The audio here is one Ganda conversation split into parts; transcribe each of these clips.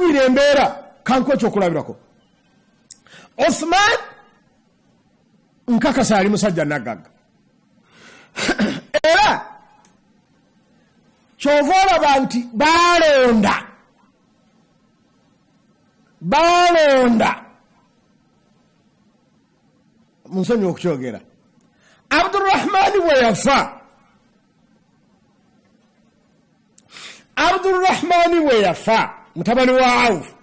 Ira embeera kankuwa ekyokulabirako. Othman nkakasa ali musajja naggagga, era kyova olaba nti balonda munsonyi okukyogera. Abdurahmani bwe yafa, Abdurahmani bwe yafa, mutabani wa Aufu,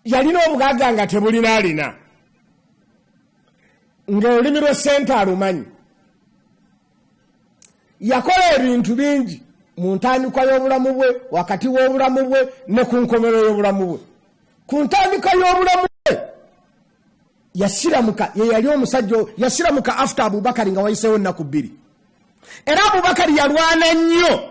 yalina obugagga nga tebulina alina, ng'olulimi lw'essente alumanyi. Yakola ebintu bingi mu ntandikwa y'obulamu bwe, wakati w'obulamu bwe, ne ku nkomerero y'obulamu bwe. Ku ntandikwa y'obulamu bwe yasiramuka, ye yali omusajja yasiramuka after Abubakari nga wayiseewo ennaku 2. Era Abubakari yalwana nnyo,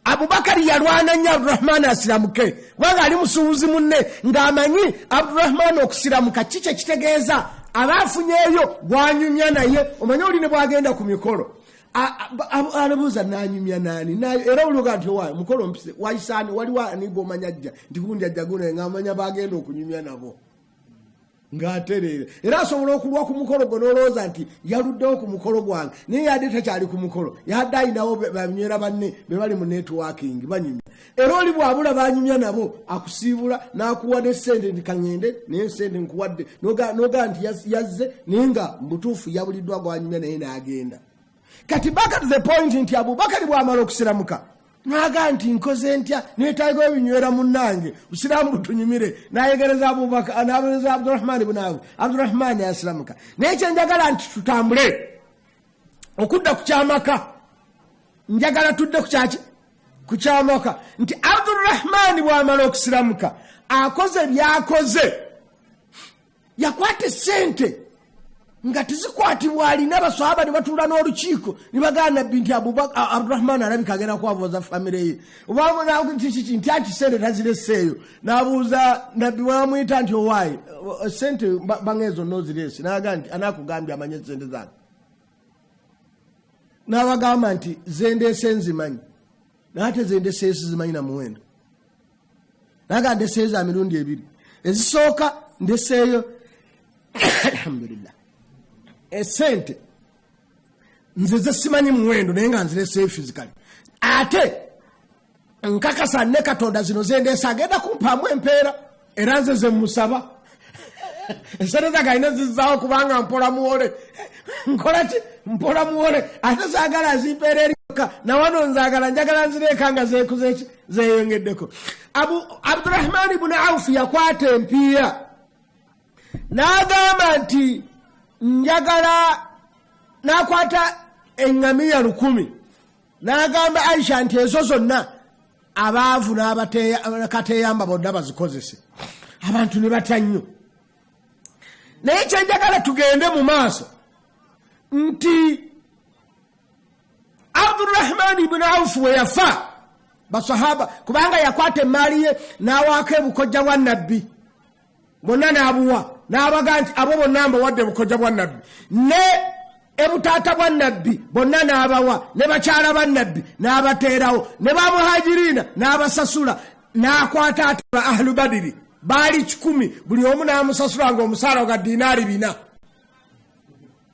Abubakari yalwana nnyo Abdurahman asiramuke, kubanga ali musuubuzi munne, ng'amanyi Abdurahman okusiramuka ki kye kitegeeza. Aba afunyeeyo gwanyumya naye. Omanyi oli ne bwagenda ku mikolo alabuuza nanyumya nani, era oluga nti owaayo mukolo mpise wayisaani, waliwo ani gwomanya ajja nti gundi ajja gunaye, ng'amanya bagenda okunyumya nabo ng'atereera. Era asobola okulwa ku mukolo gwe n'olowooza nti yaluddewo ku mukolo gwange, naye yadde takyali ku mukolo, yadde ayinawo banywera banne be bali mu networking banyumya. Era oli bw'abula banyumya nabo akusiibula n'akuwa ne ssente nti kaŋŋende naye ssente nkuwadde, n'ogaa nti yazze, naye nga mu butuufu yabuliddwa gwanyumya naye n'agenda. Kati back to the point nti Abubakari bw'amala okusiramuka naga nti nkoze ntya, neetaaga ebinywera munnange, busiraamu butunyumire. Nayegereza Abubakar, nabereza Abdurahmani bunaawe, Abdurahmani asiramuka. Naye kyenjagala nti tutambule okudda ku kyamaka, njagala tudde ku kyaki, ku kyamaka, nti Abdurahmani bw'amala okusiramuka akoze byakoze, yakwata essente nga tezikwatibwa alina. Baswahaba ne batuula n'olukiiko ne bagamba Nabbi nti Abdurahman alabika agenda kwavuza famire ye kiki, nti anti sente tazireseeyo. N'abuuza Nabbi, bwamuyita nti owaayi sente bange zonna ozireese? N'agamba nti anaakugambye amanye sente zange? N'abagamba nti zendeese nzimanyi, naye ate zendeseeyo sizimanyi na muwendo. Naga ndeseeyo za mirundi ebiri, ezisooka ndeseeyo, alhamdulillah, esente nze zesimanyi muwendo, naye nga nzireseeyo physically, ate nkakasa ne Katonda zino zendeese agenda kumpaamu empeera, era nze zemusaba. Esente zange alina zizaawo kubanga mpola muwole, nkola ki, mpola muwole, ate zaagala zimpeera eryoka nawano nzagala njagala nzireeka nga zekuze ki, zeyongeddeko. Abu Abdurahmani bunu Aufu yakwata empiiya n'agamba nti njagala, n'akwata eŋŋamiya 1000 n'agamba Aisha nti ezo zonna abaavu n'abateyamba bonna bazikozese. Abantu ne batya nnyo. Naye kyenjagala tugende mu maaso nti Abdurahman ibuni Aufu bwe yafa, basahaba, kubanga yakwata emaali ye n'awaako ebukojja bwa Nabbi bonna n'abuwa, n'abaga nti abo bonna mbawadde ebukojja bwa Nabbi ne ebutaata bwa Nabbi bonna n'abawa, ne bakyala ba Nabbi n'abateerawo, ne bamuhajiriina n'abasasula, n'akwata ate ba ahlu Badiri baali 100, buli omu n'amusasula ng'omusaala gwa dinaari 400.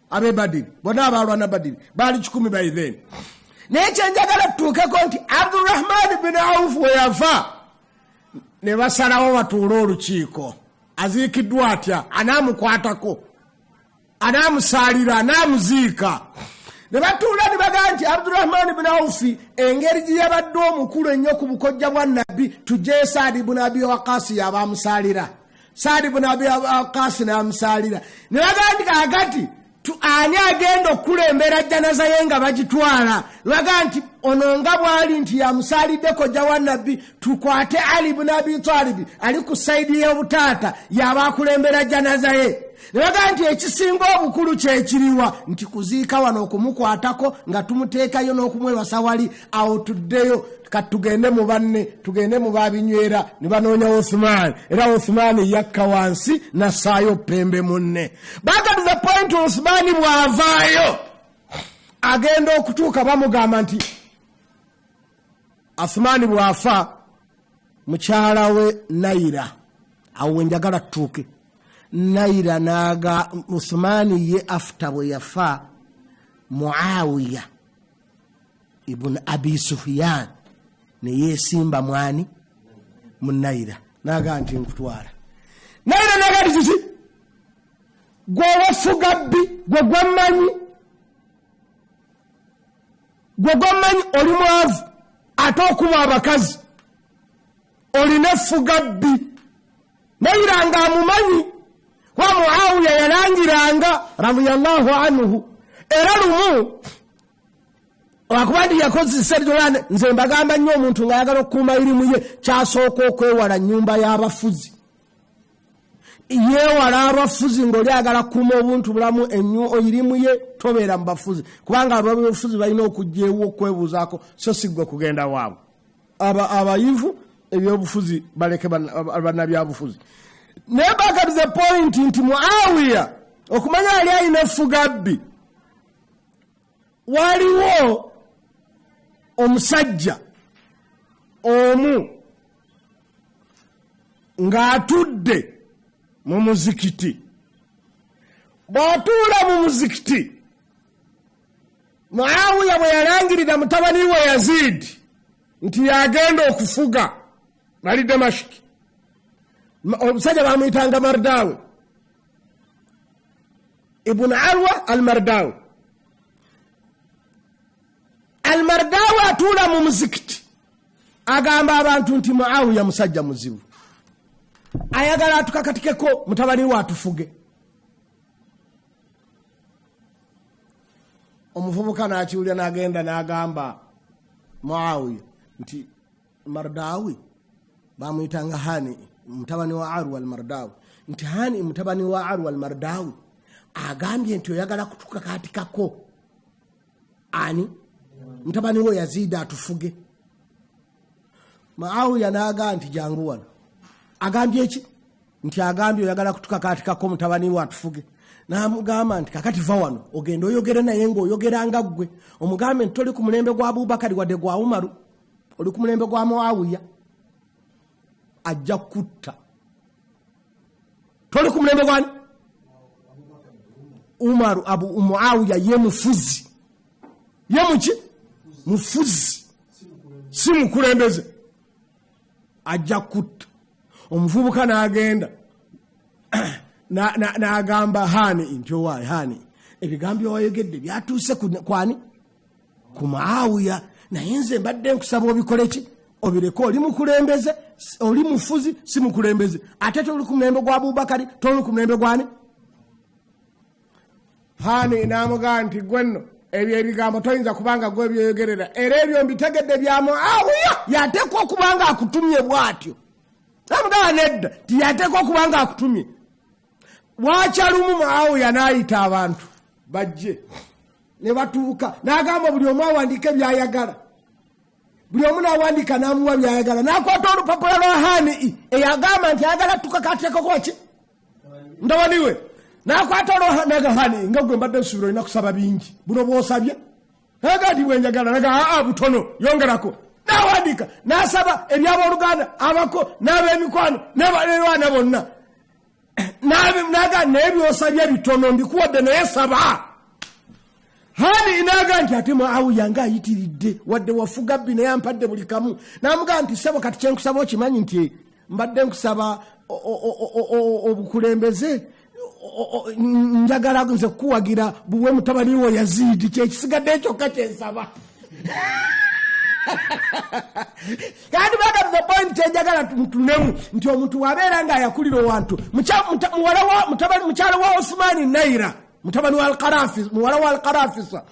Ab'e Badiri bonna abalwana Badiri baali 100 by then. Naye kyenjagala tutuukeko nti Abdurahman bin Aufu we yafa ne basalawo batuule olukiiko, aziikiddwa atya, anaamukwatako, anaamusaalira, anaamuziika. Ne batuula ne bagamba nti Abdurahman bin Aufi engeri gye yabadde omukulu ennyo ku bukojja bwa Nabbi, tujjeyo Saadi bun Abi Waqasi yaba amusaalira. Saadi bun Abi Waqasi n'amusaalira. Ne bagamba nti kaakati ani agenda okukulembera janaza ye nga bagitwala? Baga nti ono nga bw'ali nti yamusaalidde kojja wa Nabbi, tukwate Ali bun Abi Talibi ali ku sayidi y'obutaata yaba akulembera janaza ye. Ne baga nti ekisinga obukulu kyekiriwa? Nti kuziika wano, okumukwatako nga tumuteekayo n'okumwebasa wali awo. Tuddeyo kati tugende mu banne, tugende mu babinywera. Ne banoonya Othman, era Othman yakka wansi nassaayo pembe munne. Back to the point, Othman bw'avaayo agenda okutuuka bamugamba nti Othman bw'afa. Mukyala we Naira, awo wenjagala tutuuke. Naira naga Uthmani ye after bwe yafa, Muawiya ibn Abi Sufyan ne yeesimba mwani mu Naira, naga nti nkutwala. Naira naga nti kiki? Gwe wafuga bbi, gwe gwemmanyi, gwe gwemmanyi oli mwavu ate okuba abakazi olina effuga bbi. Naira nga amumanyi wa Muawiya yalangiranga radiyallahu anhu. Era lumu lwakuba nti yakozesa eryola, nze mbagamba nnyo omuntu ng'ayagala okukuuma irimu ye kyasooka okwewala nnyumba y'abafuzi. Yeewala abafuzi ng'oli ayagala kukuuma obuntu bulamu, irimu ye tobeera mu bafuzi, kubanga abafuzi balina okujja ewo okwebuuzaako, so si ggwe kugenda waabwe. Abayivu ebyobufuzi baleke bannabyabufuzi. Naye back at the point nti Muawiya okumanya yali alina effuga bbi, waliwo omusajja omu ng'atudde mu muzikiti. Bw'atuula mu muzikiti, Muawiya bwe yalangirira mutabani we Yazid nti yagenda okufuga bali Damashiki, omusajja bamuyitanga Mardawi ibn Arwa al-Mardawi. Al-Mardawi atuula mu muzikiti agamba abantu nti Muawiya musajja muzibu, ayagala atukakatikeko mutabani we atufuge. Omuvubuka n'akiwulira n'agenda n'agamba Muawiya nti Mardawi bamuyitanga Hani mutabani wa Arwa al-Mardawi, nti Hani mutabani wa Arwa al-Mardawi agambye nti oyagala kutukakatikako ani mutabani we Yazid atufuge. Muawiya n'agamba nti jangu wano. Agambye ki? Nti agambye oyagala kutukakatikako mutabani we atufuge. N'amugamba nti kakati va wano ogende oyogere naye ng'oyogera nga ggwe, omugambe nti toli ku mulembe gwa Abubakari wadde gwa Umaru, oli ku mulembe gwa Muawiya, ajja kutta. Toli ku mulembe gwani? Umaru. Abu Muawiya ye mufuzi, ye muki? Mufuzi, si mukulembeze, ajja kutta. Omuvubuka n'agenda n'agamba Hani nti owaaye Hani, ebigambo byewayogedde byatuuse kwani? Ku Muawiya, naye nze mbadde nkusaba obikole ki? Obireke, oli mukulembeze, oli mufuzi, si mukulembeze, ate toli ku mulembe gwa Abubakari, toli ku mulembe gwani? Hani n'amugamba nti gwe nno ebyo ebigambo toyinza kubanga gwe byoyogerera, era ebyo mbitegedde bya Muawiya, yateekwa okuba nga akutumye bw'atyo. Namugamba nedda, ti yateekwa okuba nga akutumye. Bwakyalumu Muawiya n'ayita abantu bajje ne batuuka, n'agamba buli omu awandiike by'ayagala. Buli omu n'awandiika n'amuwa by'ayagala. N'akwata olupapula lwa Hani eyagamba nti ayagala tukakatekako ki mutabani we, n'akwata olwa Hani nga gwe mbadde nsuubira olina kusaba bingi, buno bw'osabye. Naga nti bwenjagala, naga aa butono, yongerako. N'awandiika n'asaba ebyabooluganda, abako n'ab'emikwano n'abaana bonna. Naga naye by'osabye bitono, mbikuwadde naye saba. Hani naga nti ate Muawiya ng'ayitiridde, wadde wafuga bbi naye ampadde buli kamu. N'amugamba nti ssebo kati kyenkusaba okimanyi nti mbadde nkusaba obukulembeze, njagala nze kukuwagira buwe mutabani wo Yazidi, kyekisigadde kyokka kyensaba. Kandi back at the point kyenjagala tunemu nti omuntu wabeera ng'ayakulira owantu, mukyala wa Osmani Naira mutabani wa Al-Qarafi, muwala wa Al-Qarafisa,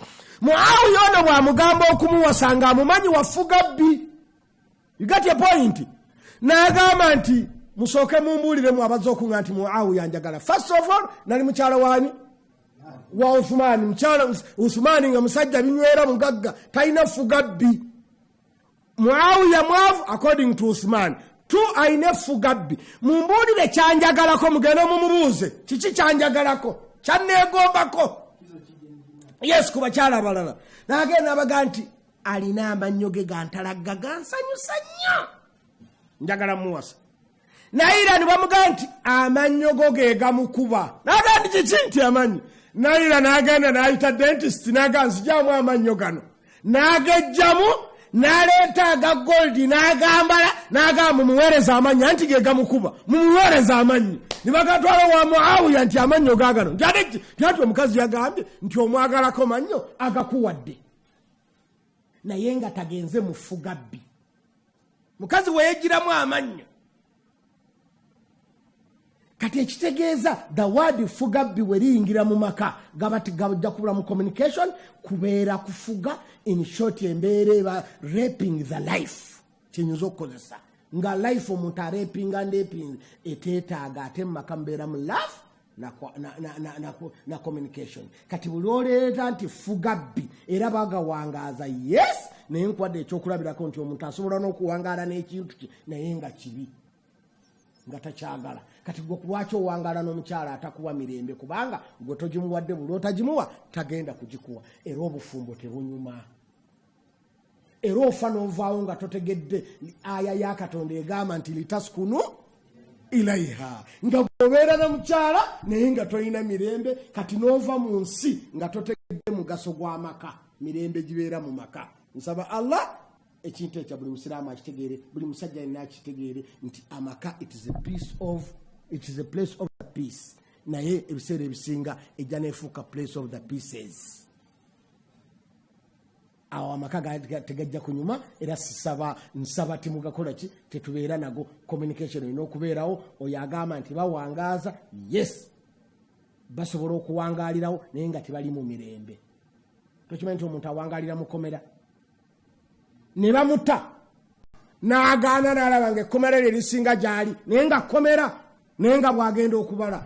Muawiya ono bw'amugamba okumuwasa ng'amumanyi wafuga bbi. You got your point? N'agamba nti musooke mumbuuliremu abazze okuŋŋa nti Muawiya njagala. First of all nali mukyala wani? Wa Uthmani. Mukyala Uthmani nga musajja binywera, mugagga, talina fuga bbi. Muawiya mwavu according to Uthman, tu alina effuga bbi. Mumbuulire kyanjagalako, mugende mumubuuze kiki kyanjagalako, kyanneegombako. Yes, ku bakyala abalala. N'agenda n'abaga nti alina amannyo ge gantalagga gansanyusa nnyo. Njagala muwasa. Naira ne bamugamba nti amannyo go ge gamukuba. N'agamba nti kiki nti amannyo? Naira n'agenda n'ayita dentist n'agamba nzigyamu amannyo gano. N'agejjamu n'aleeta aga goldi n'agambala n'agamba mumuweereze amannyo anti ge gamukuba mumuweereze amannyo. Ne bagatwala wa Muawiya nti amannyo gaagano. Nti ate ki? Nti anti omukazi yagambye nti omwagalako mannyo agakuwadde. Naye nga tagenze mu ffugabbi. Mukazi we yeggiramu amannyo. Kati ekitegeeza the word fugabbi we liyingira mu maka gaba tigajja kubula mu communication, kubeera kufuga, in short embeera eba raping the life. Kyenyinza okukozesa nga life omuntu arapinga ndaping eteetaaga, ate mu maka mubeera mu love na communication. Kati buli oleeta nti fugabbi era bagawangaaza, yes, naye nkuwadde ekyokulabirako nti omuntu asobola n'okuwangaala n'ekintu kye naye nga kibi, nga takyagala. Kati gwe lwaki owangaala n'omukyala atakuwa mirembe? Kubanga gwe togimuwadde, buli otagimuwa tagenda kugikuwa, era obufumbo tebunyuma, era ofa n'ovaawo nga totegedde aya ya Katonda egamba nti litaskunu ilaiha, nga bw'obeera na mukyala naye nga tolina mirembe. Kati n'ova mu nsi nga totegedde mugaso gw'amaka, mirembe gibeera mu maka. Nsaba Allah ekintu ekya buli musiraamu akitegeere, buli musajja yenna akitegeere nti amaka it is a piece of, it is a place of the peace, naye ebiseera ebisinga ejja neefuuka place of the pieces. Awo amaka tegajja kunyuma, era sisaba nsaba timugakola ki, tetubeera nago. Communication erina okubeerawo. Oyo agamba nti bawangaaza, yes, basobola okuwangaalirawo naye nga tebali mu mirembe. Tokimanyi nti omuntu awangaalira mukomera ne bamuta n'agaana n'alaba nga ekkomera lye lisinga gy'ali, naye nga kkomera, naye nga bw'agenda okubala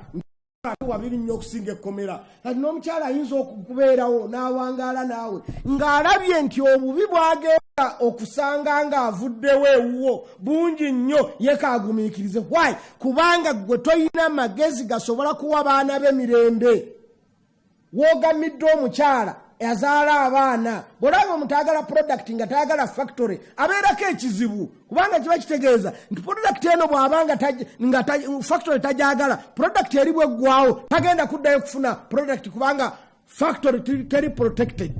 wabiri nnyo okusinga ekkomera. Kati n'omukyala ayinza okubeerawo n'awangaala naawe ng'alabye nti obubi bw'agenda okusanga ng'avuddewo ewuwo bungi nnyo, ye kaagumiikirize. Why? Kubanga gwe toyina magezi gasobola kuwa baana be mirembe. Woogamidde omukyala azaala abaana, bw'olaba omuntu ayagala product nga tayagala factory, abeerako ekizibu, kubanga kiba kitegeeza nti product eno bw'aba nga factory tajagala, product eri bweggwawo tagenda kuddayo kufuna product, kubanga factory teri protected.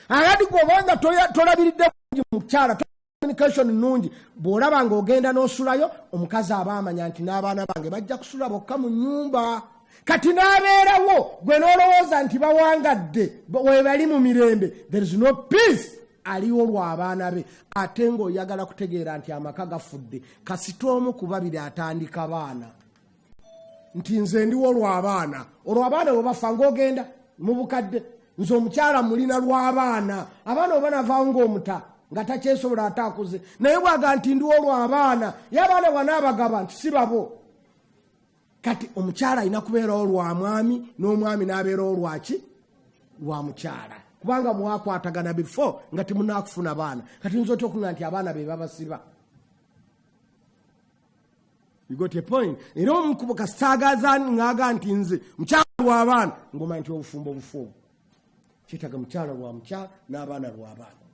Akati gwe obanga tolabiridde bulungi mukyala, communication nnungi, bw'olaba ng'ogenda n'osulayo, omukazi aba amanya nti n'abaana bange bajja kusula bokka mu nnyumba. Kati n'abeerawo, gwe n'olowooza nti bawangadde, webali mu mirembe. There is no peace. Aliwo lw'abaana be, ate ng'oyagala kutegeera nti amaka gafudde kasita omu ku babiri atandika baana nti nze ndiwo lw'abaana. Olwo abaana bwe bafa ng'ogenda mu bukadde, nze omukyala mulina lw'abaana. Abaana oba navaawo ng'omuta nga takyesobola, ate akuze, naye bwaga nti ndiwo lw'abaana, ye abaana bwanaabagaba nti si babo. Kati omukyala alina kubeerawo lwa mwami, n'omwami n'abeerawo lwaki? Lwa mukyala, kubanga mwakwatagana before nga temunakufuna baana. Kati nza otya okuŋa nti abaana be babasiba? You got a point? Era omukubo kasitaagaza ŋŋaga nti nze mukyala lw'abaana, ngoma nti obufumbo bufumbo kyetaaga mukyala lwa mukyala n'abaana lw'abaana.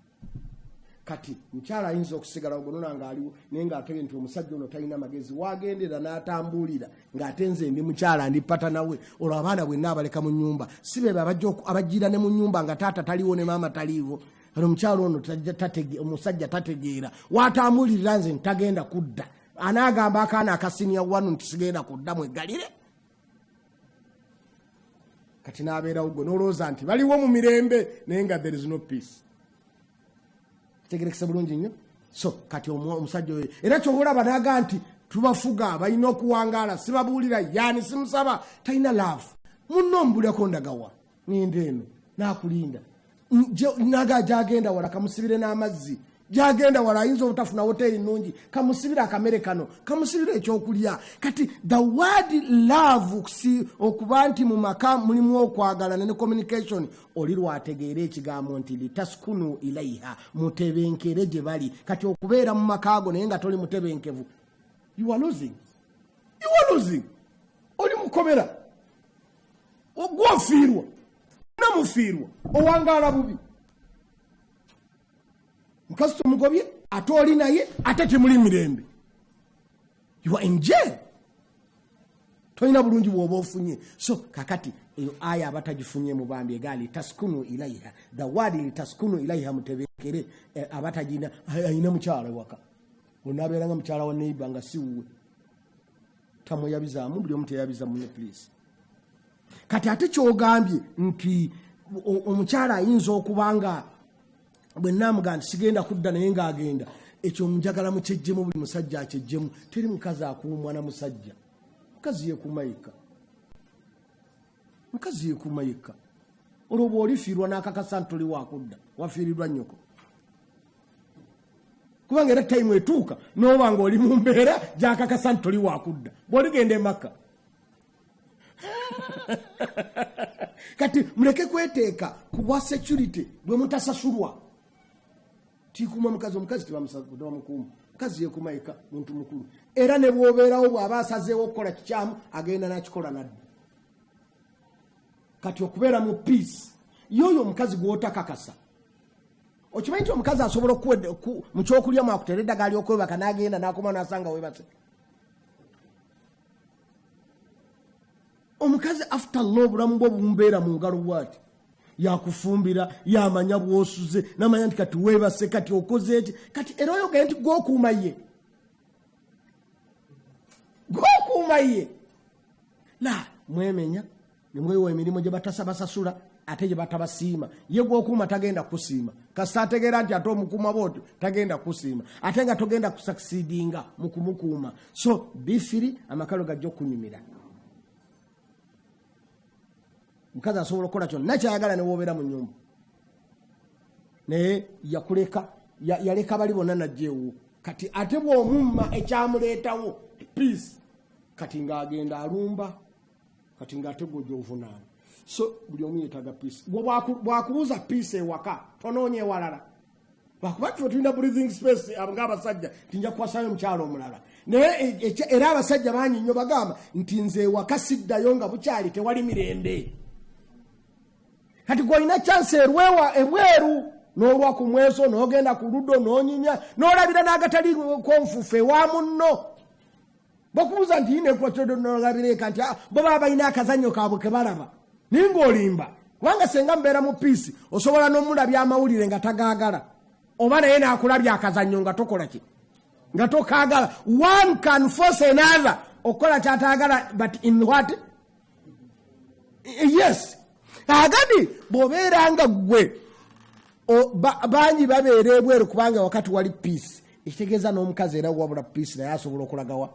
Kati mukyala ayinza okusigala ogonona ng'aliwo, naye ng'atebe nti omusajja ono talina magezi, wagendera n'atambuulira ng'ate nze ndi mukyala, ndi pata nawe. Olwo abaana bwenna abaleka mu nnyumba, si be abajjira ne mu nnyumba nga taata taliiwo ne maama taliiwo. Kati omukyala ono omusajja tategeera watambulirira, nze ntagenda kudda. Anaagamba akaana akasiniya wanu nti sigenda kudda, mweggalire. Kati n'abeerawo, gwe n'olowooza nti baliwo mu mirembe, naye nga there is no peace. Kitegerekese bulungi nnyo. So kati omusajja oyo era kyobalaba naga nti tubafuga, balina okuwangaala, sibabuulira yaani simusaba, talina love. Munno omubulirako ndagawa, ŋŋenda eno nakulinda naga gyagenda wala, kamusibire n'amazzi. Gyagenda wala ayinza obutafuna hoteri nnungi, kamusibire akamere kano, kamusibire ekyokulya. Kati the word love si okuba nti mu maka mulimu okwagalana ne communication. Oli lwategeera ekigambo nti litaskunu ilaiha, mutebenkere gye bali. Kati okubeera mu maka ago naye nga toli mutebenkevu, you are losing, you are losing. Oli mukomera, gwofiirwa, namufiirwa, owangaala bubi. Mukazi tomugobye, Ate oli naye ate temuli mirembe, you are in jail, tolina bulungi bwoba ofunye. So kakati eyo aya abatagifunye mubambi egaa litaskunu ilaiha, the word litaskunu ilaiha, mutebekere. Abatagina ayina mukyala waka onabeeranga mukyala wa neighbor nga si wuwe, tamweyabizaamu, buli omu teyabiza munne, please. Kati ate kyogambye nti omukyala ayinza okuba nga bwe namugaa nti sigenda kudda naye ng'agenda, ekyo njagala mukyejjemu, buli musajja akyejjemu. Teri mukazi akuumwa na musajja, mukazi yeekuuma yekka, mukazi yeekuuma yekka. Olwo bw'olifiirwa n'akakasa nti toli wakudda, wafiirirwa nnyoko, kubanga era time etuuka n'oba ng'oli mu mbeera gyakakasa nti toli wakudda bw'oligenda emakka. Kati muleke kweteeka ku bwa security bwe mutasasulwa. Tikuuma mukazi, omukazi tebamukuuma, mukazi yekuuma yekka, muntu mukulu. Era ne bw'obeerawo bw'aba asazeewo okukola kikyamu agenda n'akikola nadda. Kati okubeera mu peace yoyo omukazi gw'otakakasa, okimanyi nti omukazi asobola mu kyokulya mwakutera eddagala ly'okwebaka n'agenda n'akoma n'asanga weebase. Omukazi after law obulamu bwo bumubeera mu ngalo bwati, yakufumbira, yamanya bw'osuze, namanya nti kati weebase, kati okoze eki. Kati era oyo gende nti gwokuuma ye, gwokuuma ye la mwemenya nemwewa emirimu gye batasabasasula ate gye batabasiima. Ye gwokuuma tagenda kusiima, kasita ategeera nti ate omukuuma bwotyo tagenda kusiima, ate nga togenda kusucceedinga mu kumukuuma. So bifiri amakalo gajja okunyumira. Mukazi asobola okukola kyonna kyayagala newobeera mu nyumba, naye yakuleka, yaleka bali bonna najja ewuwo. Kati ate bw'omumma ekyamuleetawo peace, kati ng'agenda alumba, kati ng'ate gwe gy'ovunaana. So buli omu yeetaaga peace. Bwakubuuza peace ewaka, tonoonya ewalala, lwakuba tufe tulina breathing space ng'abasajja nti nja kuwasayo omukyala omulala. Naye era abasajja bangi nnyo bagamba nti nze ewaka siddayo nga bukyali tewali mirembe. Kati gw'olina chance erwewa ebweru n'olwa ku mweso n'ogenda ku ludo n'onyinya n'olabira n'agatali konfuufu ewa munno. Bakubuuza nti yina ekuwa eka nti bo baba balina akazannyo kaabwe ke balaba, naye ng'olimba, kubanga senga mubeera mu peace osobola n'omulabya amawulire nga tagaagala, oba naye n'akulabya akazannyo nga tokola ki, nga tokaagala. One can force another okukola kyataagala, but in what? Yes, agadi bw'obeera nga ggwe bangi babeera ebweru kubanga wakati wali peace, ekitegeeza n'omukazi era wabula peace naye asobola okulagawa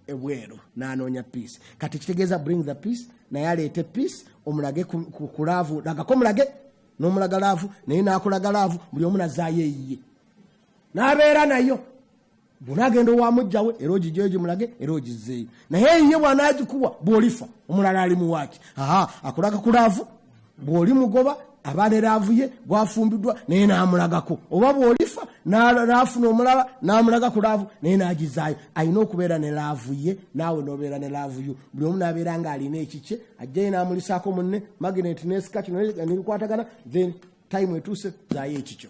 ebweru n'anoonya peace. Kati kitegeeza bring the peace, naye aleete peace, omulage ku love, lagako mulage n'omulaga love, naye n'akulaga love, buli omu nazaayo eyiye n'abeera nayo. Bw'onaagenda owa mujjawe era ogigyeyo gimulage era ogizzeeyo, naye eyiye bw'anaagikuwa bw'olifa omulala ali muwaaki aha akulaga ku love, bw'oli mugoba aba ne love ye gwafumbiddwa naye n'amulagako, oba bw'olifa n'afuna omulala n'amulaga ku love naye n'agizaayo. Alina okubeera ne love ye, naawe n'obeera ne love yo, buli omu n'abeera ng'alina ekikye, ajjayo n'amulisaako munne, magnet nesika kino nebikwatagana, then time etuuse zaayo ekikyo,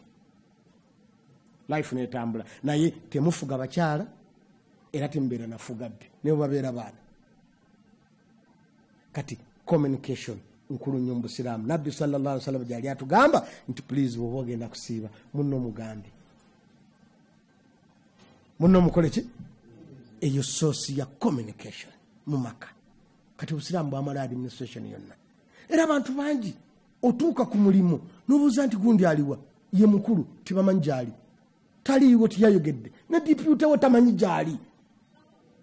life netambula. Naye temufuga bakyala era temubeera nafuga bbi naye babeera baana. Kati communication nkulu nnyo mu busiraamu. Nabbi sallallahu alaihi wasallam gyali atugamba nti please, bw'oba ogenda kusiiba munno mugambe, munno mukole ki, eyo source ya communication mu maka. Kati obusiraamu bwamala administration yonna, era abantu bangi otuuka ku mulimu n'obuuza nti gundi aliwa, ye mukulu tebamanyi gyali, taliiwo, tiyayogedde ne deputy we tamanyi gyali.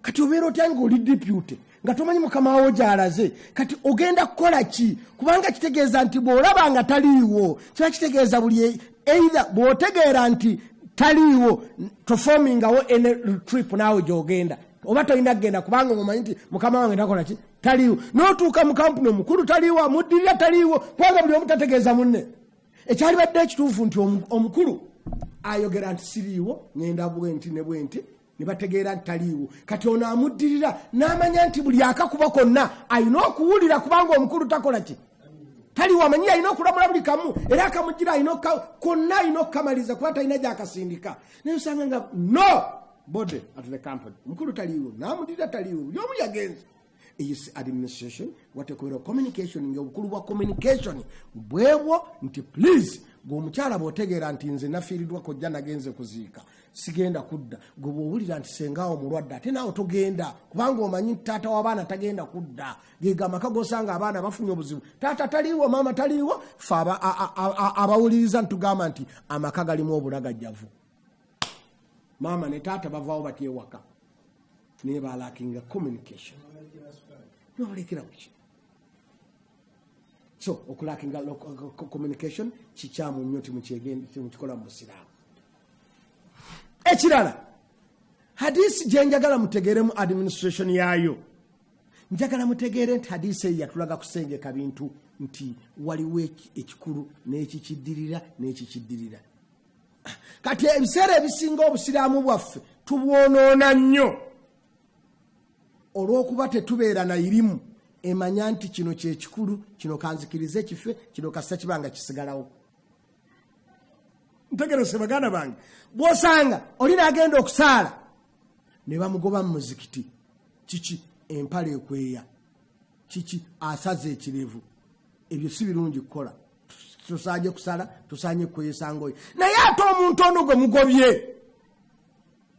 Kati obeera otya ng'oli deputy nga tomanyi mukama wo gy'alaze? Kati ogenda kukola ki? Kubanga kitegeeza nti bw'olaba nga taliiwo kiba kitegeeza buli either bw'otegeera nti taliiwo tofomingawo ene trip naawe gy'ogenda, oba tolina kugenda kubanga omanyi nti mukama wange takola ki, taliiwo. N'otuuka mu kampuni omukulu taliiwo, amuddirira taliiwo, kubanga buli omu tategeeza munne. Ekyalibadde ekituufu nti omukulu ayogera nti siriiwo, ŋŋenda bwenti ne bwenti, ne bategeera nti taliiwo. Kati ono amuddirira n'amanya nti buli akakuba konna alina okuwulira kubanga omukulu takola ki, Taliwo amanyi alina okulamula buli kamu, era akamugira alina konna alina okukamaliza kuba talina gyakasindika. Naye osanga nga no body at the company, mukulu taliiwo, namudira taliiwo, buli omu yagenze. Eyo si administration. Wateekobera communication, nga obukulu bwa communication bwebwo nti please, gwe omukyala bw'otegeera nti nze nafiiriddwa kojja, nagenze kuziika, sigenda kudda. Gwe bw'owulira nti sengaawo mulwadde, ate naawe togenda, kubanga omanyi nti taata w'abaana tagenda kudda. Gega amaka gosanga abaana bafunye obuzibu, taata taliiwo, maama taliiwo. Fe abawuliriza ntugamba nti amaka galimu obulagajjavu, maama ne taata bavaawo batya ewaka, naye balackinga communication, nobalekera kuki. So okulackinga communication kikyamu nnyo, timukikola mu busiraamu. Ekirala, hadisi gyenjagala mutegeeremu administration yaayo, njagala mutegeere nti hadisi eyo yatulaga kusengeka bintu, nti waliwo ekikulu n'ekikiddirira n'ekikiddirira. Kati ebiseera ebisinga obusiraamu bwaffe tubwonoona nnyo olw'okuba tetubeera na irimu emanya nti kino kyekikulu, kino kanzikirize kife, kino kasita kibanga kisigalawo. Ntegerese baganda bange, bwosanga oli nagenda okusaala ne bamugoba mu muzikiti, kiki? Empale ekweya, kiki? Asaze ekirevu. Ebyo si birungi kukola, tusanye kusala, tusanye kweyesa ngoye. Naye ate omuntu ono gwe mugobye,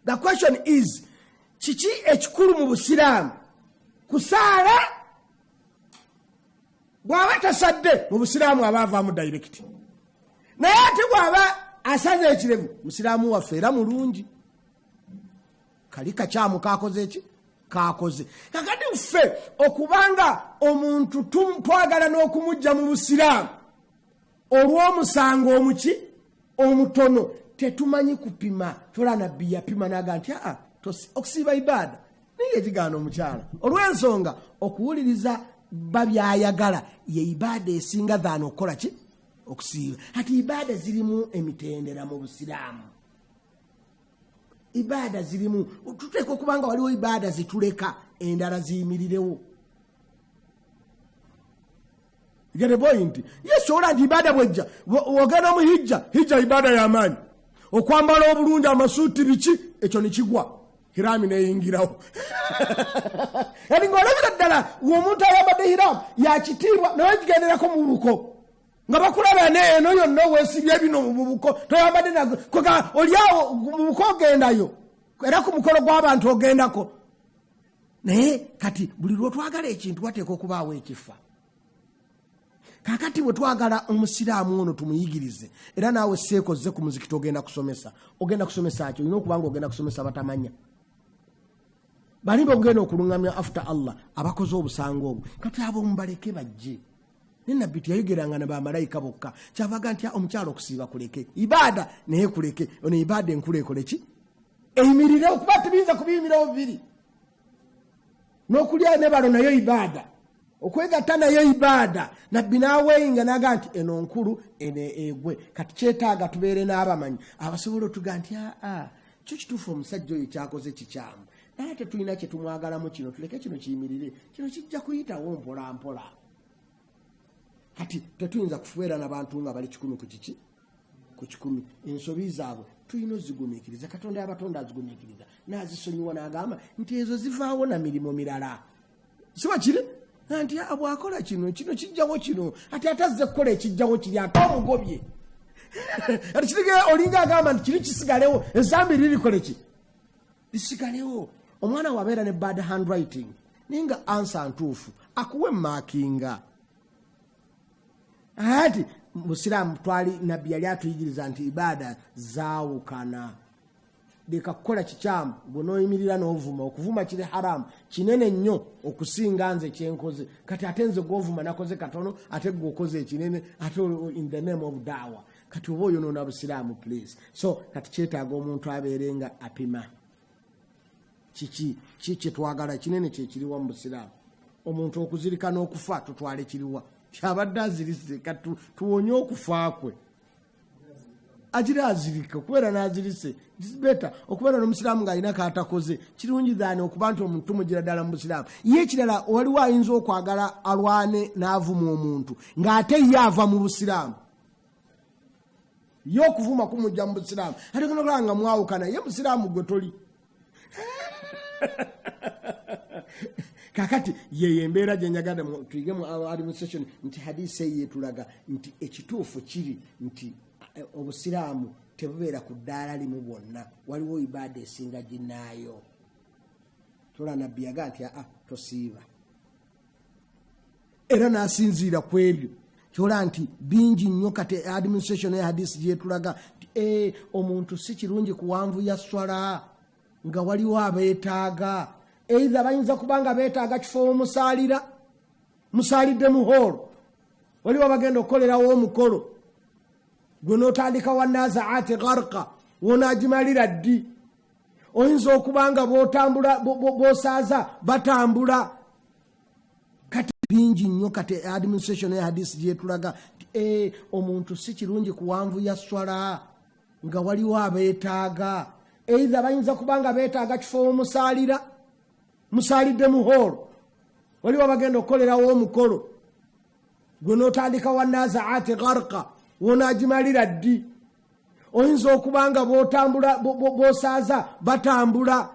the question is, kiki ekikulu mu busiraamu? Kusaala? Bw'aba tasadde mu busiraamu aba avaamu direct, naye ate bw'aba asaze ekirevu, musiraamu waffe era mulungi. Kali kakyamu kakoze eki kakoze. Kakati ffe okubanga omuntu twagala n'okumugja mu busiraamu olw'omusango omuki omutono, tetumanyi kupima. Tola nabbi yapima naga nti aa, okusiiba ibaada, naye ekigaana omukyala olw'ensonga okuwuliriza babyayagala ye ibaada esinga than okukola ki? Okusiiba. Ati ibaada zirimu emitendera mu busiraamu, ibaada zirimu, tuteeka okuba nga waliwo ibaada zituleka endala ziyimirirewo. Get the point? Yes, ola nti ibaada bwejja, ogenda mu hijja, hijja ibaada y'amaanyi, okwambala obulungi, amasuuti, biki, ekyo nikigwa, hirami neyingirawo. Kati ng'olabira ddala ng'omuntu ayambadde hiramu yakitiibwa, naye kigenderako mu buko nga bakulaba ne eno yonna weesibye bino mu buko, toyambadde naga oliawo mu buko, ogendayo era ku mukolo gw'abantu ogendako. Naye kati buli lwotwagala ekintu wateeka okubaawo ekifa. Kakati bwe twagala omusiraamu ono tumuyigirize, era naawe seekozze ku muzikiti, ogenda kusomesa, ogenda kusomesa ki? Olina okuba nga ogenda kusomesa batamanya balimba, ogenda okuluŋŋamya after Allah abakoze obusango obwo. Kati abo mubaleke bajje. Naye nabbi teyayogeranga na bamalayika bokka, kyavaga nti omukyalo okusiiba kuleke ibaada, naye kuleke ono ibaada enkulu ekole ki? Eyimirire, okuba tebiyinza kubiyimirawo bibiri. N'okulya ne balo nayo ibaada, okwegatta nayo ibaada. Nabbi n'aweeyinga naga nti eno nkulu, eno egwe. Kati kyetaaga tubeere n'abamanyi abasobola otuga nti aa, kyo kituufu, omusajja oyo kyakoze kikyamu, naye ate tulina kyetumwagalamu, kino tuleke, kino kiyimirire, kino kijja kuyitawo mpola mpola. Kati tetuyinza kufubeera nabantu nga bali 100 ku kiki? Ku 100. Ensobi zaabwe tulina ozigumiikiriza. Katonda yabatonda, azigumiikiriza n'azisonyiwa, n'agamba nti ezo zivaawo na mirimu mirala. Siba kiri nti bwakola kino, kino kijjawo kino, ate ate azze kukola ekijjawo kiri, ate omugobye. Ati kirige olinga agamba nti kiri kisigalewo, ezambi lirikole ki? Lisigalewo. Omwana wabeera ne bad handwriting naye nga answer ntuufu, akuwe markinga. Ati musiraamu twali, nabbi yali atuyigiriza nti ibaada zaawukana. Leka kukola kikyamu gwe noyimirira n'ovuma. Okuvuma kiri haramu kinene nnyo okusinga nze kyenkoze. Kati ate nze gwovuma nakoze katono, ate gwe okoze ekinene, ate in the name of dawa, kati oba oyonoona busiraamu, please. So kati kyetaaga omuntu abeere nga apima kiki ki kyetwagala kinene, kyekiriwa mu busiraamu. Omuntu okuzirika n'okufa tutwale kiriwa? Kyabadde azirise, kati tuwonye okufa kwe. Agira azirika okubeera n'azirise. Better okubeera n'omusiraamu ng'alina katakoze kirungi than okuba nti omuntu tumugira ddala mu busiraamu. Ye ekirala, waliwo ayinza okwagala alwane n'avuma omuntu ng'ate ye ava mu busiraamu, ye okuvuma kumujja mu busiraamu, ate konokola nga mwawukana, ye musiraamu gwe toli. Kakati yeyo embeera gyenjagadde tuyige mu administration nti hadisi eyo etulaga nti ekituufu kiri nti obusiraamu tebubeera ku ddaala limu bwonna, waliwo ibaada esinga ginnaayo. Tola nabbi yagaa nti aa tosiiba, era n'asinziira ku ebyo. Kyola nti bingi nnyo kati administration ya hadisi gyetulaga nti omuntu si kirungi kuwanvuya swala nga waliwo abeetaaga, eitha bayinza kuba nga beetaaga kifo omusaalira, musaalidde mu hoolo, waliwo abagenda okukolerawo omukolo, gwe n'otandika wa nazaati gharqa, wonaagimalira ddi? Oyinza okuba nga bwotambula bwosaaza batambula. Kati bingi nnyo kati administration ya hadisi gyetulaga nti omuntu si kirungi kuwanvuya swala nga waliwo abeetaaga, eitha bayinza kuba nga beetaaga kifo omusaalira, musaalidde mu hoolo, waliwo abagenda okukolerawo omukolo, gwe n'otandika wa nazaati gharqa, wonaagimalira ddi? Oyinza okuba nga bwotambula bwosaaza batambula.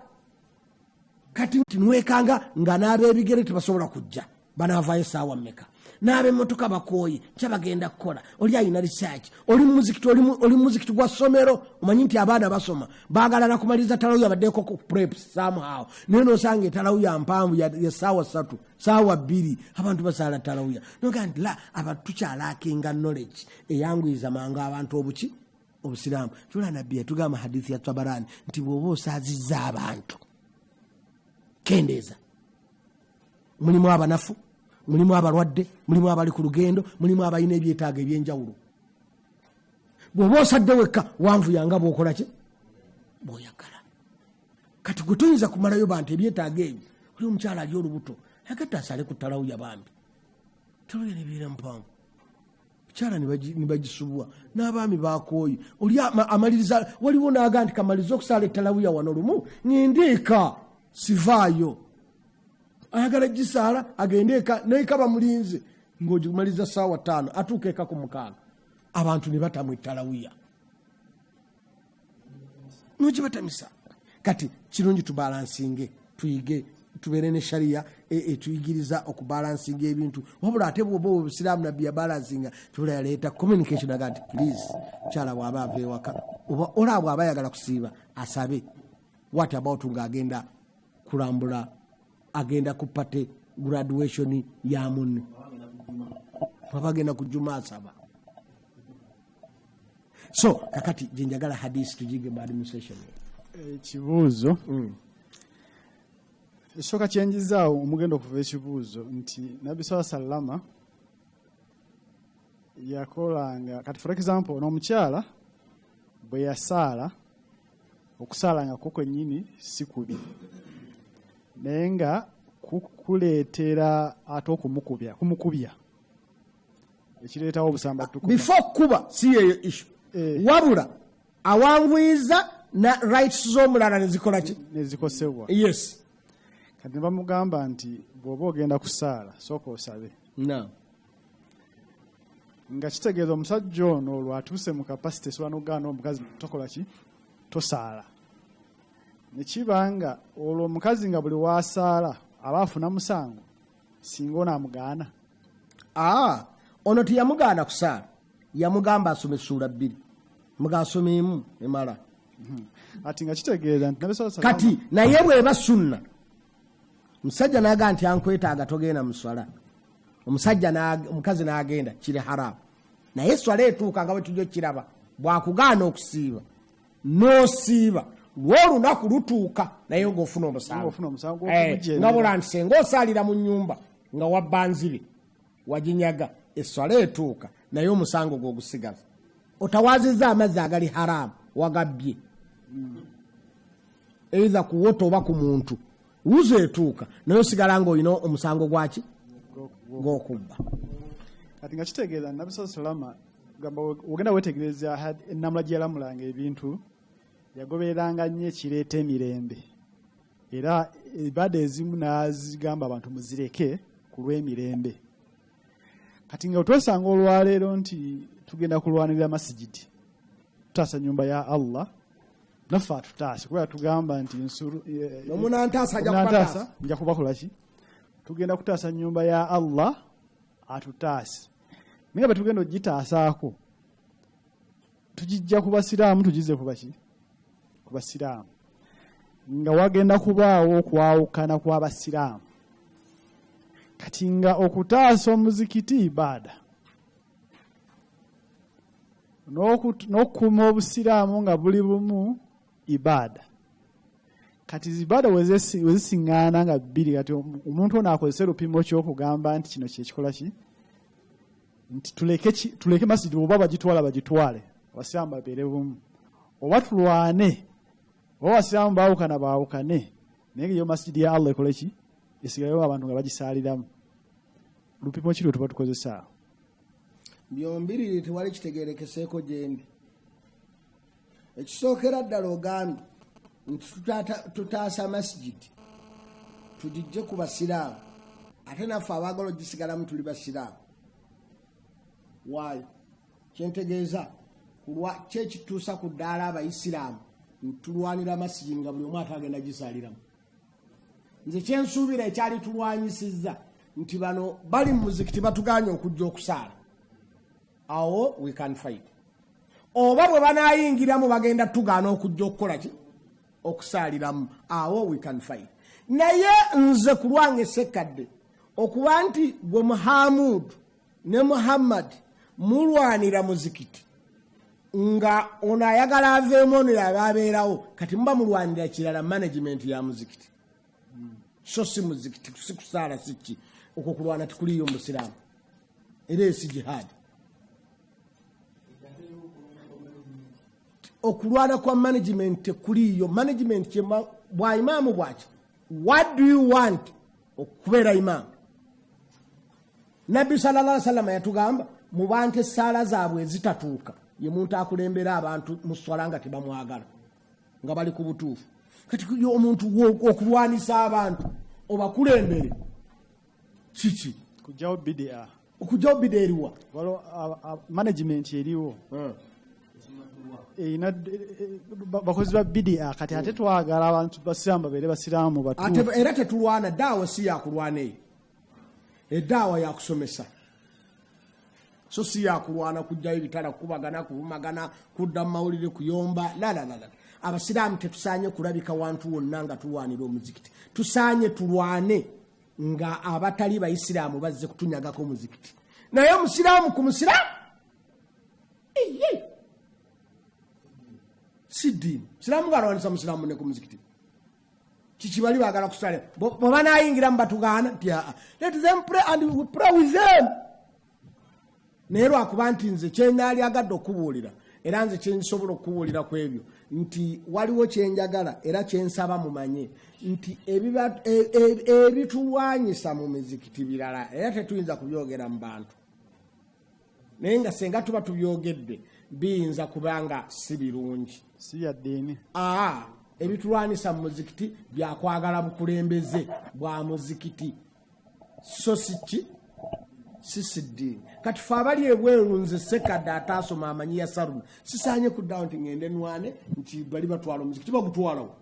Kati nwekanga nga n'ab'ebigere tebasobola kujja, banaavaayo essaawa mmeka? N'ab'emmotoka bakooye, kyabagenda kukola. Oli alina research, oli mumuzikiti, oli mumuzikiti gwa ssomero, omanyi nti abaana basoma, baagala nakumaliriza talawuya baddeko ku preps somehow, naye nosanga etalawuya mpanvu ya ssaawa 3, ssaawa 2, abantu basaala talawuya. Nogaa nti la abantu tukyalackinga knowledge eyanguyiza mangu abantu obuki obusiraamu. Tula nabbi yatugamba hadithi ya Tabarani nti bw'oba osaazizza abantu kendeeza, mulimu abanafu, mulimu abalwadde, mulimu abali ku lugendo, mulimu abalina ebyetaago ebyenjawulo. Bw'oba osadde wekka wanvuyanga bw'okola ki bw'oyagala. Kati gwe toyinza kumalayo bantu ebyetaago ebyo. Oli omukyala ali olubuto agatte asale ku talawuya, bambi talawuya nebeera mpanvu, mukyala ne bagisubwa n'abaami bakooye. Oli amaliriza, waliwo n'aga nti kamaliriza okusaala etalawuya wano lumu ŋŋende eka, sivaayo. Ayagala gisaala agende eka, naye bamulinze ng'ogimaliriza ssaawa 5, atuuka eka ku 6, abantu ne batamwa etalawuya nogibatamisa. Kati kirungi tubalancinge, tuyige, tubeere ne shariya etuyigiriza okubalancinga ebintu. Wabula ate bwoba obusiraamu nabbi yabalancinga, tula yaleeta communication aga nti please, mukyala bw'aba ava ewaka oba olaba bw'aba ayagala kusiiba asabe. What about ng'agenda kulambula, agenda ku party, graduation ya munne, bwaba agenda ku juma asaba. So kakati gyenjagala hadisi tugige mu administration. Ekibuuzo ekisooka kyenjizaawo omugenda okuva ekibuuzo nti nabbi saa sallama yakolanga, kati for example ono omukyala bwe yasaala, okusaala nga kwo kwennyini si kubi, naye nga kuleetera ate okumukubya, kumukubya ekireetawo obusambattuko. Before kuba si yeyo issue. Wabula awanguyiza na rights z'omulala nezikola ki? Nezikosebwa. Yes. Kati ne bamugamba nti bw'oba ogenda kusaala sooka osabe. No. Nga kitegeeza omusajja ono olwo atuuse mu capacity esobola n'okugaana omukazi tokola ki, tosaala, ne kiba nga olwo omukazi nga buli waasaala aba afuna musango singa ono amugaana. Aa, ono teyamugaana kusaala, yamugamba asome essuula 2, mugasoma emu emala. Ati nga kitegeeza nti Nabbi sallallahu Kati naye bweba sunna, omusajja naga nti ankwetaaga togenda mu swala, omusajja omukazi n'agenda, kiri haramu. Naye swala etuuka nga bwe tujja okiraba, bwakugaana okusiiba n'osiiba, lw'olunaku lutuuka naye ng'ofuna omusango. Ng'ofuna omusango gw'okumujeemera. Nga bula nti senga osaalira mu nnyumba nga wabba nzibe waginyaga, eswala etuuka naye omusango gw'ogusigaza. Otawaazizza amazzi agali haramu, wagabbye eitha ku wota oba ku muntu, wuzo etuuka naye osigala ng'olina omusango gwaki? Gw'okubba. Kati nga kitegeeza nabbi saa salama Gamba ogenda wetegereza ennamula gye yalamulanga ebintu, yagobereranga nnyo ekireeta emirembe, era ibaada ezimu n'azigamba abantu muzireke ku lw'emirembe. Kati nga twesanga olwaleero nti tugenda kulwanirira masigidi, tutaasa nyumba ya Allah, naffe atutaase, kuba tugamba nti omunantaasa nja kubakola ki? Tugenda kutaasa nyumba ya Allah atutaase. Naye bwe tugenda ogitaasaako tugijja ku basiraamu, tugize ku baki? Ku basiraamu. Nga wagenda kubaawo okwawukana kw'abasiraamu. Kati nga okutaasa omuzikiti ibaada, n'okukuuma obusiraamu nga buli bumu ibaada. Kati ibaada wezisiŋŋaana nga bbiri, kati omuntu ono akozese lupimo ky'okugamba nti kino kyekikola ki? Nti tuleke masjidi oba bagitwala bagitwale, abasiraamu babeere bumu, oba tulwane, oba abasiraamu baawukana baawukane, naye yo masjidi ya Allah ekole ki? Esigalewo abantu nga bagisaaliramu. Lupimo ki lwe tuba tukozesa? Byombiriri tewali kitegeerekeseeko gyendi. Ekisookera ddala ogambye nti tutaasa masjidi tugijje ku basiraamu, ate naffe abaagala ogisigalamu tuli basiraamu. Waayo kyentegeeza kulwa kyekituusa ku ddaala abayisiraamu ntulwanira masjidi nga buli omu ate agenda gisaaliramu. Nze kyensuubira ekyali tulwanyisizza nti bano bali mu muzikiti batuganye okujja okusaala, awo we can fight. Oba bwe banaayingiramu bagenda tugaana okujja okukola ki? Okusaaliramu, awo we can fight. Naye nze ku lwange Ssekadde, okuba nti gwe Muhammad ne Muhammad mulwanira muzikiti nga ono ayagala aveemu ono yaba abeerawo, kati muba mulwanira kirala, management ya muzikiti, so si muzikiti, si kusaala, si ki. Okwo kulwana tekuliyo mu busiraamu, era esi jihad. Okulwana kwa management tekuliyo. Management bwa imaamu bwaki? What do you want okubeera imaamu? Nabbi sallallahu alaihi wasallam yatugamba mu bantu essaala zaabwe ezitatuuka ye muntu akulembera abantu mu swala nga tebamwagala, nga bali ku butuufu. Kati omuntu okulwanisa abantu obakulembere kiki? Kujjawo bid'a. Okujjawo bid'a eriwa? Waliwo management eriwo erina bakozi ba bid'a. Kati ate twagala abantu basiraamu babeere basiraamu batuufu. Era tetulwana, daawa si yakulwana eyo, eddaawa yakusomesa, so si yakulwana kujjayo ebitala, kukubagana, kuvumagana, kudda mu mawulire, kuyomba. Lalalala, abasiraamu tetusaanye kulabika wantu wonna nga tulwanira omuzikiti. Tusaanye tulwane nga abatali bayisiraamu bazze kutunyagako omuzikiti, naye omusiraamu ku musiraamu si ddiini. Musiraamu ng'alwanisa musiraamu ne ku muzikiti kiki? Bali baagala kusala, bwe banaayingiramu batugaana nti aa, let them pray and we pray with them. Naye lwakuba nti nze kyenaali agadde okubuulira, era nze kyensobola okubuulira ku ebyo nti waliwo kyenjagala era kyensaba mumanye nti ebitulwanyisa mu mizikiti birala, era tetuyinza kubyogera mu bantu, naye nga senga tuba tubyogedde biyinza kubanga si birungi. Si ya ddiini. Aa, ebitulwanyisa mu muzikiti byakwagala bukulembeze bwa muzikiti, so si ki, si ddiini. Kati fe abali ebweru, nze Sekadde ataasoma amanyi ya saruna, sisaanye kuddawo nti ŋŋende nwane nti bali batwala omuzikiti. Bagutwalawo,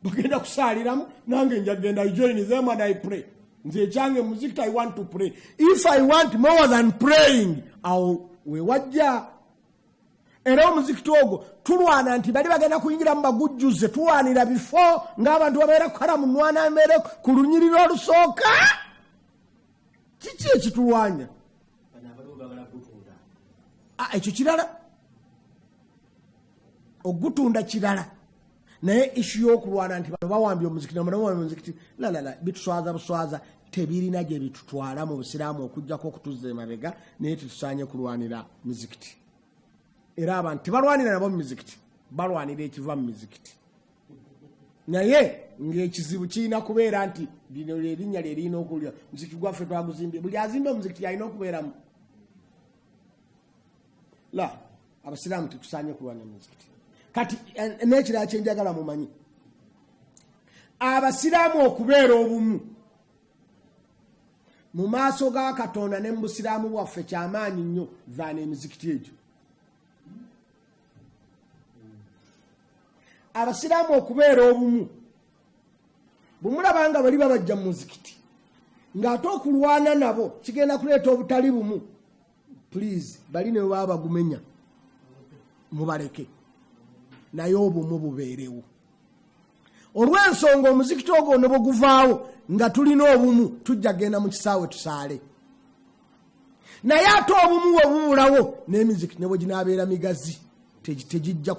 bagenda kusaaliramu, nange njagenda, I join them and I pray. Nze ekyange muzikiti, I want to pray. If I want more than praying, awo wewajja. Era omuzikiti ogwo tulwana nti bali bagenda kuyingiramu bagujjuze, tulwanira bifo ng'abantu babeera kukala mu nwana mbeere ku lunyiriro olusooka. Kiki ekitulwanya? Ekyo kirala, ogutunda kirala, naye issue y'okulwana nti bano bawambye omuzikiti, bano bawambye omuzikiti, lalala, bituswaza buswaza, tebirina gye bitutwala mu busiraamu okuggyako okutuzza emabega. Naye tetusaanye kulwanira muzikiti, era abantu tebalwanira nabo mu mizikiti, balwanira ekiva mu mizikiti. Naye ng'ekizibu kirina kubeera nti lino lyerinnya lyerina okulya muzikiti gwaffe twaguzimbye, buli azimba omuzikiti alina okubeeramu. La, abasiraamu tetusaanye kulwana mizikiti. Kati n'ekirala kyenjagala mumanyi, abasiraamu okubeera obumu mu maaso ga Katonda ne mu busiraamu bwaffe kyamaanyi nnyo than emizikiti egyo. Abasiraamu okubeera obumu, bwe mulaba nga bali babajja mu muzikiti ng'ate okulwana nabo kigenda kuleeta obutali bumu, please, bali ne baba bagumenya mubaleke, naye obumu bubeerewo. Olw'ensonga omuzikiti ogwo ne bwe guvaawo nga tulina obumu, tujja genda mu kisaawe tusaale. Naye ate obumu bwe bubulawo, n'emizikiti ne bwe ginaabeera migazi tegijja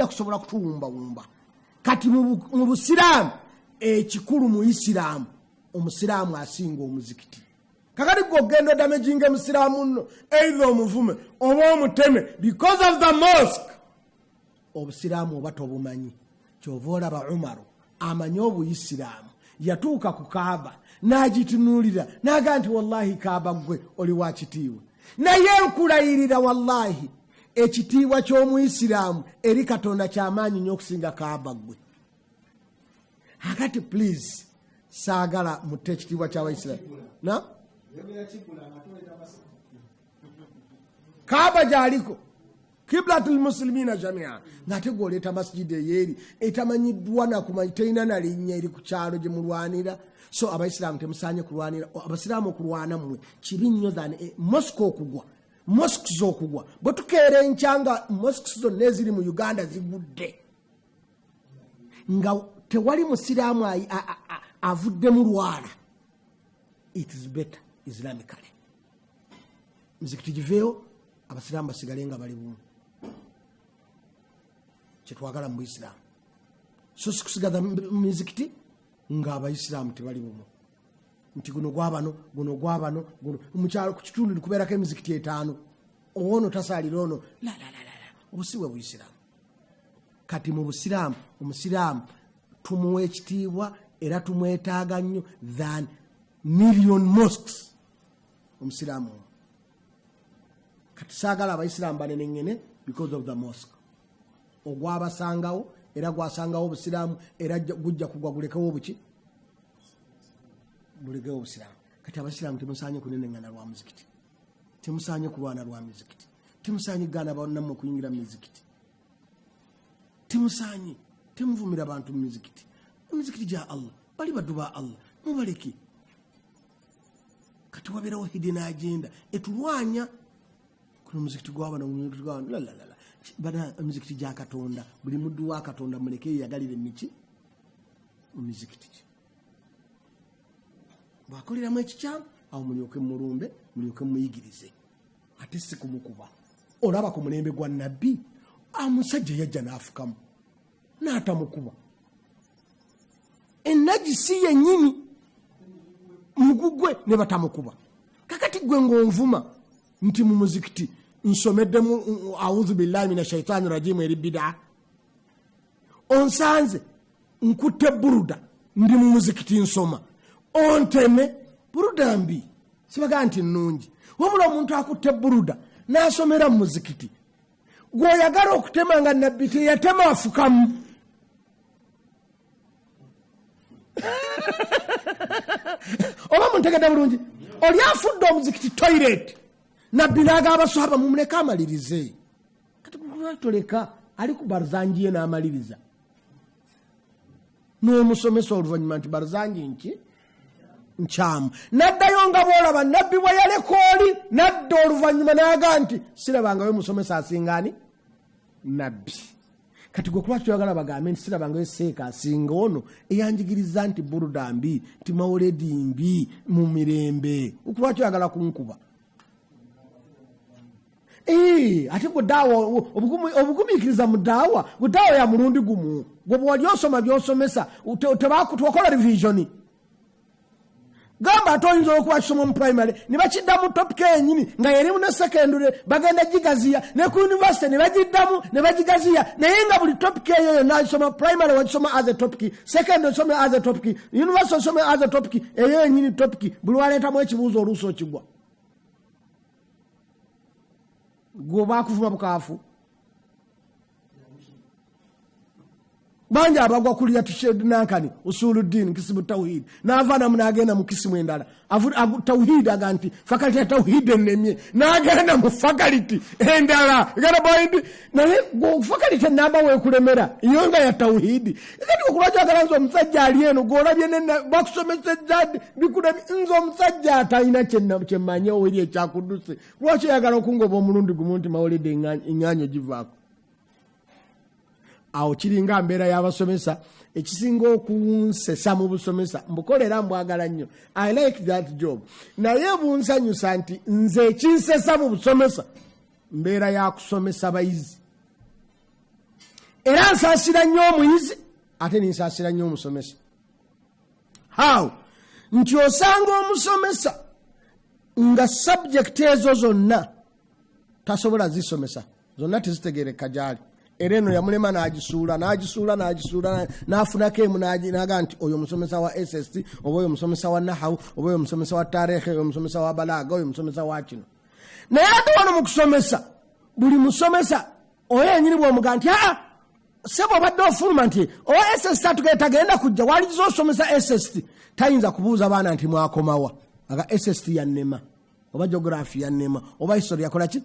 kusobola kutuwumbawumba. Kati mu busiraamu, ekikulu mu isiraamu, omusiraamu asinga omuzikiti. Kakati gwe ogenda odamaginga omusiraamu nno, either omuvume oba omuteme because of the mosque, obusiraamu oba tobumanyi. Kyova olaba Umaru amanyi obuyisiraamu, yatuuka ku Kaaba n'agitunuulira n'agaa nti, "Wallahi Kaaba, gwe oli wa kitiibwa, naye nkulayirira wallahi ekitiibwa ky'omuyisiraamu eri Katonda kyamaanyi nnyo okusinga Kaaba gwe." Akati please, saagala mutte ekitiibwa ky'abayisiraamu na Kaaba gyaliko kiblatul muslimina jamia, ng'ate gweoleeta masijidi eyeeri etamanyiddwa nakumanyi, terina nalinnya, eri ku kyalo gye mulwanira. So abaisiraamu temusaanye kulwanira. Abasiraamu okulwana mmwe kibi nnyo than mosque okugwa, mosques okugwa. Bwe tukeera enkya nga mosques zonna eziri mu Uganda zigudde, nga tewali musiraamu avuddemu lwala, it is better islamically muzikiti giveewo, abasiraamu basigale nga bali bumu. Kyetwagala mu buisiraamu, so sikusigaza mizikiti ng'abayisiraamu tebali bumu, nti guno gwabano, guno gwabano, guno mukyalo ku kitundu kubeerako emizikiti etaano, ono tasaalira ono. Lalalala, obusi bwe buyisiraamu. Kati mu busiraamu, omusiraamu tumuwa ekitiibwa era tumwetaaga nnyo than million mosques, omusiraamu omu. Kati saagala abayisiraamu baneneŋŋene because of the mosque. Ogwabasangawo era gwasangawo obusiraamu, era gujja kugwa gulekewo obuki, bulekewo obusiraamu. Kati abasiraamu temusaanye kuneneŋŋana lwa muzikiti, temusaanye kulwana lwa mizikiti, temusaanye kugaana bannammwe okuyingira mu mizikiti, temusaanye, temuvumira bantu mu mizikiti. Emizikiti gya Allah, bali baddu ba Allah, mubaleke. Kati wabeerawo hidden agenda etulwanya kuno muzikiti gwabano, muzikiti gwabano, lalalala. Bana, emizikiti gya Katonda, buli muddu wa Katonda muleke yeyagalire miki mu mizikiti gye. Bwakoleramu ekikyamu, awo mulyoke mulumbe, mulyoke muyigirize, ate si kumukuba. Olaba ku mulembe gwa Nabbi, omusajja yajja n'afukamu n'atamukuba, enagisi yennyini mugugwe ne batamukuba. Kakati gwe ng'onvuma nti mu muzikiti nsomeddemu audhu billahi min ashaitani rajimu, eri bidaa. Onsanze nkutte buruda, ndi mu muzikiti nsoma, onteme. Buruda mbi, sibagaa nti nnungi, wabula omuntu akutte buruda n'asomera mu muzikiti gweoyagala okutema, nga Nabbi teyatema afukamu. Oba muntegedde bulungi? Oli afudde omuzikiti toilet, Nabbi n'agaba abaswaba, mumuleke amalirize. Kati toleka ali ku barzanji ye n'amaliriza, n'omusomesa oluvannyuma nti barzanji nki nkyamu, n'addayo nga bwolaba Nabbi bwe yaleka oli, n'adda oluvannyuma n'agaa nti sirabangayo musomesa asingaani Nabbi. Kati gwe kulwaki toyagala bagambe nti sirabangayo seeka asinga ono eyanjigiriza nti buruda mbi, nti mawuledi mbi mu mirembe? Kulwaki oyagala kunkuba? Ate gwe daawa obugumiikiriza mu daawa, gwe daawa ya mulundi gumu. Gwe bwewali osoma byosomesa tebakutuwakola revision. Gamba ate oyinza okuba kisoma mu primary ne bakiddamu topic yenyini nga yerimu, ne secondary bagenda gigaziya, ne ku university ne bagiddamu ne bagigaziya, naye nga buli topic eyo yonna agisoma, primary wagisoma as a topic, secondary osome as a topic, university osome as a topic, eyo yenyini topic buli waleetamu ekibuuzo oluusi okigwa. Gwe bakuvuma bukaafu. Bangi abagwa kulya nankani usuluddin kisimu tawhid, n'ava namu n'agenda mu kisimu endala. Tawhid aga nti fakaliti ya tawhid ennemye, n'agenda mu fakaliti endala. Gana point. Naye gwe fakaliti enamba weekulemera yo nga ya tawhidi. Kati okulwaki oyagala nze omusajja ali eno gw'olabye bakusomesezza bikulemye, nze omusajja atalina kyemmanyi oweri ekyakudduse, lwaki oyagala okungoba omulundi gumu nti mawulidde eŋŋaanyi ogivaako? Awo kiringa mbeera y'abasomesa. Ekisinga okunsesa mu busomesa, mbukolera mbwagala nnyo, I like that job, naye bunsanyusa nti nze ekinsesa mu busomesa mbeera ya kusomesa bayizi. Era nsaasira nnyo omuyizi ate ninsaasira nnyo omusomesa. How nti osanga omusomesa nga subject ezo zonna tasobola zisomesa zonna, tezitegereka gyali, era eno yamulema n'agisuula n'agisuula n'agisuula, n'afunako emu n'aga nti oyo musomesa wa SST, oba oyo musomesa wa nahawu, oba oyo musomesa wa tarehe, oyo musomesa wa balaga, oyo musomesa wa kino. Naye ate wano mu kusomesa buli musomesa oyo yenyini bw'omuga nti aa sebo obadde ofuluma nti owa SST atugenda kujja waliza osomesa SST, tayinza kubuuza baana nti mwakomawa, aga SST yannema oba geography yannema oba history yakola ki.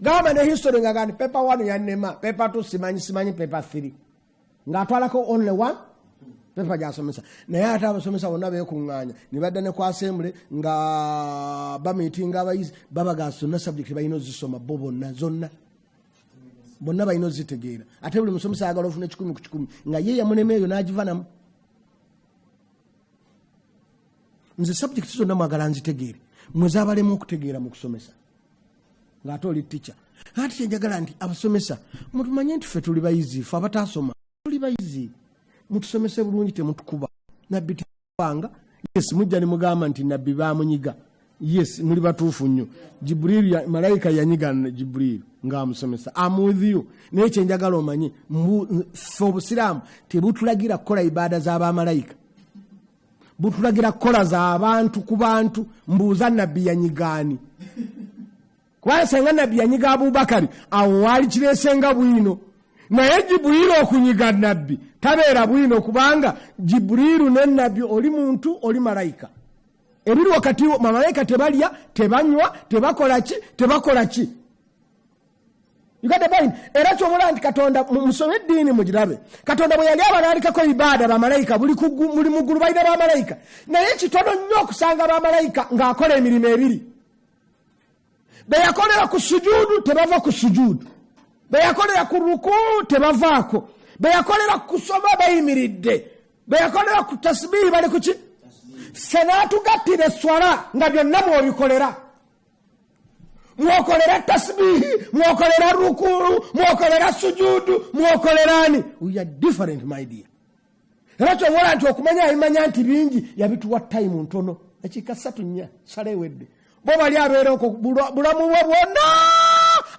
Gamba ne history nga gandi paper 1 yannema, paper 2 simanyi, simanyi paper 3, ng'atwalako only one paper gy'asomesa. Naye ate abasomesa bonna beekuŋŋaanya ne badda ne ku assembly nga bamiitinga abayizi, babaga zonna subject balina ozisoma bo bonna, zonna bonna balina ozitegeera. Ate buli musomesa ayagala ofuna 100 ku 100, nga ye yamulema eyo n'agiva namu. Nze subject zonna mwagala nzitegeere, mwe zaabalema okutegeera mu kusomesa ng'ate oli teacher. Ate kyenjagala nti abasomesa mutumanye nti ffe tuli bayizi, ffe abataasoma tuli bayizi, mutusomese bulungi, temutukuba. Nabbi tebanga, yes, mujja ne mugamba nti nabbi baamunyiga. Yes, muli batuufu nnyo. Jibrilu malayika yanyiga Jibrilu ng'amusomesa. I'm with you. Naye kyenjagala omanye, ffe obusiraamu tebutulagira kukola ibaada z'abamalayika, butulagira kukola z'abantu ku bantu. Mbuuza, nabbi yanyigaani? Kubanga senga nabbi yanyiga Abubakari, awo waali kireesenga bwino. Naye Jibuliiru okunyiga nabbi tabeera bwino, kubanga Jibuliiru ne nabbi oli muntu oli malayika. Ebiri wakati bamalayika tebalya, tebanywa, tebakola ki, tebakola ki. You got the point? Era kyobola nti Katonda musome eddiini mugirabe. Katonda bwe yali abalaalikako ibaada, bamalayika buli mu ggulu balina bamalayika, naye kitono nnyo okusanga bamalayika ng'akola emirimu ebiri. Be yakolera ku sujuudu tebava ku sujuudu, be yakolera ku rukuu tebavaako, be yakolera ku kusoma bayimiridde, be yakolera ku tasbihi bali ku ki. Ffe n'atugattira esswala nga byonna mw'obikolera, mwokolera tasbihi, mwokolera rukuu, mwokolera sujuudu, mwokolera ani. We are different, my dear. Era kyobola nti okumanya abimanya nti bingi yabituwa time ntono, dakiika 3 4 sala ewedde. Bo bali abeera okwo bulamu bwe bwonna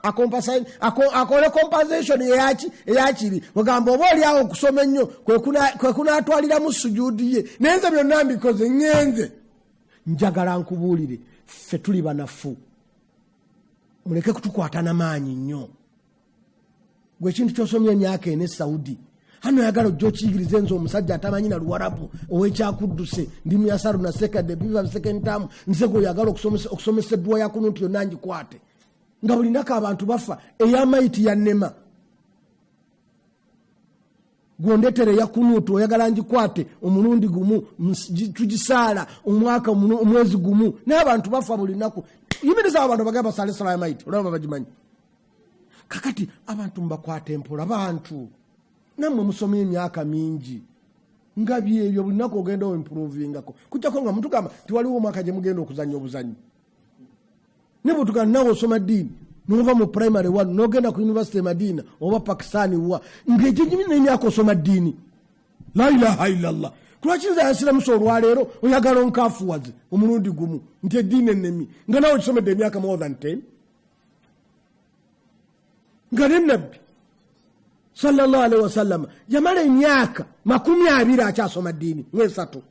akole compensation eyaki eyakiri ogamba oba oli awo okusoma ennyo kwe kunaatwaliramu sujuudi ye. Naye nze byonna mbikoze, ŋŋenze njagala nkubuulire, ffe tuli banafu, muleke kutukwata namaanyi nnyo. Gwe ekintu ky'osomye emyaka 4 Saudi hano oyagala ojja okiyigirize nze omusajja atamanyi na Luwarabu owekyakudduse, ndi muyasaru na second biva second term, nze gwe oyagala okusomesa edduwa ya kunuti yonna ngikwate nga buli nako abantu bafa, eyamayiti yannema, gwondetere eya kunuutu oyagala ngikwate omulundi gumu, tugisaala omwaka omwezi gumu, naye abantu bafa buli nnaku. Yimiriza abantu bagamba basaale sala ya mayiti, olaba bagimanyi. Kakati abantu mubakwata empola, bantu nammwe musomye emyaka mingi nga byebyo buli nnaku ogenda oimprovingako, kujjako nga mutugamba tiwaliwo omwaka gye mugenda okuzannya obuzannyi. Ne bwetugamba nawe osoma ddiini nova mu primary 1 nogenda ku university e Madina oba Pakistan wa ng'egyo n'emyaka osoma ddiini, la ilaha illallah. Lwaki nze ayasiramusa olwaleero oyagala onkafuwaze omulundi gumu nti eddiini ennemi nga nawe okisomedde emyaka more than 10, nga ne nabbi sallallahu alaihi wasallama yamala emyaka 20 akyasoma ddiini, mwesatu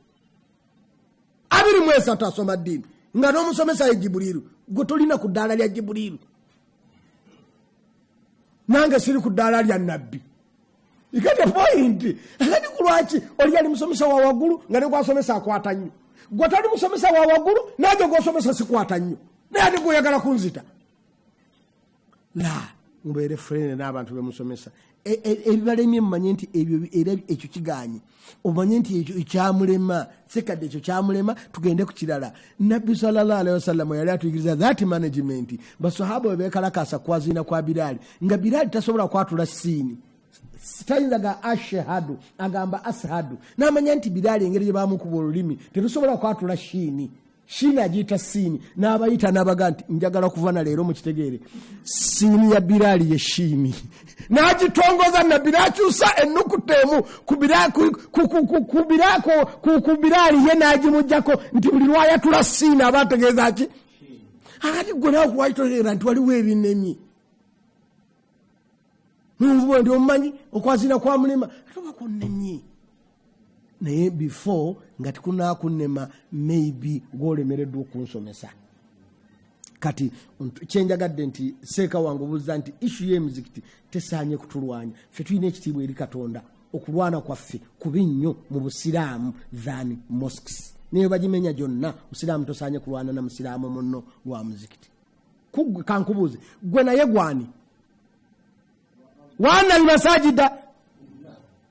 23 asoma ddiini nga n'omusomesa ye Jibuliiru. Gwe tolina ku ddaala lya Jibuliiru. Nange siri ku ddaala lya nabbi. You get the point? Akati ku lwaki oli yali musomesa wa waggulu nga ne gwasomesa akwata nnyo, gwe tali musomesa wa waggulu nange gwosomesa sikwata nnyo, naye ate gweoyagala kunzita. La mubeere friend n'abantu bemusomesa. Ebibalemye mumanye nti ebyo era ekyo kiganye, omanye nti ekyo kyamulema, sekadde ekyo kyamulema. Tugende ku kirala. Nabbi sallallahu alaihi wasallam yali atuyigiriza that management. Basahaba bwe beekalakasa kwaziina kwa Biraali, nga Biraali tasobola kwatula siini, tayinza ga ashhadu, agamba ashadu, n'amanya nti Biraali engeri gye bamukuba olulimi tetusobola kwatula shiini, shiini agiyita siini. N'abayita n'abaga nti njagala kuva na leero mukitegeere, siini ya Biraali ye shiini. N'agitongoza nabbi n'akyusa ennukuta emu ku Biraali ye n'agimugjako nti buli lwayatula siini aba ategeeza ki. Akati gwe nawe kuwakitotegeera nti waliwo ebinemye nvuba nti omumanyi okwazina kwa mulema ate oba kunnemye, naye before nga tikunakunnema maybe gwolemereddwa okunsomesa. Kati kyenjagadde nti seeka wange obuuza nti issue y'emizikiti tesaanye kutulwanya. Ffe tulina ekitiibwa eri Katonda. Okulwana kwaffe kubi nnyo mu busiraamu than mosques. Naye bagimenya gyonna, musiraamu tosaanye kulwana na musiraamu munno lwa muzikiti. Kankubuuze gwe, naye gwani wana limasajida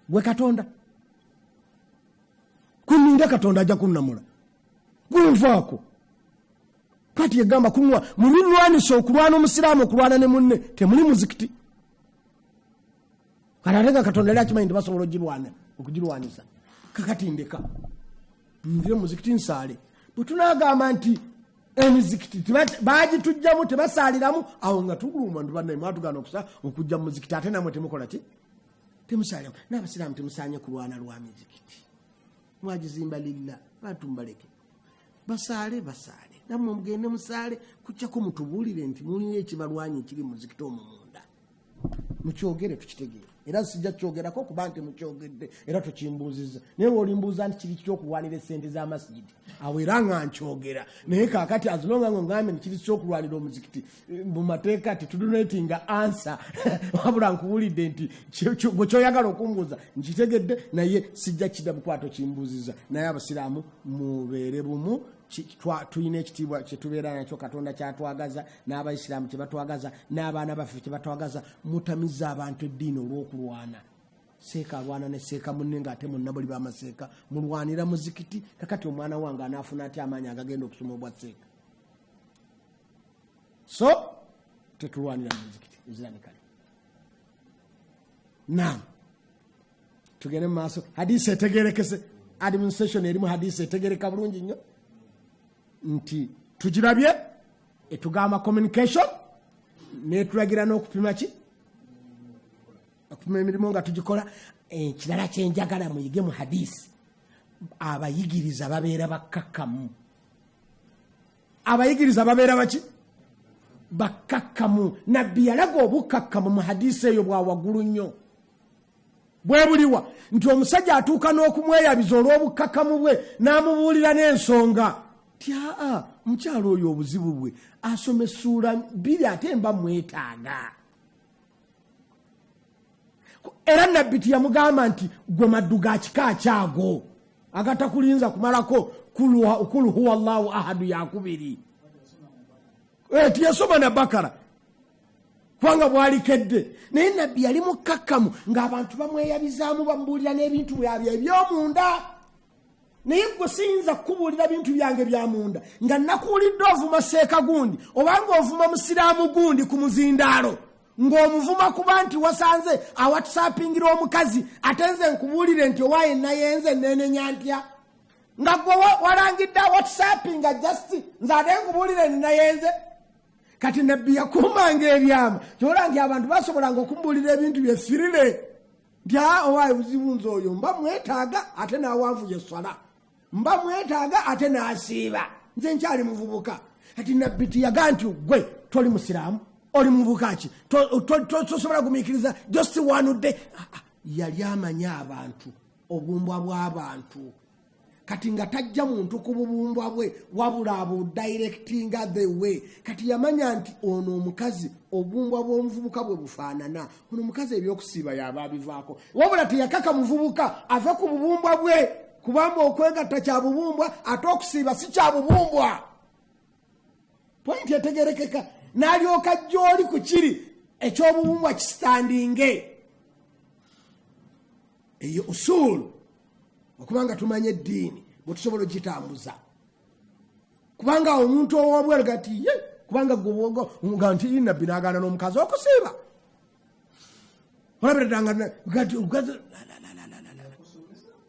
gwe Katonda kuninda, Katonda ajja kunnamula gwenvaako. Kati egamba kunwa mubirwanisa okulwana omusiraamu okulwana ne munne temuli muzikiti. Kati ate nga Katonda yali akimanyi nti basobola ogirwana okugirwanisa, kakati ndeka nzire muzikiti nsaale. Bwe tunagamba nti emizikiti bagitujjamu tebasaaliramu, awo nga tuguluma nti bannaye mwatugana okusa okujja mu muzikiti, ate namwe temukola ki, temusaaliramu. N'abasiraamu temusaanye kulwana lwa mizikiti. Mwagizimba lilla, bantu mubaleke basaale, basaale, nammwe mugende musaale, kujjako mutubuulire nti mulina ekibalwanyi ekiri mu muzikiti omwo munda, mukyogere tukitegeere. Era sijja kyogerako kuba nti mukyogedde era tukimbuuziza, naye wolimbuuza nti kiri kitya okulwanira esente z'amasigidi, awo era nga nkyogera. Naye kakati as long nga ngambye nti kiri kitya okulwanira omuzikiti, mu mateeka tetudonatinga answer, wabula nkuwulidde nti gwe kyoyagala okumbuuza nkitegedde, naye sijja kidda bukwato kimbuuziza. Naye abasiraamu mubeere bumu. Tulina ekitiibwa kyetubeera nakyo, Katonda kyatwagaza, n'abaisiraamu kyebatwagaza, n'abaana baffe kyebatwagaza. Mutamiza abantu eddiini olw'okulwana. Seeka alwana ne seeka munne, ng'ate munna buli bamaseeka, mulwanira muzikiti. Kakati omwana wange anaafuna atya amaanyi agagenda okusoma obwa seeka? So tetulwanira muzikiti Islamically. Nam tugende mu maaso. Hadisi etegerekese, administration erimu hadisi etegereka bulungi nnyo nti tugirabye, etugamba communication, netulagira n'okupima ki, okupima emirimu nga tugikola. Ekirala kyenjagala muyige mu hadisi, abayigiriza babeera bakkakkamu. Abayigiriza babeera baki? Bakkakkamu. Nabbi yalaga obukkakkamu mu hadisi eyo bwa waggulu nnyo. Bwe buliwa? Nti omusajja atuuka n'okumweyabiza olw'obukkakkamu bwe, n'amubuulira n'ensonga ti aa, mukyalo oyo obuzibu bwe asoma essuula 2 ate mba mwetaaga. Era nabbi tiyamugamba nti gwe maddu ga kika kyago agatakulinza kumalako kul huwa llahu ahadu yakubiri. Tiyasoma na Bakara kubanga bwalikedde. Naye nabbi yali mukkakkamu ng'abantu bamweyabizaamu, bamubuulira n'ebintu byabwe ebyomunda. Naye gwe siyinza kukubuulira bintu byange bya munda nga nakuwulidde ovuma seeka gundi, obanga ovuma musiraamu gundi ku muzindaalo, ng'omuvuma kuba nti wasanze awatusapingira omukazi, ate nze nkubuulire nti owaaye nayenze nenenya ntya nga gwe walangidde awatusapinga just nze ate nkubuulire nti nayenze. Kati nabbi yakuumanga ebyama, kyola nti abantu basobolanga okumubuulira ebintu byefirire nti aa, owaaye buzibu nze oyo mba mwetaaga ate n'awanvuya esswala, mba mwetaaga ate n'asiiba, nze nkyali muvubuka. Kati nabbi tiyaga nti gwe toli musiraamu, oli muvubuka ki, tosobola gumiikiriza just one day. Ah, ah, yali amanyi abantu, obumbwa bw'abantu. Kati nga tajja muntu ku bubumbwa bwe, wabula abudirectinga the way. Kati yamanya nti ono omukazi obubumbwa bw'omuvubuka bwe bufaanana, ono omukazi ebyokusiiba yaba abivaako. Wabula teyakaka muvubuka ave ku bubumbwa bwe, kubanga okwegatta kya bubumbwa ate okusiiba si kya bubumbwa. Pointi etegerekeka. N'alyoka gy'oli ku kiri ekyobubumbwa kisitandinge. Eyo usuulu, okubanga tumanye eddiini bwe tusobola ogitambuza. Kubanga omuntu ow'obweru gati ye, kubanga gwe nti nabbi n'agaana n'omukazi okusiiba. Olabira ddala gati omukazi,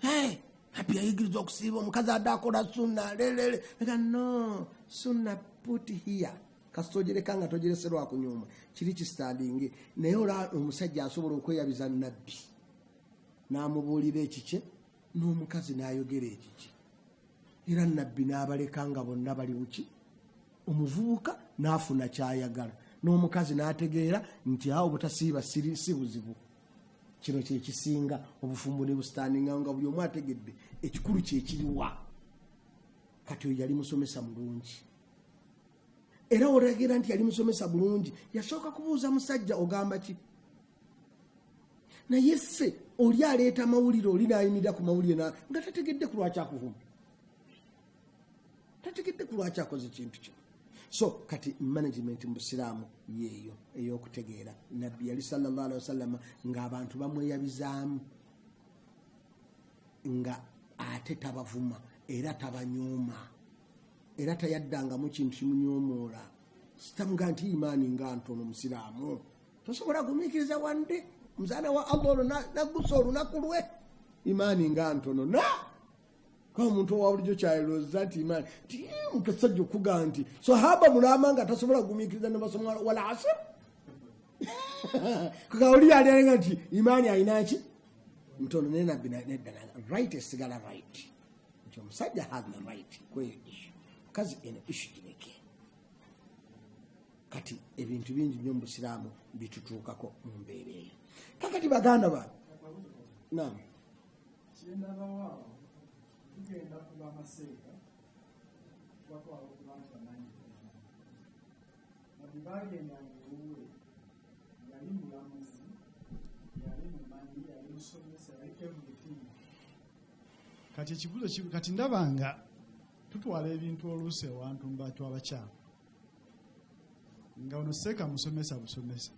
hey, nabbi yayigiriza okusiiba omukazi adde akola sunna lelele. Nga no sunna put here, kasita ogireka nga togirese lwakunyuma, kiri kisitandinge. Naye ola omusajja asobola okweyabiza nabbi n'amubuulira ekikye, n'omukazi n'ayogera ekikye, era nabbi n'abaleka nga bonna bali buki. Omuvubuka n'afuna kyayagala, n'omukazi n'ategeera nti awo butasiiba si buzibu. Kino kyekisinga obufumbo ne busitandinga nga buli omu ategedde ekikulu kyekiriwa. Kati oyo yali musomesa mulungi, era olagira nti yali musomesa bulungi. Yasooka kubuuza musajja, ogamba ki? Naye ffe oli aleeta amawulire, oli n'ayimirira ku mawulire nga tategedde ku lwaki akuvuma, tategedde ku lwaki akoze ekintu kino. So kati management mu busiraamu yeeyo ey'okutegeera. Nabbi yali sallallahu alaihi wasallama ng'abantu bamweyabizaamu, nga ate tabavuma era tabanyooma, era tayaddangamu kintu kimunyoomoola. Sitamuga nti imaani nga ntono, musiraamu tosobola gumiikiriza wande omuzaana wa Allah olwo naggusa olunaku lwe, imaani nga ntono. Na kuba omuntu owa bulijjo kyalowooza nti imaani ti mukasajja okuga nti sahaba mulama nga tasobola kugumiikiriza ne basoma wal asr, kaka oli yali alenga nti imaani alina ki ntono. Naye nabbi nedda, right esigala right, nti omusajja has the right kweyo issue, mukazi eno issue gireke. Kati ebintu bingi nnyo mu busiraamu bitutuukako mu mbeera eyo. Kakati baganda bange, nam. Kyendabawo awo, tugenda ku bamaseeka, tubatwala okuba nti bamanyi. Nabbi bagendanga ewuwe, yali mulamuzi, yali mumanyi, yali musomesa, yali everything. Kati ekibuuzo kati ndaba nga tutwala ebintu oluusi ewantu mu bantu abakyamu, nga ono seeka musomesa busomesa,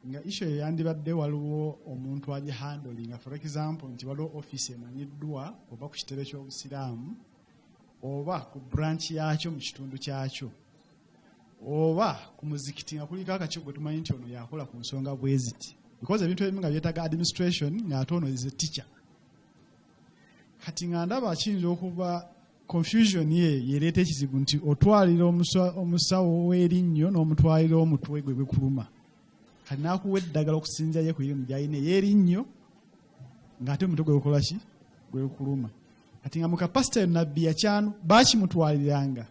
nga issue eyo yandibadde waliwo omuntu agihandlinga. For example, nti waliwo offisi emanyiddwa oba ku kitebe ky'obusiraamu oba ku branch yakyo mu kitundu kyakyo oba ku muzikiti nga kuliko akakiiko gwe tumanyi nti ono yakola ku nsonga bwe ziti, because ebintu ebimu nga byetaaga administration, ng'ate ono is a teacher. Kati nga ndaba kiyinza okuba confusion ye yereeta ekizibu nti otwalira omusawo w'erinnyo n'omutwalira omutwe gwe gwekuluma, kati n'akuwa eddagala okusinza ye ku irimu gy'alina ey'erinnyo, ng'ate omutwe gwe gukola ki? Gwekuluma. Kati nga mu capacity eyo nabbi yakyanu baakimutwaliranga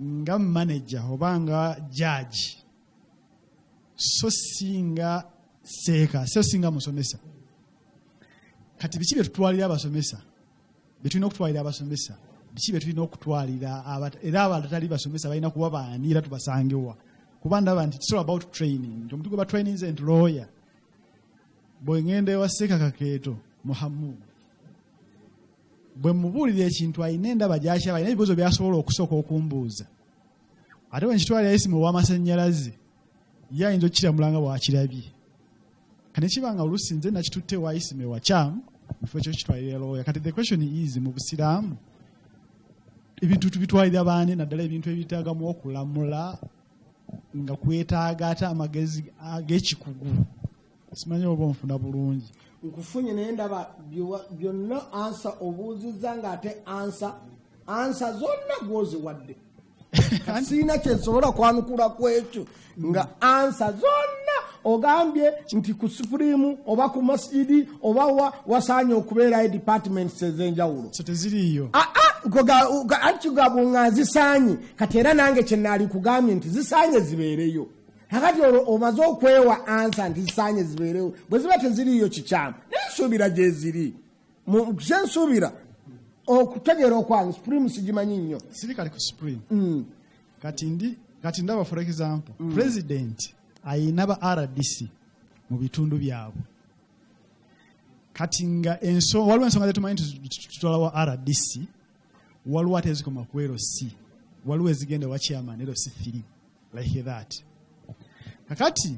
nga manager oba nga judge, so singa seeka, so singa musomesa. Kati biki bye tutwalira abasomesa, bye tulina okutwalira abasomesa? Biki bye tulina okutwalira era abatali basomesa balina kuba baani, era tubasangewa? Kuba ndaba nti it's all about training, nti omuntu gwe batraininze nti lawyer, bwe ŋŋenda ewa Seeka Kakeeto Muhammud, bwe mubuulira ekintu alina endaba gy'akyaba, alina ebibuuzo by'asobola okusooka okumbuuza. Ate bwe nkitwalira Isimu ow'amasannyalaze, ye ayinza okukiramula nga bw'akirabye. Kati kiba nga oluusi nze nakitutte ewa Isimu ewakyamu mu kifo ky'okitwalira lawyer. Kati the question is, mu busiraamu ebintu tubitwalira baani, naddala ebintu ebitaagamu okulamula nga kwetaaga ate amagezi ag'ekikugu? Simanyi oba onfuna bulungi. Nkufunye, naye ndaba byonna answer obuuzizza ng'ate answer zonna gwoziwadde. Kati siina kyensobola kwanukula ku ekyo, nga answer zonna ogambye nti ku supreme oba ku masjidi oba wa wasaanye okubeerayo departments ez'enjawulo. So teziriiyo. Anti nga zisaanye. Kati era nange kyenaali kugambye nti zisaanye zibeereyo. Kakati olwo omaze okwewa answer nti zisaanye zibeereyo. Bwe ziba teziriiyo kikyamu, naye nsuubira gyeziri. Kyensuubira Okutegeera okwange, Supreme sigimanyi nnyo. Siri kali ku Supreme. Kati ndi kati ndaba, for example, president ayina ba RDC mu bitundu byabwe. Kati nga waliwo ensonga zetumanyi nti tutwala wa RDC, waliwo ate ezikoma ku LC, waliwo ezigenda wa chairman LC3, like that. Kakati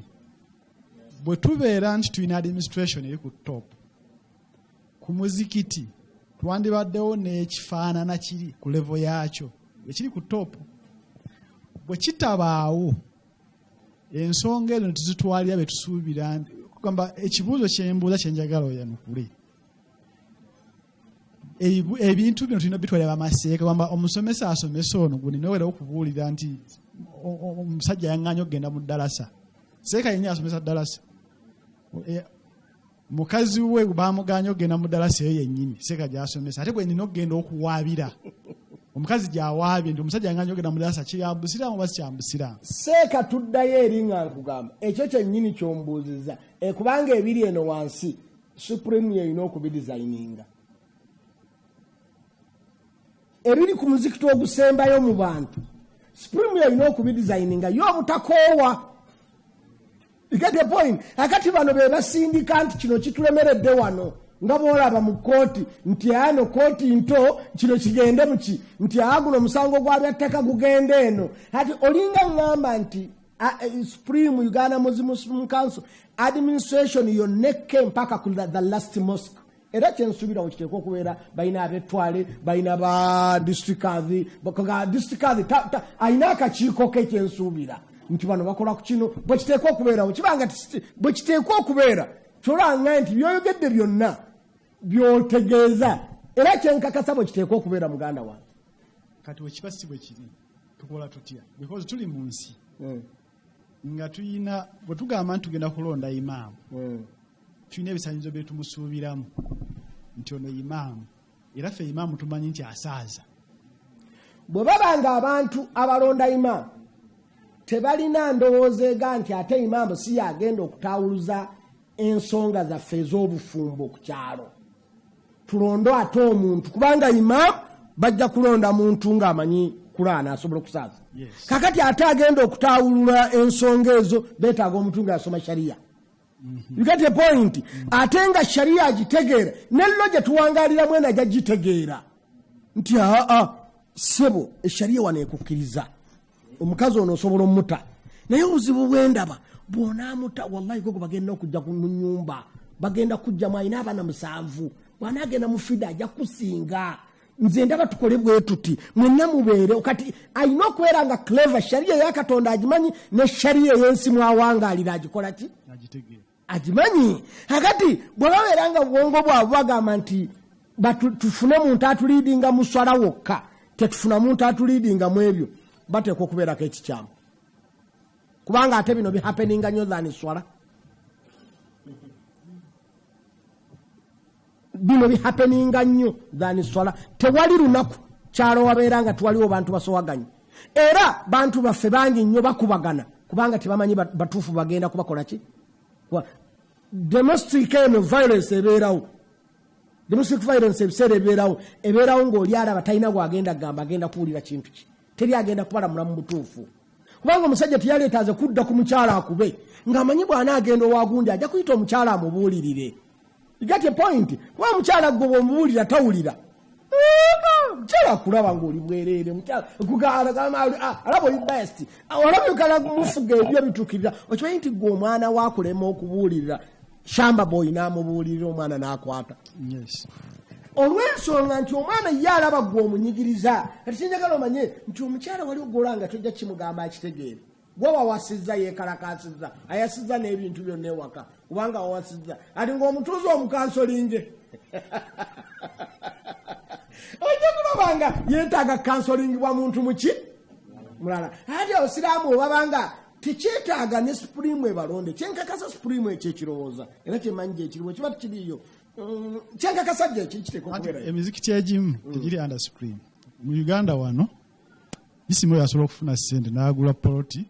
bwe tubeera nti tulina administration eri ku top, ku muzikiti twandibaddewo n'ekifaanana kiri ku level yaakyo ekiri ku top. Bwe kitabaawo, ensonga ezo netuzitwalira betusuubira. Kugamba ekibuuzo kyembuuza, kyenjagala oyanukule, ebintu bino tulina bitwalira bamaseeka. Kugamba omusomesa asomesa ono gwe nina okubuulira nti omusajja yaŋŋanya okugenda mu ddalasa, seeka yennyini asomesa ddalasa. Mukazi we bamuganya okugenda mu ddalasa eyo yennyini seeka gyasomesa, ate gwe nina okugenda okuwaabira omukazi gyawaabye nti omusajja yaŋŋanya okugenda mu ddalasa, kiyambusiraamu oba sikyambusiraamu? Seeka, tuddayo eri nga nkugamba ekyo kyennyini kyombuuziza. Kubanga ebiri eno wansi, Supreme yerina okubidesigninga. Ebiri ku muzikiti ogusembayo mu bantu, Supreme yerina okubidesigninga yo obutakoowa. You get the point? Akati bano be basindika nti kino kitulemeredde wano, nga bwolaba mu kooti nti ano kooti nto, kino kigende muki, nti aguno omusango gwa byattaka gugende eno. Ati olinga ŋŋamba nti Supreme Uganda Muslim Council administration yonna ekke mpaka ku the last mosque. Era kyensuubira kiteekwa okubeera balina abetwale, balina ba district, district alina akakiiko ke. Kyensuubira nti bano bakola ku kino, bwe kiteekwa okubeerawo. Kibanga bwe kiteekwa okubeera, kyolanga nti byoyogedde byonna byotegeeza, era kyenkakasa bwe kiteekwa okubeera, muganda wange. Kati wekiba si bwe kiri, tukola tutya? Because tuli mu nsi nga tuyina, bwe tugamba nti tugenda kulonda imaamu, tulina ebisanyizo bye tumusuubiramu nti ono imaamu, era ffe imaamu tumanyi nti asaaza. Bwe baba nga abantu abalonda imaamu tebalina ndowooza ega nti ate imaamu si yagenda okutawuluza ensonga zaffe ez'obufumbo ku kyalo, tulonde ate omuntu, kubanga imaamu bajja kulonda muntu ng'amanyi Kulaana, asobola okusaaza. Kakati ate agenda okutawulula ensonga ezo, beetaaga omuntu ng'asoma shariya. You get a point? Ate nga shariya agitegeera, nello gye tuwangaliramu ena ajja gitegeera nti aa, ssebo, eshariya wano ekukkiriza omukazi ono osobola omuta, naye obuzibu bwendaba bwonaamuta, wallahi gogo bagenda okujja mu nyumba, bagenda kujjamu, alina abaana 7, bwanaagenda mu fida ajja kusinga. Nze ndaba tukole bwe tuti, mwenna mubeere. Kati alina okubeera nga clever, shariya eya Katonda agimanyi, ne shariya ey'ensi mwawangaalira agikola ki? Agitegeera. Agimanyi. Akati bwe babeera nga bwongo bwabwe bagamba nti tufune muntu atuleadinga mu swala wokka, tetufuna muntu atuleadinga mu ebyo, bateekwa okubeerako ekikyamu, kubanga ate bino bihappeninga nnyo than swala. Bino bihappeninga nnyo than swala. Tewali lunaku kyalo wabeera nga twaliwo bantu basowaganye, era bantu baffe bangi nnyo bakubagana kubanga tebamanyi batuufu bagenda kubakola ki. Domestic eno violence ebeerawo, domestic violence ebiseera ebeerawo, ebeerawo ng'oli alaba talina gwagenda gamba, agenda kuwulira kintu ki, teri agenda kubalamula mu butuufu, kubanga omusajja teyaleetaaze kudda ku mukyala akube ng'amanyi bw'anaagenda owagundi ajja kuyita omukyala amubuulirire. You get a point? Kuba omukyala gwe bw'omubuulira tawulira. Mukyala akulaba ng'oli bwereere, mukyala alaba oli best, olaba okala mufuga ebyo bituukirira. Okimanyi nti gwe omwana wakulema okubuulirira, shamba boy n'amubuulirira, omwana n'akwata. Olw'ensonga nti omwana ye alaba gwe omunyigiriza. Kati kinjagala omanye nti omukyala wali ogola nga tojja kimugamba akitegeere. Gwe wawasizza, yeekalakasizza, ayasizza n'ebintu byonna ewaka kubanga wawasizza, ati ng'omutuuze omucounselinge, ojja kulaba nga yeetaaga counselingibwa muntu muki mulala. Ate abasiraamu obabanga tekyetaaga ne Supreme ebalonde. Kyenkakasa Supreme ekyo ekirowooza era kyemanyi gyekiriwo, kiba tekiriiyo. Kyenkakasa gye kiteeka Anti okubeerayo. Emizikiti egimu tegiri under Supreme. Mu Uganda wano isimu oyo asobola okufuna ssente n'agula poloti,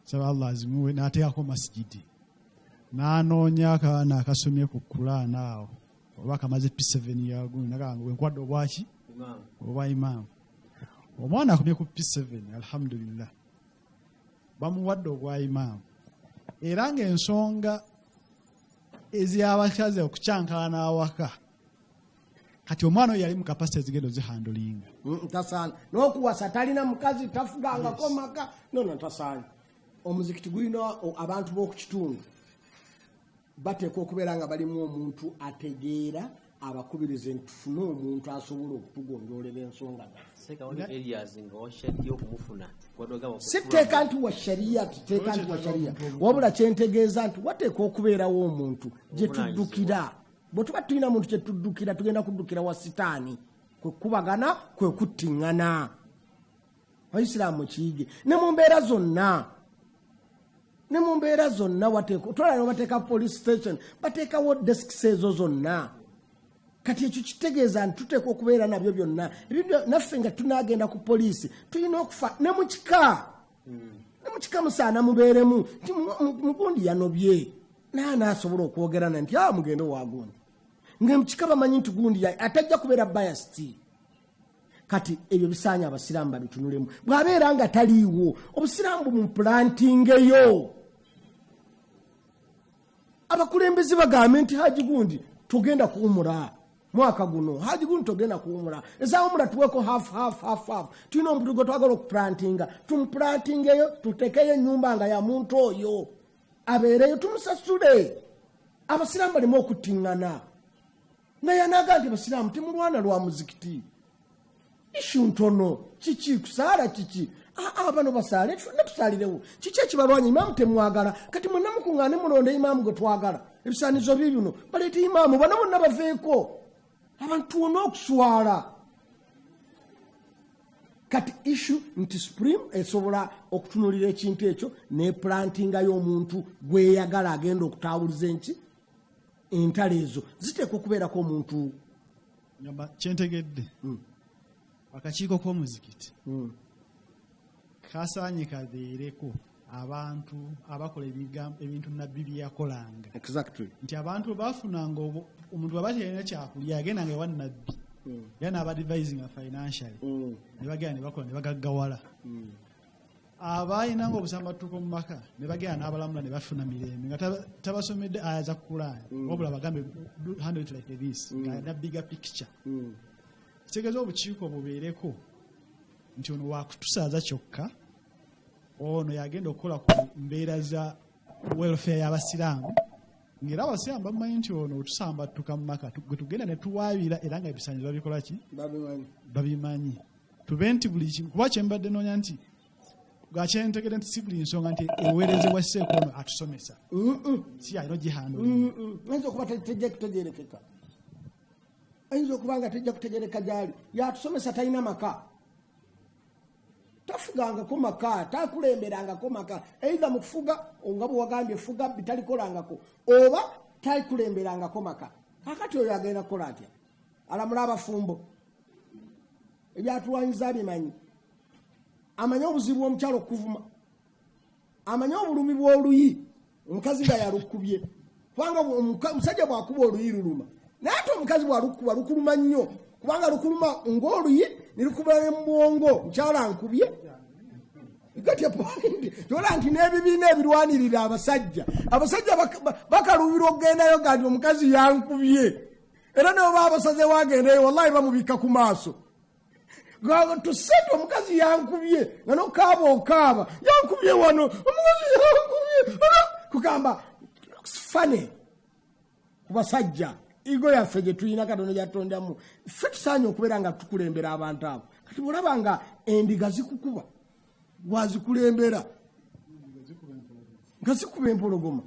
saba Allah azimuwe, n'ateekako masigidi, n'anoonya akaana akasomye ku Kulaana awo. Oba akamaze P7 yagundi nagamba wenkwadde obwaki obwa imaamu. Omwana akomye ku P7, alhamdulillah, bamuwadde obwa imaamu, era ng'ensonga ez'abakazi okukyankalana awaka, kati omwana oyo yali mu capacity ezigenda ozihandlinga. Tasaana n'okuwasa, talina mukazi, tafugangako maka. Nono tasaana. Omuzikiti gulina abantu b'oku kitundu bateekwa okubeera nga balimu omuntu ategeera, abakubirize nti tufune omuntu asobola okutugonjoolera ensonga zaffe. Seeka, waliwo areas nga wakyaddi okumufuna. Si tteeka nti wa shariya, titeeka nti wa shariya, wabula kyentegeeza nti wateekwa okubeerawo omuntu gye tuddukira. Bwe tuba tulina muntu kye tuddukira, tugenda kuddukira wa sitaani, kwe kubagana, kwe kuttiŋŋana. Abayisiraamu kiyige ne mu mbeera zonna, ne mu mbeera zonna wateeka twala bateeka police station, bateekawo desks ezo zonna. Kati ekyo kitegeeza nti tuteekwa okubeera nabyo byonna. Ebintu naffe nga tunagenda ku poliisi tulina okufa ne mu kika, ne mu kika musaana mubeeremu nti mugundi yanobye, naye naasobola okwogera na nti a mugende wa gundi, nga mu kika bamanyi nti gundi atajja kubeera biased. Kati ebyo bisaanye abasiraamu babitunulemu. Bw'abeera nga taliiwo, obusiraamu bumuplantingeyo, abakulembeze bagambe nti haji gundi togenda kuwumula mwaka guno, haji gundi togenda kuwumula, ezawumula tuweko half, half, half, half. Tulina omuntu gwe twagala okuplantinga, tumuplantingeyo, tutekeyo ennyumba nga ya muntu oyo, abeereyo, tumusasule. Abasiraamu balimu okuttiŋŋana, naye anaga nti abasiraamu temulwana lwa muzikiti, issue ntono, kiki kusaala, kiki? Aa, bano basaale, ffenna tusaalirewo. Kiki ekibalwanya? Imaamu temwagala. Kati mwenna mukuŋŋaane mulonde imaamu gwe twagala, ebisaanizo bibino, baleete imaamu, bano bonna baveeko, abantu tuwone okuswala. Kati issue nti supreme esobola okutunulira ekintu ekyo neplantingayo omuntu gweyagala agenda okutawuliza enki entalo ezo ziteekwa okubeerako omuntu. Ngamba kyentegedde, akakiiko k'omuzikiti kasaanye kabeereko abantu abakola ebintu nabbi bye yakolanga. Nti abantu bafunanga omuntu bw'aba talina kyakulya, agendanga ewa nabbi era n'abadvisinga financially, ne bagenda ne bakola ne bagaggawala. Abaayinanga obusambattuko mu maka ne bagenda n'abalamula ne bafuna mirembe, nga tabasomedde aya za Kulaani, wabula bagambe, "Handle it like this," nga alina bigger picture. Kitegeeza obukiiko bubeereko nti ono wakutusaaza kyokka, ono yagenda okukola ku mbeera za welfare y'abasiraamu, ng'era abasiraamu bamanyi nti ono otusambattuka mu maka gwe tugenda ne tuwaabira, era nga ebisaanyizo babikola ki? Babimanyi. Babimanyi. Tube nti buli kimu, kuba kyembadde noonya nti gakyentegedde nti si buli nsonga nti eweerezebwa seeka ono atusomesa, si alina ogihandlinga. Ayinza okuba tejja kutegerekeka, ayinza okuba nga tejja kutegereka gyali. Yatusomesa talina maka, tafugangako maka, takulemberangako maka, either mu kufuga nga bwe wagambye fuga bitalikolangako, oba takulemberangako maka. Kakati oyo agenda kukola atya? Alamula abafumbo, ebyatulwanyiza bimanyi, amanyi obuzibu bw'omukyalo okuvuma, amanyi obulumi bw'oluyi omukazi nga yalukubye, kubanga omusajja bw'akuba oluyi luluma, naye ate omukazi bw'alukuba lukuluma nnyo, kubanga lukuluma ng'oluyi ne lukuba ne mu bwongo. Mukyala nkubye. You get your point? Tola nti n'ebibiina ebirwanirira abasajja, abasajja bakaluubirwa okugendayo ga nti omukazi yankubye, era ne baba abasazeewo agendeyo, wallahi bamubikka ku maaso. Tusente omukazi yankubye, nga nokaaba okaaba, yankubye wano, omukazi yankubye. Kugamba looks funny ku basajja. Ego yaffe gye tulina, Katonda gyatondamu ffe, tusaanye okubeera nga tukulembera abantu abo. Kati bwolaba nga endiga zikukuba, wazikulembera nga zikuba empologoma.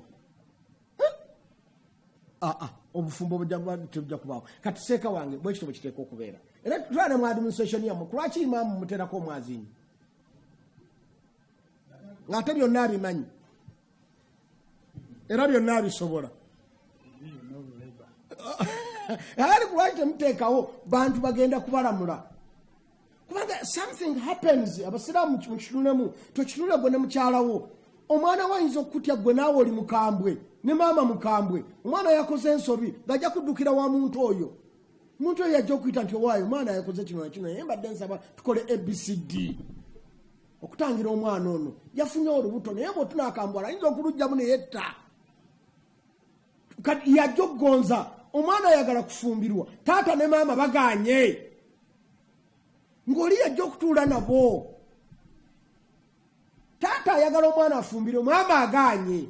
Aa, obufumbo tebujja kubaawo. Kati seeka wange, bwekito bwe kiteeka okubeera. Era tutwale mu administration yammwe, kulwaki imaamu muterako omwazinyi ng'ate byonna abimanyi era byonna abisobola? Ali kulwaki temuteekawo bantu bagenda kubalamula? Kubanga something happens, abasiraamu mukitunulemu, tokitunule gwe ne mukyalawo. Omwana we ayinza okukutya gwe, naawe oli mukambwe. Ne maama mukambwe, omwana yakoze ensobi, ng'ajja kuddukira wa muntu oyo. Omuntu oyo yajja okuyita nti owaayo omwana yakoze kino na kino, naye mbadde nsaba tukole ABCD okutangira omwana ono. Yafunye olubuto, naye bw'otunaakambwala ayinza okulugyamu ne yetta. Kati yajja okugonza, omwana ayagala kufumbirwa, taata ne maama bagaanye. Ng'oli yajja okutuula nabo. Taata ayagala omwana afumbirwe, maama agaanye.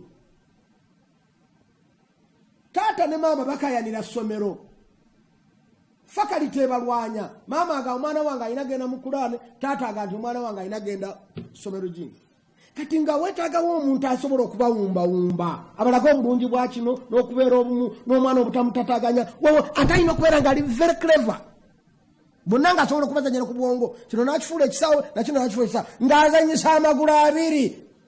Taata ne maama bakayanira ssomero. Fakalite ebalwanya. Maama aga omwana wange alina genda mu Kulaane, taata aga nti omwana wange alina genda ssomero gino. Kati nga weetaagawo omuntu asobola okubawumbawumba, abalage obulungi bwa kino n'okubeera obumu n'omwana obutamutataganya. Ate alina okubeera ng'ali very clever. Bonna ng'asobola okubazanyira ku bwongo, kino n'akifuula ekisaawe, na kino n'akifuula ekisaawe, ng'azanyisa amagulu abiri,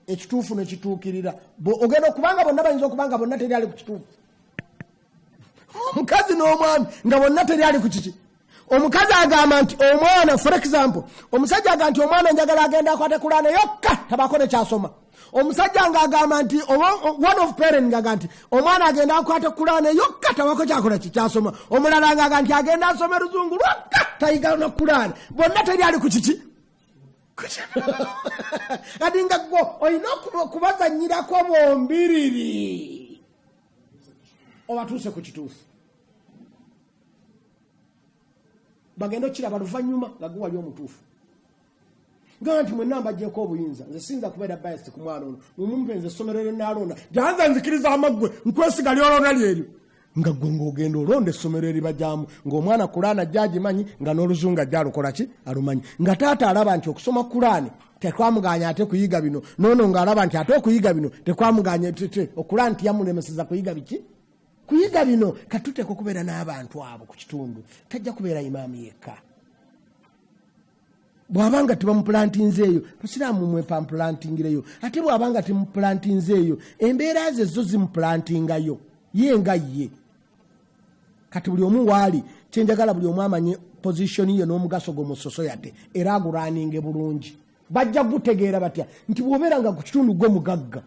ekituufu ne kituukirira. Ogenda okubanga bonna bayinza okubanga bonna teri ali ku kituufu. Omukazi n'omwami nga bonna teri ali ku kiki. Omukazi agamba nti omwana, for example, omusajja agamba nti omwana njagala agenda akwate Kulaane yokka, tabaako ne kyasoma. Omusajja ng'agamba nti, one of parent ng'agamba nti omwana agenda akwate Kulaane yokka, tabaako kyakola kyasoma. Omulala ng'agamba nti agenda asome luzungu lwokka, tayiga na Kulaane. Bonna teri ali ku kiki. Kati nga gwo olina okubazannyirako bombiriri obatuuse ku kituufu. Bagenda okiraba luvannyuma nga gwe wali omutuufu. Nga nti mwenna mbaggyeko obuyinza, nze siyinza kubeera biased ku mwana ono, mumumpe nze essomero lye nnaalonda, janza nzikiriza amaggwe, nkwesiga ly'olonda lyeryo. Nga ggwe ng'ogenda olonda essomero eribajaamu, ng'omwana Kulaane ajja agimanyi, nga n'oluzungu ajja alukola ki? Alumanyi. Nga taata alaba nti okusoma Kulaane tekwamuganya ate kuyiga bino, n'ono ng'alaba nti ate okuyiga bino tekwamuganya, Okulaane tiyamulemeseza kuyiga biki? Kuyiga bino. Kati tuteekwa okubeera n'abantu abo ku kitundu. Tajja kubeera imaamu yekka. Bw'abanga tebamupulantinzeeyo, basiraamu mwepampulantingireyo. Ate bw'abanga temupulantinzeeyo, embeera ze zo zimupulantingayo. Ye nga ye. Kati buli omu waali, kye njagala buli omu amanye position ye n'omugaso gwe mu society, era agulwaninge bulungi. Bajja kugutegeera batya nti bw'obeera nga ku kitundu gwe mugagga,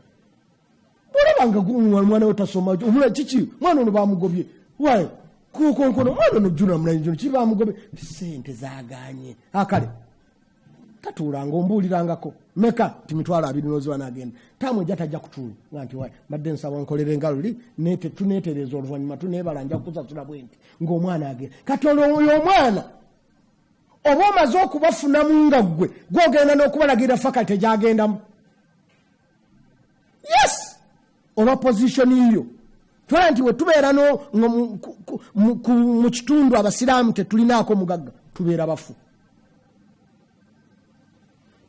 olaba nga omwana we tasoma, omulala kiki? Mwana ono bamugobye. Why? Kukonkono omwana ono juna mulanyi juno ki bamugobye? Ssente zaagaanye. Akale tatuulanga ombuulirangako meka nti 20,000 n'oziba n'agenda. Taamu ejja tajja kutuula. Nga nti why? Mbadde nsaba nkolere engalo li, tuneetereeza oluvannyuma tuneebala nja kukusasula bwe nti ng'omwana agenda. Kati olwo oyo omwana oba omaze okubafunamu nga ggwe, gw'ogenda n'okubalagirira faculty gy'agendamu. Yes! Olwa position yo. Twala nti bwe tubeera mu kitundu abasiraamu tetulinaako mugagga, tubeera bafu.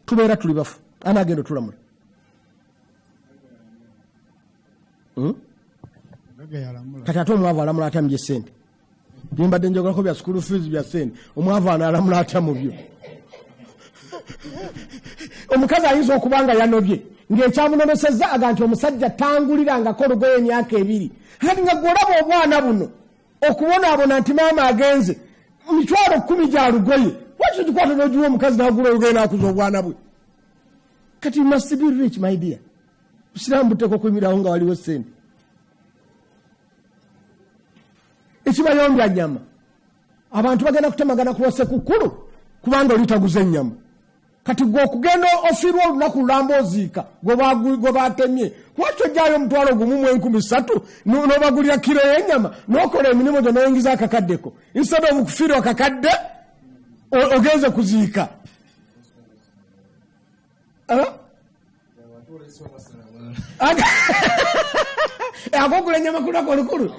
Tubeera tuli bafu. Ani agenda otulamula? Kati ate omwavu alamula atya mu bye ssente? Bye mbadde njogerako bya school fees bya ssente. Omwavu anaalamula atya mu byo? Omukazi ayinza okuba nga yanobye ng'ekyamunonosezza aga nti omusajja tangulirangako olugoye emyaka 2. Kati nga ggwe olaba obwana buno okubonaabona nti maama agenze 10,000 gya lugoye, lwaki ogikwata n'ogiwa omukazi n'agula olugoye n'akuza obwana bwe? Kati you must be rich, my dear. Busiraamu buteekwa okuyimirirawo nga waliwo ssente. Ekibayombya nnyama. Abantu bagenda kutemagana ku lwa Ssekukkulu kubanga oli taguze nnyama. Kati gwe okugenda ofiirwa olunaku lulamba oziika gwe batemye, lwaki ojjayo 1,300 n'obagulira kiro y'ennyama n'okola emirimu gyo n'oyingiza akakaddeko instead of kufiirwa kakadde ogenze kuziika. Akogula ennyama ku lunaku olukulu.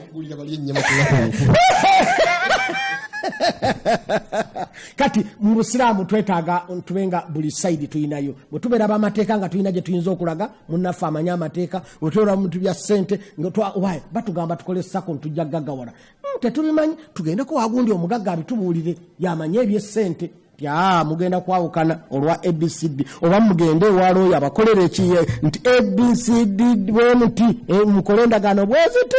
Kati mu busiraamu twetaaga tube nga buli sayidi tulinayo. Bwe tubeera b'amateeka nga tulina gye tuyinza okulaga, munnaffe amanye amateeka. Bwe tubeera mu bintu bya ssente, nga batugamba tukole sako tujja gaggawala. Tetubimanyi, tugendeko wagundi omugagga abitubuulire, yamanye ebyessente. Tya mugenda kwawukana olwa ABCD, oba mugende ewa looya abakolere ekiye nti ABCD bwemuti, mukole endagaano bweziti,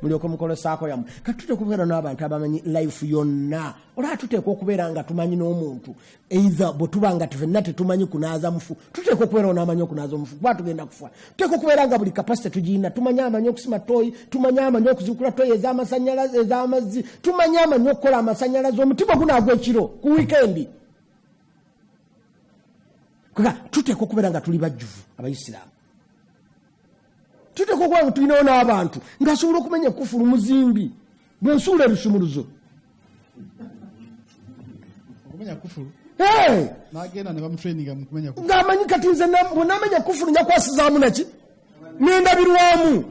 mulyoke mukole saako yammwe. Kati tuteekwa okubeera n'abantu abamanyi life yonna. Olaba tuteekwa okubeera nga tumanyi n'omuntu, either bwe tuba nga ffenna tetumanyi kunaaza mufu, tuteekwa okubeera n'amanyi okunaaza omufu kuba tugenda kufa. Tuteekwa okubeera nga buli capacity tugirina, tumanyi amanyi okusima toyi, tumanyi amanyi okuzikula toyi ez'amasannyalaze, ez'amazzi, tumanyi amanyi okukola amasannyalaze, omutima gunaagwa ekiro ku weekend. Kuba tuteekwa okubeera nga tuli bajjuvu abayisiraamu. Tuteekwa okubeera nga tulinawo n'abantu ng'asobola okumenya ekufulu muzimbi bwe nsuula ebisumuluzo. Okumenya kufulu. Hey! N'agenda ne bamutraininga mu kumenya kufulu. Ng'amanyi kati nze bwe naamenya kufulu nja kwasizaamu naki? N'endabirwamu.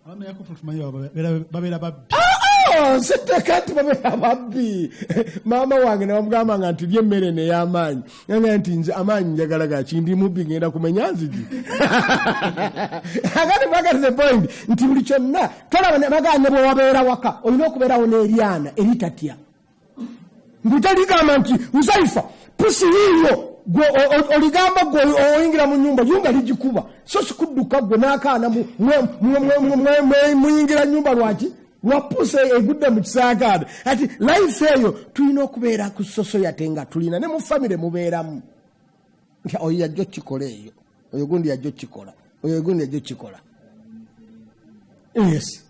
Abamenya kufulu tumanyi babeera babbi. Sitteeka nti babeera babbi. Maama wange ne bamugamba nga nti lya emmere n'ey'amaanyi. Yagamba nti nze amaanyi njagala gaki, ndi mubbi ngenda kumenya nzigi. Akati back to the point nti buli kyonna tolaba ne bagamba ne bwe wabeera waka olina okubeerawo n'eryana eritatya. Mbu teligamba nti Uzaifa pusi yiiyo gwe oligamba gwe oyingira mu nnyumba yo nga ligikuba, so si kudduka gwe n'akaana muyingira nnyumba lwaki? Lwa pusi egudde mu kisaakaate. Ati life eyo tulina okubeera ku society nga tulina ne mu famire mubeeramu. Nti oyo yajja okukikola eyo, oyo gundi yajja okukikola, oyo gundi yajja okukikola. Yes.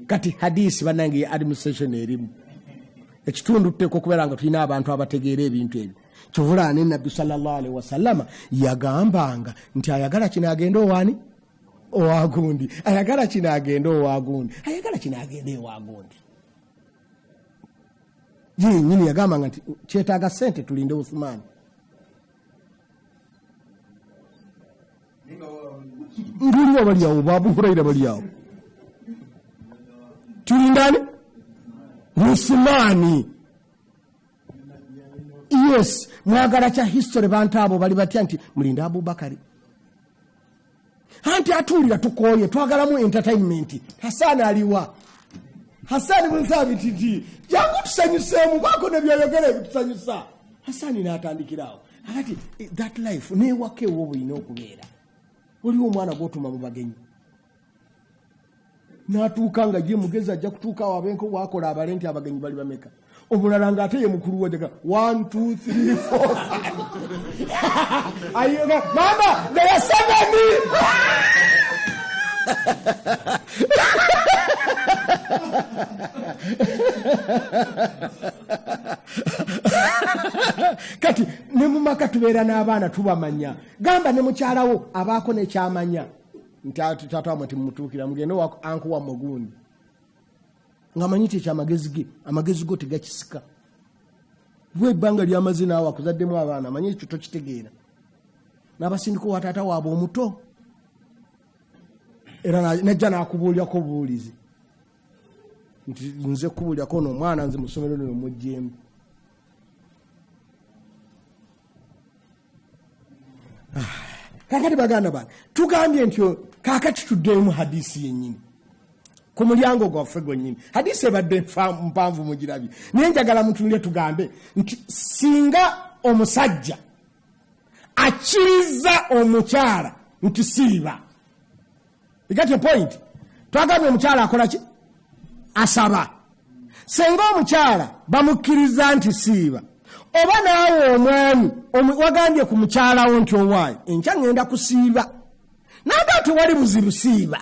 Kati hadisi bannange ya administration erimu. Ekitundu tuteekwa okubeera nga tulina abantu abategeera ebintu ebyo. Kyovula ne Nabbi sallallahu alaihi wasallama yagambanga nti ayagala kino agende owaani? Owagundi. Ayagala kino agende owagundi. Ayagala kino agende ewagundi. Ye nnyini yagambanga nti kyetaaga ssente tulinde Uthman. Nduliwa bali awo, Abu Huraira bali awo. Tulindani? Uthmani. Yes, mwagala kya history bantu abo bali batya nti mulinde Abubakari. Anti atuulira tukooye, twagalamu entertainment. Hassan aliwa? Hassan bin Thabit nti jangu tusanyuseemu, baako ne by'oyogera ebitusanyusa. Hassan n'atandikira awo. Akati that life n'ewaka ewo bw'olina okubeera. Waliwo omwana gw'otuma mu bagenyi. N'atuuka nga ye mugezi ajja kutuuka awo abenko bw'akola abale nti abagenyi bali bameka. Omulala ng'ate ye mukulu we daga 1 2 3 4 5. Ayoga mama there are 7. Kati ne mu maka tubeera n'abaana tubamanya. Gamba ne mukyalawo abaako n'ekyamanya. Nti taata wammwe temumutuukira, mugende wa anko wammwe gundi. Ng'amanyi nti ekyo amagezi ge, amagezi go tegakisika. Bwe ebbanga ly'amaze naawe akuzaddemu abaana, amanyi ekyo tokitegeera. N'abasindika owa taata waabwe omuto. Era n'ajja n'akubuulyako obuwulizi. Nti nze kubuulyako ono omwana nze mu ssomero lino muggyemu. Kaakati baganda bange, tugambye nti kaakati tuddeemu hadisi yennyini. Ku mulyango gwaffe gwennyini. Hadisi ebadde mpanvu mugirabye. Naye njagala mutunule tugambe nti singa omusajja akkiriza omukyala nti siiba. You get your point? Twagambye omukyala akola ki? Asaba. Singa omukyala bamukkiriza nti siiba, oba naawe omwami wagambye ku mukyala wo nti owaayi enkya ŋŋenda kusiiba, n'agamba tewali buzibu siiba.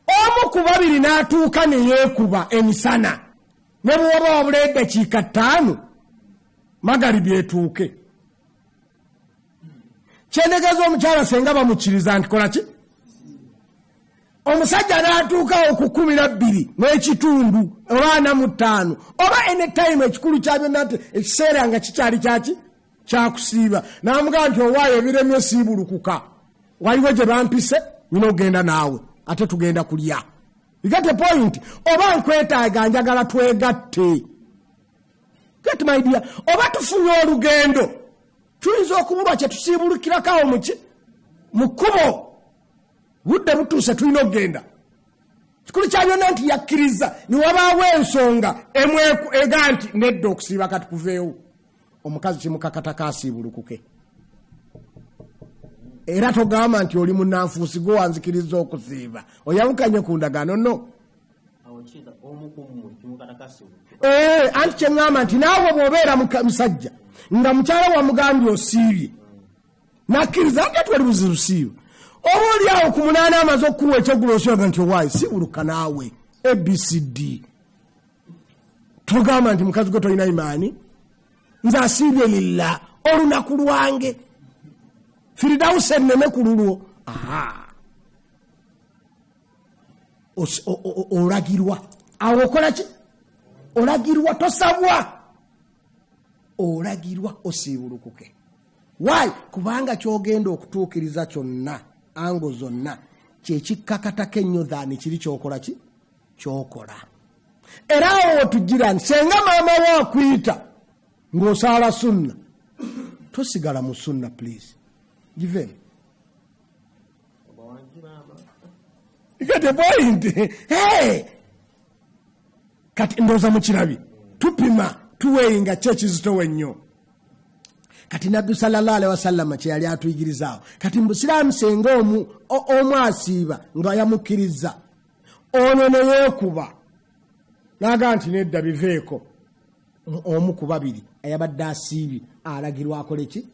Omu ku babiri n'atuuka ne yeekuba emisana, ne bwe waba wabula eddakiika 5 magalibi etuuke. Kyendegeeza omukyala senga bamukkiriza nti kola ki? Omusajja n'atuuka ku 12 n'ekitundu oba 45 oba any time, ekikulu kya byonna nti ekiseera nga kikyali kyaki? Kyakusiiba. N'amugamba nti owaayo ebiremye siibulukuka, waliwo gye bampise nina okugenda naawe, ate tugenda kulya. You get the point? Oba nkwetaaga njagala twegatte. Get my idea? Oba tufunye olugendo, tuyinza okubulwa kye tusiibulukirako awo muki? Mu kkubo. Budde butuuse tulina okugenda. Kikulu kya byonna nti yakkiriza, ne wabaawo ensonga emu ega nti nedda okusiiba kati kuveewo. Omukazi kimukakatako asiibulukuke. Era togamba nti oli munnanfuusi gwe wanzikiriza okusiiba, oyawukanye ku ndagaano no. Anti kye ŋŋamba nti naawe bw'obeera musajja nga mukyala wamugambye osiibye nakkiriza ate twali buzibu siiba, oba oli awo ku 8 amaze okukuwa ekyeggulo osibaga nti owaayi siibuluka naawe ABCD. Togamba nti mukazi gwe tolina imaani, nze asiibye lilla olunaku lwange Firidausi enneme ku lulwo. Aha, olagirwa awo okola ki? Olagirwa, tosabwa, olagirwa osiibulukuke. Why? Kubanga kyogenda okutuukiriza kyonna, ango zonna, kyekikkakatako ennyo than kiri kyokola ki? Kyokola. Era awo wetugira nti senga maama wo akuyita ng'osaala sunna, tosigala mu sunna, please. Giveemu. You get the point? Hey! Kati ndowooza mukirabye, tupima tuweeyinga ki ekizitowa ennyo. Kati Nabbi sallallahu alaihi wasallam kye yali atuyigirizaawo. Kati mu busiraamu senga omu asiiba nga yamukkiriza, ono ne yeekuba n'agamba nti nedda biveeko. Omu ku babiri ayabadde asiibye alagirwa akole ki?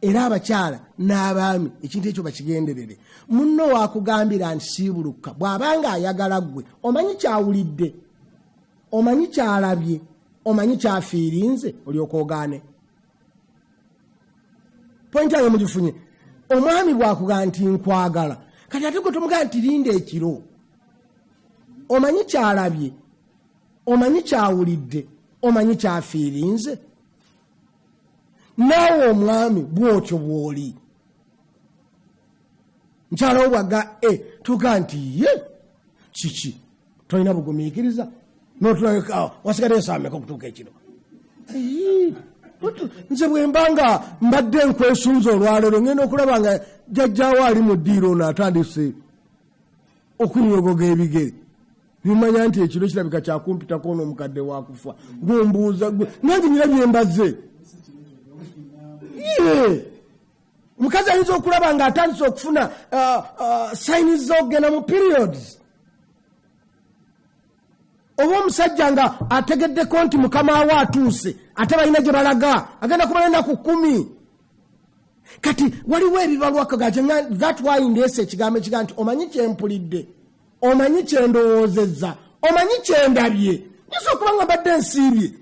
Era abakyala n'abaami ekintu ekyo bakigenderere. Munno wakugambira nti siibuluka, bw'abanga ayagala ggwe, omanyi kyawulidde, omanyi kyalabye, omanyi kyafiirinze, olyoka ogaane. Pointi yange mugifunye. Omwami bw'akugamba nti nkwagala, kati ate gwe tomugamba nti linda ekiro, omanyi kyalabye, omanyi kyawulidde, omanyi kyafiirinze. Naawe omwami bw'otyo bw'oli. Mukyala wo bw'agga tuga nti ye kiki, tolina bugumiikiriza n'otulabika wasigaddeyo essaawa mmeka okutuuka ekiro? Nze bwe mba nga mbadde nkwesunze olwaleero, ngenda okulaba nga jjajjaawo ali mu ddiiro ono atandise okunyogoga ebigere, nimanya nti ekiro kirabika kyakumpitako ono omukadde wakufa. Gumbuuza nange nyina bye mbaze. Ye omukazi ayinza okulaba ng'atandise okufuna signs z'okugenda mu periods, oba omusajja nga ategeddeko nti mukama we atuuse, ate balina gye balaga, agenda kumala ennaku 10. Kati waliwo ebibalwako gaje, that why ndeese ekigambo ekigaa nti omanyi kyempulidde, omanyi kyendowoozezza, omanyi kyendabye. Nyinza okuba nga mbadde nsiibye,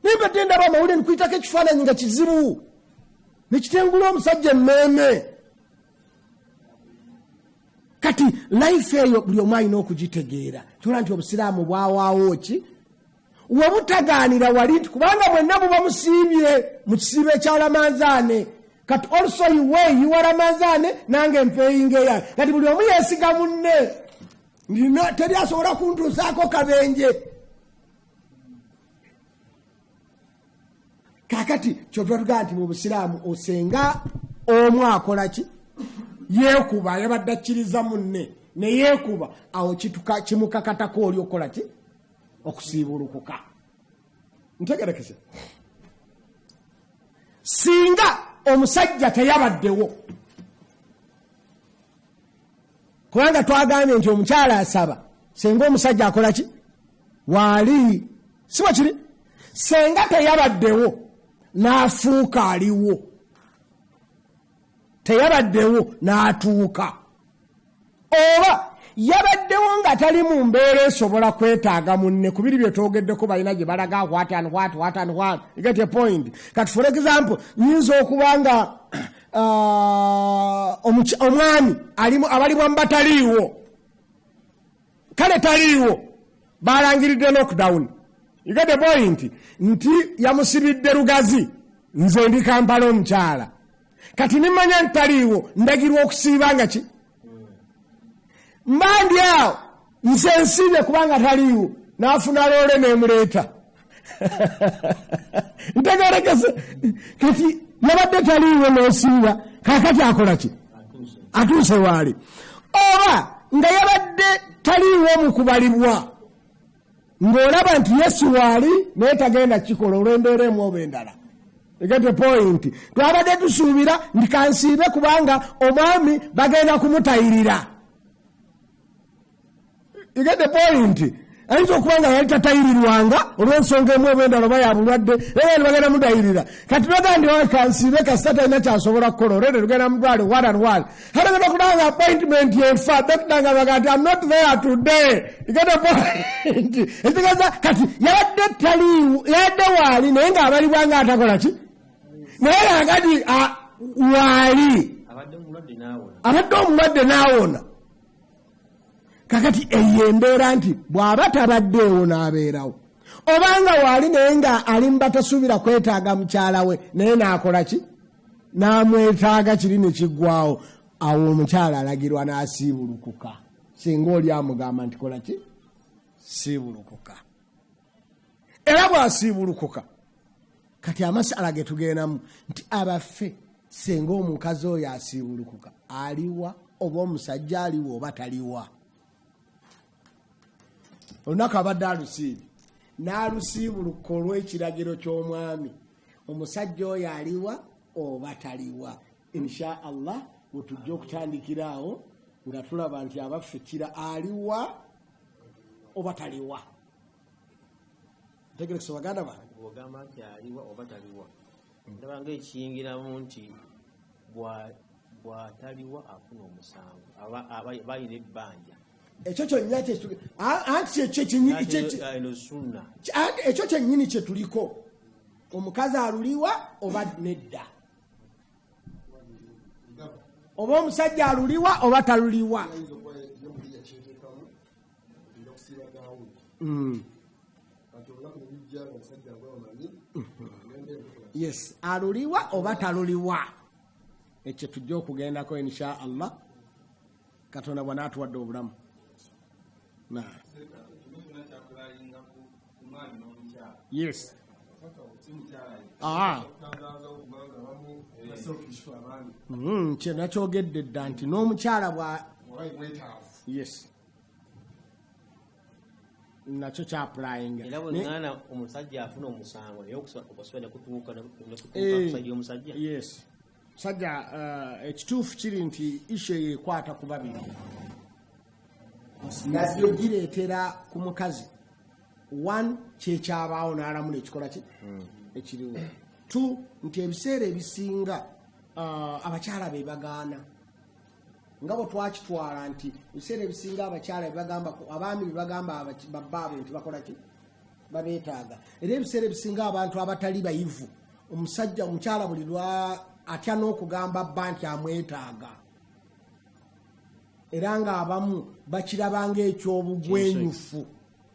naye mbadde ndaba amawulire nkuyitako ekifaananyi nga kizibu nekitengula omusajja emmeeme. Kati life eyo buli omu alina okugitegeera. Kyola nti obusiraamu bwawaawo ki webutagaanira wali nti kubanga mwenna buba musiibye mu kisiibo ekya Ramanzaane. Kati also iwe yiwa Ramanzaane, nange mpeyinga eyange. Kati buli omu yeesiga munne, ndina teri asobola kuntuusaako kabenje. Kaakati kyova tugamba nti mu busiraamu osenga omu akola ki? Yeekuba, yabadde akkiriza munne ne yeekuba, awo kimukakatako oli okukola ki? Okusiibulukuka. Ntegerekese. Singa omusajja teyabaddewo, kubanga twagambye nti omukyala asaba senga omusajja akola ki? Waali, si bwe kiri? Senga teyabaddewo n'afuuka aliwo, teyabaddewo n'atuuka, oba yabaddewo nga tali mu mbeera esobola kwetaaga munne, ku biri bye twogeddeko balina gye balaga what and what, what and what. You get a point? Kati for example, nyinza okuba nga omwami abali bwamu bataliiwo, kale taliiwo, balangiridde lockdown. You get the point? Nti yamusibidde Lugazi, nze ndi Kampala omukyala, kati nimanya nti taliiwo, ndagirwa okusiiba nga ki? Mba ndi awo nze nsiibye kubanga taliiwo, n'afuna loole n'emuleeta. Ntegerekese. Kati yabadde taliiwo n'osiiba, kaakati akola ki? Atuuse waali. Oba nga yabadde Taliiwo mu kubalibwa ng'olaba nti Yesu waali naye tagenda kikola olw'embeera emu oba endala. You get the point? Twabadde tusuubira nti kansiibe kubanga omwami bagenda kumutayirira. You get the point? Ayinza okuba nga yali tatayirirwanga olw'ensonga emu oba endala oba ya bulwadde, naye nga bagenda mutayirira. Kati bagamba nti owa kansiibe kasita talina kyasobola kukola, olwedde tugenda mu ddwaliro what and what. Kale genda okulaba nga appointment efa, dokita nga baga nti I'm not there today. You get the point? Ekitegeeza kati yabadde taliiwo, yabadde waali naye ng'abalibwa nga atakola ki? Naye kakati waali. Abadde omulwadde n'awona. Abadde omulwadde n'awona. Kakati eyo embeera nti bw'aba tabaddeewo n'abeerawo, obanga waali naye nga ali mu batasuubira kwetaaga mukyala we, naye n'akola ki? N'amwetaaga kiri ne kiggwawo. Awo omukyala alagirwa n'asiibulukuka, singa oli amugamba nti kola ki? Siibulukuka. Era bw'asiibulukuka, kati amasala ge tugendamu nti abaffe singa omukazi oyo asiibulukuka aliwa, oba omusajja aliwa oba taliwa? Olunaku abadde alusiibye n'alusiibuluka olw'ekiragiro ky'omwami, omusajja oyo aliwa oba taliwa? Insha Allah wetujja okutandikira awo nga tulaba nti abaffe kira aliwa oba taliwa. Ntegerekesa baganda bange? Bw'ogamba nti aliwa oba taliwa, ndaba ng'ekiyingiramu nti bw'ataliwa afuna omusango, aba alina ebbanja. Ekyo kyonna anti kyekyo Eno sunna. Anti ekyo kyennyini kye tuliko, omukazi aluliwa oba nedda, oba omusajja aluliwa oba taluliwa. Ayinza okuba ye muli yakyeteekamu nja kusiiba Daawudi. Kati olunaku ne lujja nga omusajja agwe omanyi ngenda enkola. Yes, aluliwa oba taluliwa, ekyo tujja okugendako insha Allah, Katonda bw'anaatuwadde obulamu. Kyakulayinga ku mwami n'omukyala. Yes. Si mukyala. Kutangaazawo kubanga abamu baselfish abaami. Kye nakyogedde dda nti n'omukyala bwa oba bwetaavu. Yes, nakyo kyapulayinga. Era bweŋŋaana omusajja afuna omusango, naye okusiba ne kutuuka kusajja omusajja. Yes, musajja, ekituufu kiri nti issue eyo ekwata ku babiri. Nabyo gireetera ku mukazi one kyekyabaawo n'alamula ekikola ki ekiriwo. Two, nti ebiseera ebisinga abakyala be bagaana, nga bwe twakitwala nti ebiseera ebisinga abakyala bebagamba, abaami bebagamba babbaabwe nti bakola ki? Babeetaaga. Era ebiseera ebisinga abantu abatali bayivu, omusajja omukyala buli lwa atya n'okugamba bba nti amwetaaga, era ng'abamu bakirabanga ekyobugwenyufu,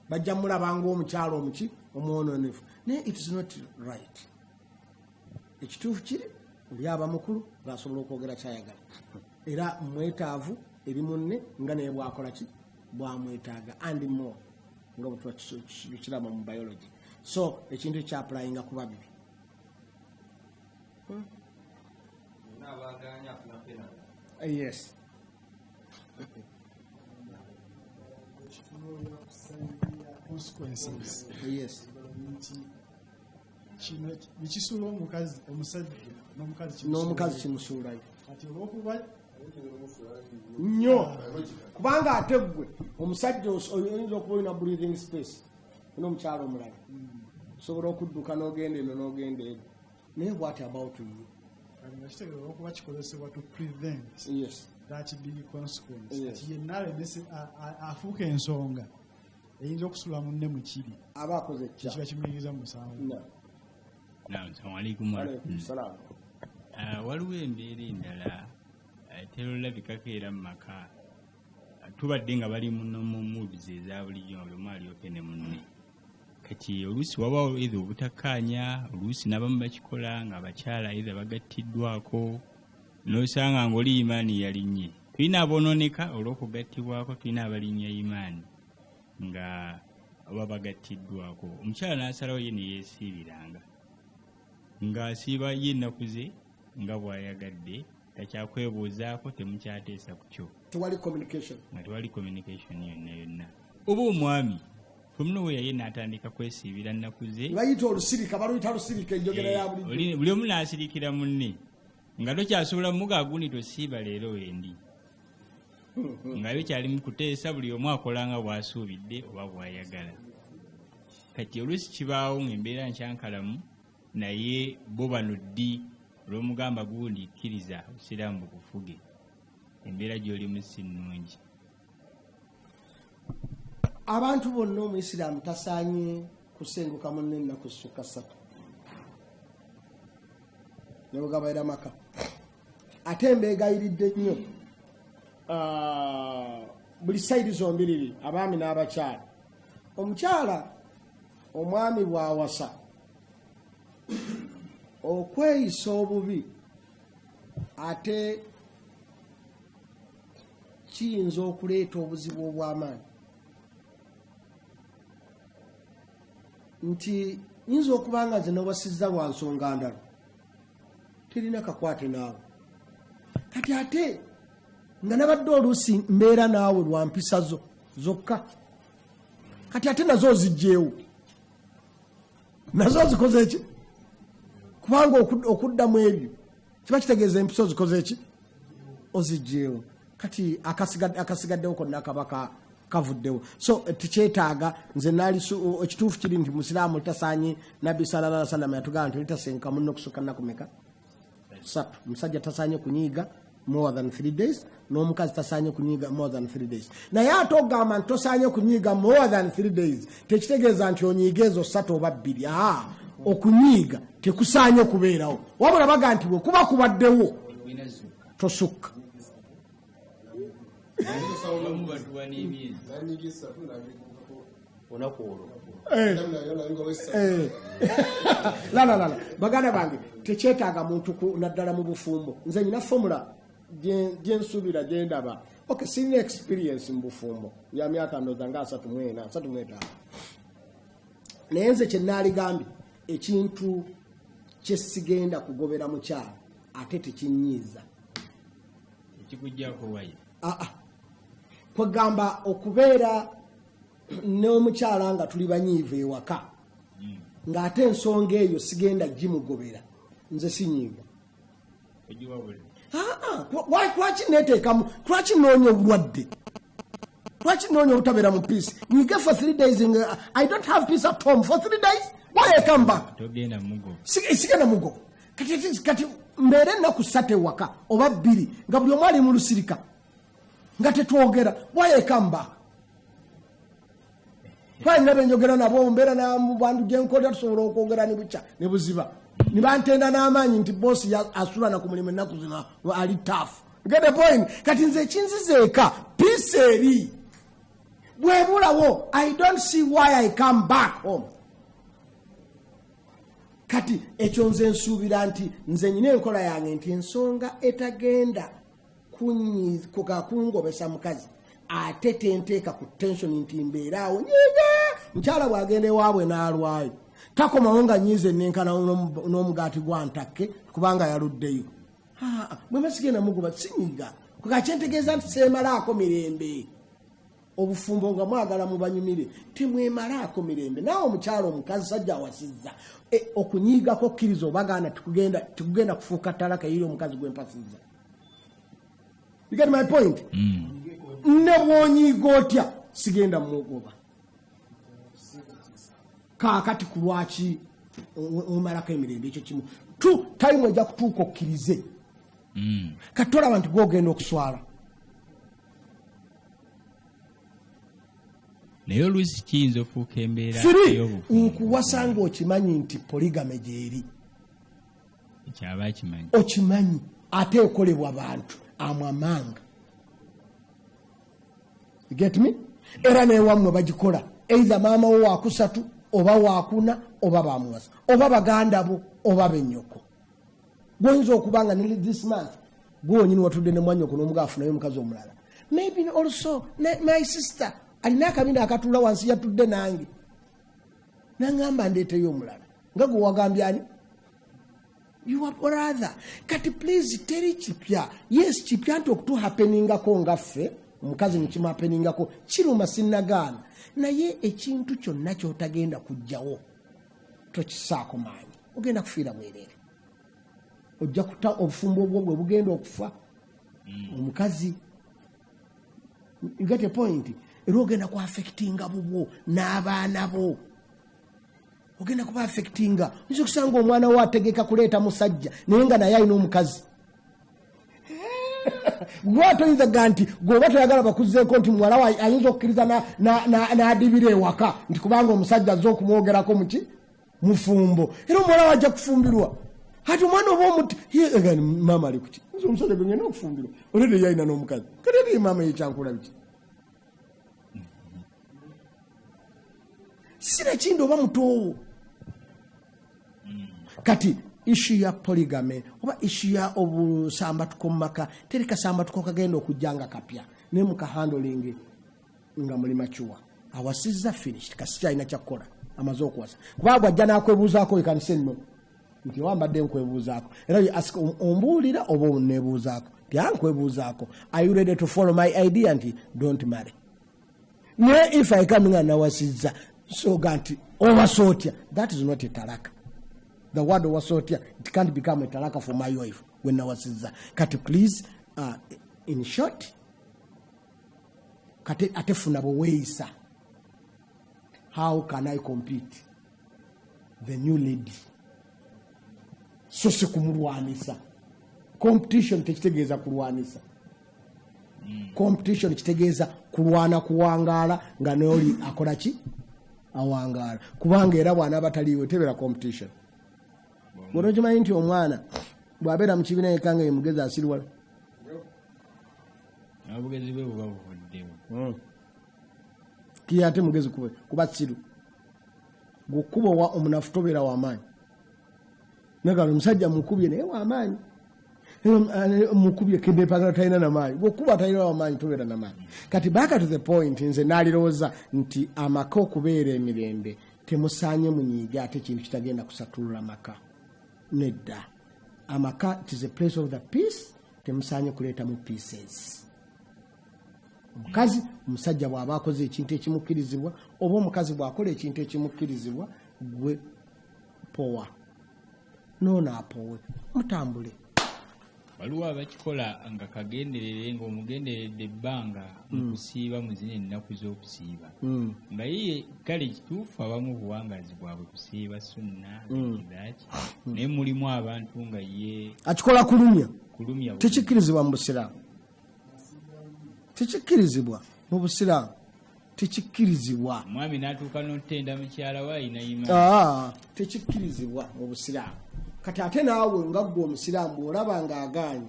bajja mulabanga omukyala omuki omwononefu. Naye it is not right. Ekituufu kiri oli aba mukulu ng'asobola okwogera kyayagala, era mwetaavu eri munne nga naye bwakola ki? Bwamwetaaga, and more nga bwe tuba tukiraba mu biology. So ekintu ekyapulayinga ku babiri. Yonna abaganya afuna penalty. Yes. Ekitunuulira ku side ya consequences. Yes. Nti kino nekisuula omukazi, omusajja n'omukazi. N'omukazi kimusuulayo. Kati olwokuba nnyo, kubanga ate ggwe omusajja oyinza okuba olina breathing space n'omukyala omulala, osobola okudduka n'ogenda eno n'ogenda eno, naye what about you? Kati nga kitegeeza olwokuba kikozesebwa to prevent that big consequence. Kati yenna alemese afuuka ensonga eyinza okusula munne mu kiri aba akoze ekya kiba kimuyingiza mu musango. No. Naam, assalamu alaikum Alaikum warahmatullahi. Salaam. Waliwo embeera endala etera olabikako era mu maka. Tubadde nga bali mu normal moods eza bulijjo, nga buli omu alyoke ne munne. Kati oluusi wabaawo either obutakkaanya, oluusi n'abamu bakikola ng'abakyala either bagattiddwako, n'osanga ng'oli imaani yalinnye. Tulina aboonooneka olw'okugattibwako, tulina abalinnya imaani nga oba bagattiddwako. Omukyala n'asalawo ye ne yeesiibiranga, ng'asiiba ye ennaku ze nga bw'ayagadde, Takyakwebuuzaako, temukyateesa ku kyo. Tewali communication. Nga tewali communication yonna yonna. Oba omwami from nowhere ye n'atandika kwesiibira nnaku ze. Bayita olusirika, baluyita lusirika enjogera ya bulijjo. Buli omu n'asirikira munne. Nga tokyasobola muga gundi tosiiba leero wendi. Nga bikyali mu kuteesa, buli omu akola nga bw'asuubidde oba bw'ayagala. Kati oluusi kibaawo ng'embeera nkyankalamu, naye bo bano ddi olw'omugamba gundi kkiriza obusiraamu bukufuge. Embeera gy'olimu si nnungi. Abantu bonna omuyisiraamu tasaanye kusenguka munne ennaku zisukka ssatu. Ne bwegabeera maka. Ate mbeegayiridde nnyo. Buli sayidi zombiriri, abaami n'abakyala. Omukyala omwami bw'awasa okweyisa obubi ate kiyinza okuleeta obuzibu obw'amaanyi. Nti nyinza okuba nga nze newasizza lwa nsonga ndala, terina kakwate naawe. Kati ate nga nabadde oluusi mbeera naawe lwa mpisa zo zokka, kati ate nazo oziggyeewo, nazo ozikoze ki? Kubanga okuddamu ebyo kiba kitegeeza empisa ozikoze ki? Oziggyeewo. Kati akasigaddewo konna kaba kavuddewo. So tekyetaaga nze ekituufu kiri nti musiraamu tasaanye. Nabbi sallallahu alaihi wasallam yatugamba nti litasenka munno okusukka nnaku meka? 3. Omusajja tasaanye kunyiiga more than 3 days, n'omukazi tasaanye kunyiiga more than 3 days. Naye ate ogamba nti tosaanye kunyiiga more than 3 days, tekitegeeza nti onyiiga ezo 3 oba 2. Okunyiiga tekusaanye kubeerawo, wabula baga nti bwe kuba kubaddewo tosukka. La baganda bange, tekyetaaga muntu naddala mu bufumbo. Nze nyina formula gyensuubira gyendaba. Okay, sirina experience mu bufumbo ya myaka ndowooza nga 34 35, naye nze kye naaligambye ekintu kye sigenda kugobera mukyala ate tekinnyiiza. Ekikuggyako wayi? Kwegamba okubeera n'omukyala nga tuli banyiivu ewaka, ng'ate ensonga eyo sigenda gimugobera, nze sinyiiga. Lwaki neteekamu? Lwaki noonya obulwadde? Lwaki noonya obutabeera mu peace? Nyiige for 3 days, I don't have peace at home for 3 days. Why I come back? Sigenda mugoba. Kati mbeere ennaku 3 ewaka oba 2 nga buli omu ali mu lusirika nga tetwogera. Why I come back? Twalina benjogera nabo, mbeera nabantu gyenkolera, tusobola okwogera ne bukya ne buziba. Ne bantenda n'amaanyi nti boosi asula na ku mulimu ennaku zino ali tough. Get the point? Kati nze ekinziza eka peace eri bwebulawo, I don't see why I come back home. Kati ekyo nze nsuubira nti nze nyina enkola yange nti ensonga etagenda kungobesa mukazi ate tenteeka ku tension nti mbeeraawo nyiiga. Mukyala bw'agenda ewaabwe n'alwayo takomawo nga nyiize nenkana n'omugaati gwa ntakke kubanga yaluddeyo. Bwe masigenda mugoba sinyiga. Kyentegeeza nti seemalaako mirembe. Obufumbo nga mwagala mubanyumire, temwemalaako mirembe. Naawe omukyala omukazi sajja awasizza, okunyiigako kkiriza obagaana tekugenda kufuuka talaka eri omukazi gwempasizza. You get my point? Ne bw'onyiiga otya sigenda mugoba. Kaakati ku lwaki omalako emirembe? Ekyo kimu. Tu time ejja kutuuka okkirize. Kati tolaba nti gw'ogenda okuswala. Naye oluusi kiyinza okufuuka embeera ey'obufumbo. Nkuwasa ng'okimanyi nti polygamy gy'eri. Ekyaba akimanyi. Okimanyi ate ekolebwa bantu amwamanga. You get me? Era newammwe bagikola. Either maama wo wakusatu oba wakuna oba bamuwasa oba baganda bo oba bennyoko. Gwoyinza okuba nga ne this month gwonyini watudde ne mwannyoko n'omuga afunayo omukazi omulala. Maybe also my sister alina akabina akatuula wansi yatudde nange, naŋŋamba ndeeteyo omulala nga gwe wagambye ani? Your brother. Kati please teri kipya. Yes, kipya nti okutuhappeningako nga ffe, omukazi nekimuhappeningako, kiruma sinnagaana. Naye ekintu kyonna ky'otagenda kujjawo, tokisaako maanyi. Ogenda kufiira bwereere. Ojja kuta obufumbo obwo bwe bugenda okufa. Omukazi, you get a point? Era ogenda ku affectinga bubwo n'abaana bo. Ogenda kuba affectinga. Oyinza okusanga omwana wo ategeka kuleeta musajja naye nga naye alina omukazi. Gwe ate oyinza ga nti gwe oba toyagala bakuzzeeko nti muwala we ayinza okukkiriza n'adibira ewaka nti kubanga omusajja azze okumwogerako muki mufumbo, era omuwala we ajja kufumbirwa. Ati omwana oba omuti maama ali kuki, nze omusajja gwe ngenda okufumbirwa olwedde ye alina n'omukazi, kati ate maama yekyankola biki? Sira kindi oba mutoowo. Kati issue ya polygamy oba issue ya obusambatuko mu maka, teri kasambatuko kagenda okujja nga kapya, naye mukahandling nga muli mature. Awasizza, finished, kasi kyalina kyakukola, amaze okuwasa. Kubanga bwajja n'akwebuuzaako, you can say no, nti wambadde nkwebuuzaako. Era you ask, ombuulira oba oneebuuzaako? Nti nkwebuuzaako. Are you ready to follow my idea nti don't marry? Naye if I come nga nawasizza, soga nti owasa otya? That is not a talaka. The word owasa otya, it can't become a talaka for my wife when nawasizza. Kati please, in short, kati ate funa bwe weeyisa. How can I compete the new lady? So si kumulwanisa. Competition tekitegeeza kulwanisa. Competition kitegeeza kulwana kuwangaala nga noli akola ki? Awangaala. Kubanga era bw'anaaba taliiwe tebeera competition. Bw'onokimanyi nti omwana bw'abeera mu kibiina yekka nga ye mugezi asiriwala. Obugezi bwe buba buvuddewo. Kiye ate mugezi kuba siru. Gwokuba wa omunafu tobeera w'amaanyi. Nagala omusajja mukubye naye w'amaanyi. Mukubye kedepagala talina namaanyi. Gwokuba talina w'amaanyi tobeera namaanyi. Kati back to the point, nze naalirowooza nti amaka okubeera emirembe temusaanye munyiige ate kintu kitagenda kusatulula maka. Nedda. Amaka, it is a place of the peace, temusaanye kuleetamu pieces. Omukazi, omusajja bw'aba akoze ekintu ekimukkirizibwa oba omukazi bw'akola ekintu ekimukkirizibwa, gwe powa noono apowe mutambule. Waliwo abakikola nga kagenderere, ng'omugenderedde ebbanga mu kusiiba mu zino ennaku z'okusiiba, nga ye kale kituufu abamu buwangaazi bwabwe kusiiba sunna kidaki, naye mulimu abantu nga ye akikola kulumya. Kulumya. Tekikkirizibwa mu busiraamu, tekikkirizibwa mu busiraamu, tekikkirizibwa. Omwami n'atuuka n'otenda mukyala we ayina imaani. Tekikkirizibwa mu busiraamu. Kati ate naawe nga ggwe omusiraamu bw'olaba ng'agaanye,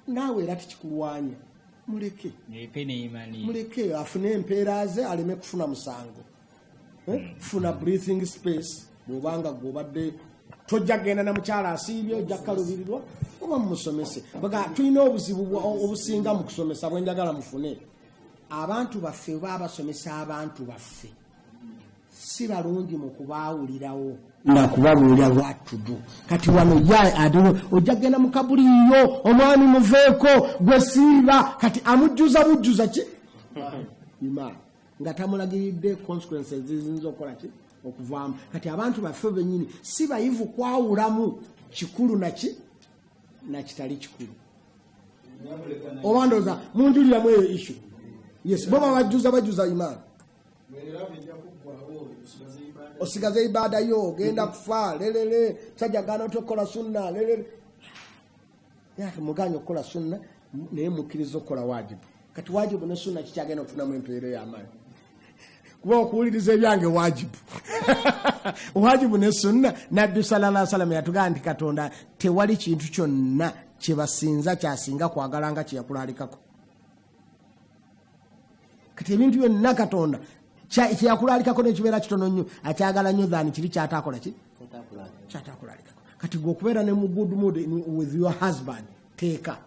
naawe era tekikulwanya, muleke. Muleke ne imaani ye. Muleke afune empeera ze, aleme kufuna musango. Funa breathing space. Bw'obanga gw'obadde tojja kgenda na mukyala asiibye, ojja kukalubirirwa oba mumusomese. Baga tulina obuzibu obusinga mu kusomesa bwe njagala mufune. Abantu baffe oba abasomesa abantu baffe si balungi mu kubaawulirawo na kubabuulira what to do. Kati wano ye ate ojja kgenda mu kabuliyo, omwami muveeko gwe siiba, kati amujjuza bujjuza ki imaani nga tamulagiridde consequences ziyinza okukola ki okuvaamu. Kati abantu baffe bennyini si bayivu kwawulamu kikulu naki nakitali kikulu. Oba ndowooza munjuliramu eyo issue. Yes, bo babajjuza bajjuza imaani, osigaze ibaada yo, ogenda kufa lelele. Musajja gaana otya okukola sunna lelele? Yake muganye okukola sunna naye mukkiriza okukola wajibu. Kati wajibu ne sunna kikyagenda okufunamu empeera ey'amaanyi? Kuba okuwuliriza ebyange wajibu, wajibu ne sunna. Nabbi sallallahu sallam yatugamba nti Katonda tewali kintu kyonna kyebasinza kyasinga kwagala nga kyeyakulaalikako. Kati ebintu byonna Katonda kyeyakulaalikako nekibeera kitono nnyo, akyagala nnyo than kiri kyatakola ki kyatakulaalikako. Kati gwe okubeera ne mu good mood with your husband teeka,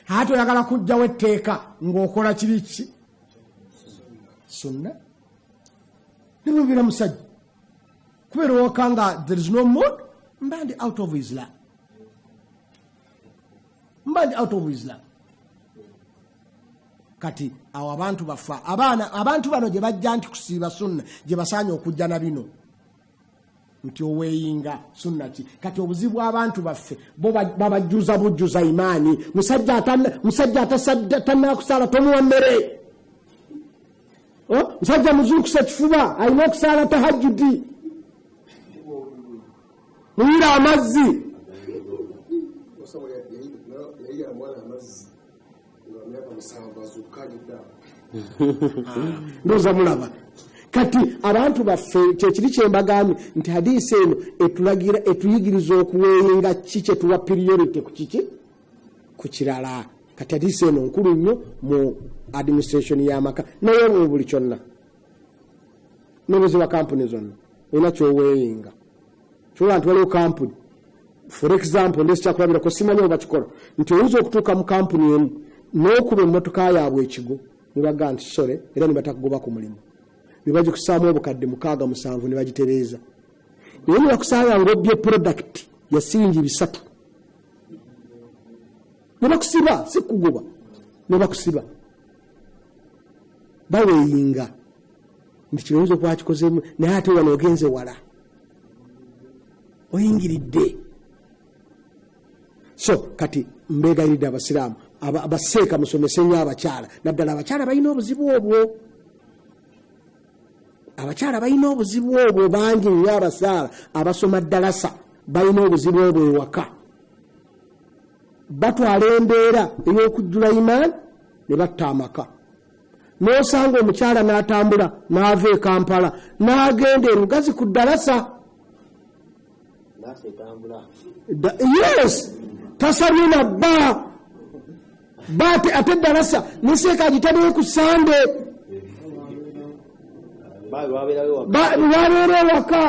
ate oyagala kujjawo etteeka ng'okola kiri ki sunna nemubira musajja kubeera owaka nga there is no mood. Mba ndi out of Islam, mba ndi out of Islam. Kati awo abantu bafa abaana, abantu bano gye bajja nti kusiiba sunna, gye basaanye okujja na bino nti oweeyinga sunna ki. Kati obuzibu abantu baffe bo babajjuza bujjuza imaani. Musajja tannakusaala tomuwa mmere. Musajja muzuukusa kifuba alina okusaala tahajjudi, muyira amazzi. Ndowooza mulaba. Kati abantu baffe kyekiri kyembagambye nti hadiisi eno etulagira, etuyigiriza okuweeyinga ki kyetuwa priority ku kiki ku kirala. Kati hadiisi eno nkulu nnyo mu administration y'amaka, naye mu buli kyonna n'obuziba kampuni zonna olina kyoweeyinga. Kyola nti waliwo kampuni, for example, ndesi kyakulabirako, simanyi oba bakikola, nti oyinza okutuuka mu kampuni emu n'okuba emmotoka yaabwe ekigo ne bagamba nti sore, era ne batakugoba ku mulimu, ne bagikusaamu obukadde 6, 7 ne bagitereeza. Naye ne bakusanga ng'obbye product ya siringi 3 ne bakusiba, si kugoba, ne bakusiba. Baweeyinga nti kino oyinza okuba kikozeemu, naye ate wano ogenze wala, oyingiridde. So kati mbeegayiridde abasiraamu abaseeka musomese nnyo abakyala, naddala abakyala balina obuzibu obwo. Abakyala balina obuzibu obwo bangi nnyo. Abasaala abasoma ddalasa balina obuzibu obwo ewaka, batwala embeera ey'okujjula imaani ne batta amaka. N'osanga omukyala n'atambula n'ava e Kampala n'agenda e Lugazi ku ddalasa. Yes, tasabye na bba baate ate eddalasa neseeka agitaddeyo ku Sande, wabeera ewaka.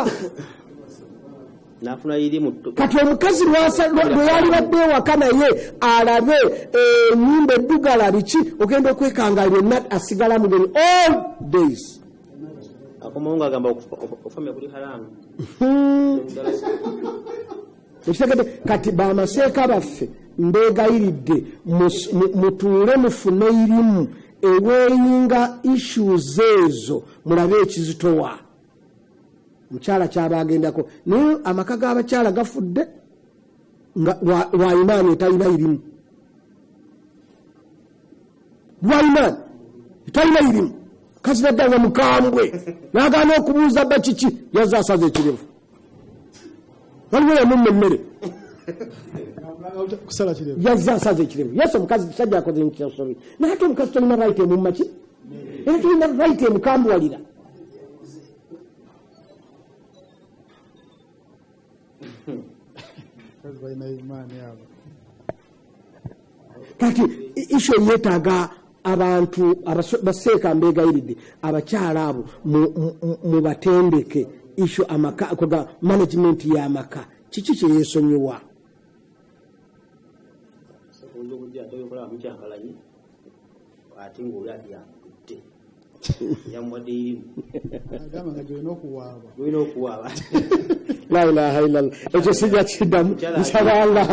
Kati omukazi lwe yalibadde ewaka naye alabe ennyumba eddugala biki, ogenda okwekanga byonna asigala mugenyi all days. Kati bamaseeka baffe mbeegayiridde mutuule mufune irimu eweeyinga issues ezo, mulabe ekizitowa mukyala kyaba agendako. Naye amaka g'abakyala gafudde nga lwa imaani etalina irimu, lwa imaani etalina irimu. Kazi nadda nga mukambwe n'agaana okubuuza bba kiki, yazze asaza ekirevu, waliwo yamumma emmere, yazze asaza ekirevu. Yes, omukazi musajja akoze nkisobi, naye ate omukazi tolina right emumma ki, era tolina right emukambuwalira. Kati isho yeetaaga abantu baseeka mbeegayiridde abakyala abo mubatendeke isho amaka koga management y'amaka kiki kyeyeesonyiwa. Ate ng'oli ate yamututte yamuwadde irimu gyolina okuwaaba. La ilaha illallah, ekyo sijja kiddamu, nsaba Allah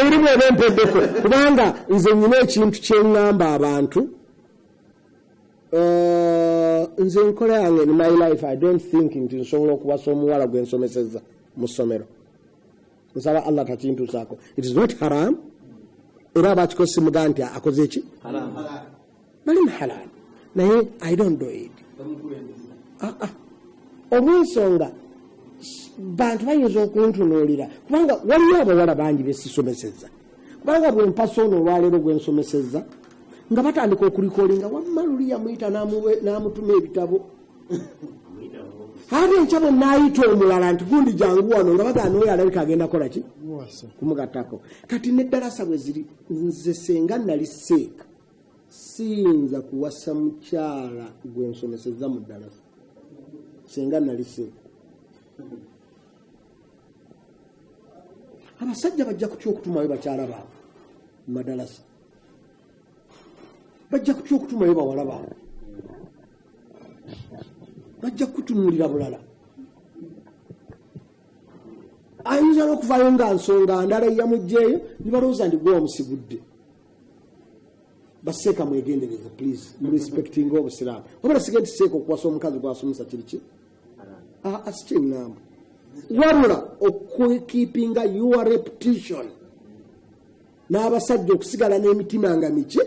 erimu eba empeddeko, kubanga nze nyina ekintu kyeŋŋamba abantu. Nze nkola yange in my life, I don't think nti nsobola okuwasa omuwala gwe nsomesezza mu ssomero. Nsaba Allah takintuusaako. It is not haram, era abakikoze simugaa nti akoze eki bali mu halal, naye I don't do it. Olw'ensonga bantu bayinza okuntunuulira, kubanga waliyo abawala bangi besisomesezza, kubanga bwe mpasa ono olwaleero gwe nsomesezza nga batandika okulikolinga, wamma luli yamuyita n'amutuma ebitabo, ate enkya bwe naayita omulala nti gundi jangu wano, nga bagaana oyo alabika agenda kukola ki kumugattako. Kati n'eddalasa bwe ziri, nze senga nali seeka siyinza kuwasa mukyala gwe nsomesezza mu ddalasa, senga nali seeka. Abasajja bajja kutya okutumayo bakyala baabwe mu madalasa, bajja kutya okutumayo bawala baabwe, bajja kutunuulira bulala. Ayinza n'okuvaayo nga nsonga ndala eyamugjeeyo, nibalowooza nti gwe wamusigudde. Baseeka mwegendereze, please, murespectinga obusiraamu. Wabula sige nti seeka okuwasa omukazi gwasomesa kiri ki? Si kyeŋŋamba. Wabula okukeepinga your reputation n'abasajja okusigala n'emitima nga miki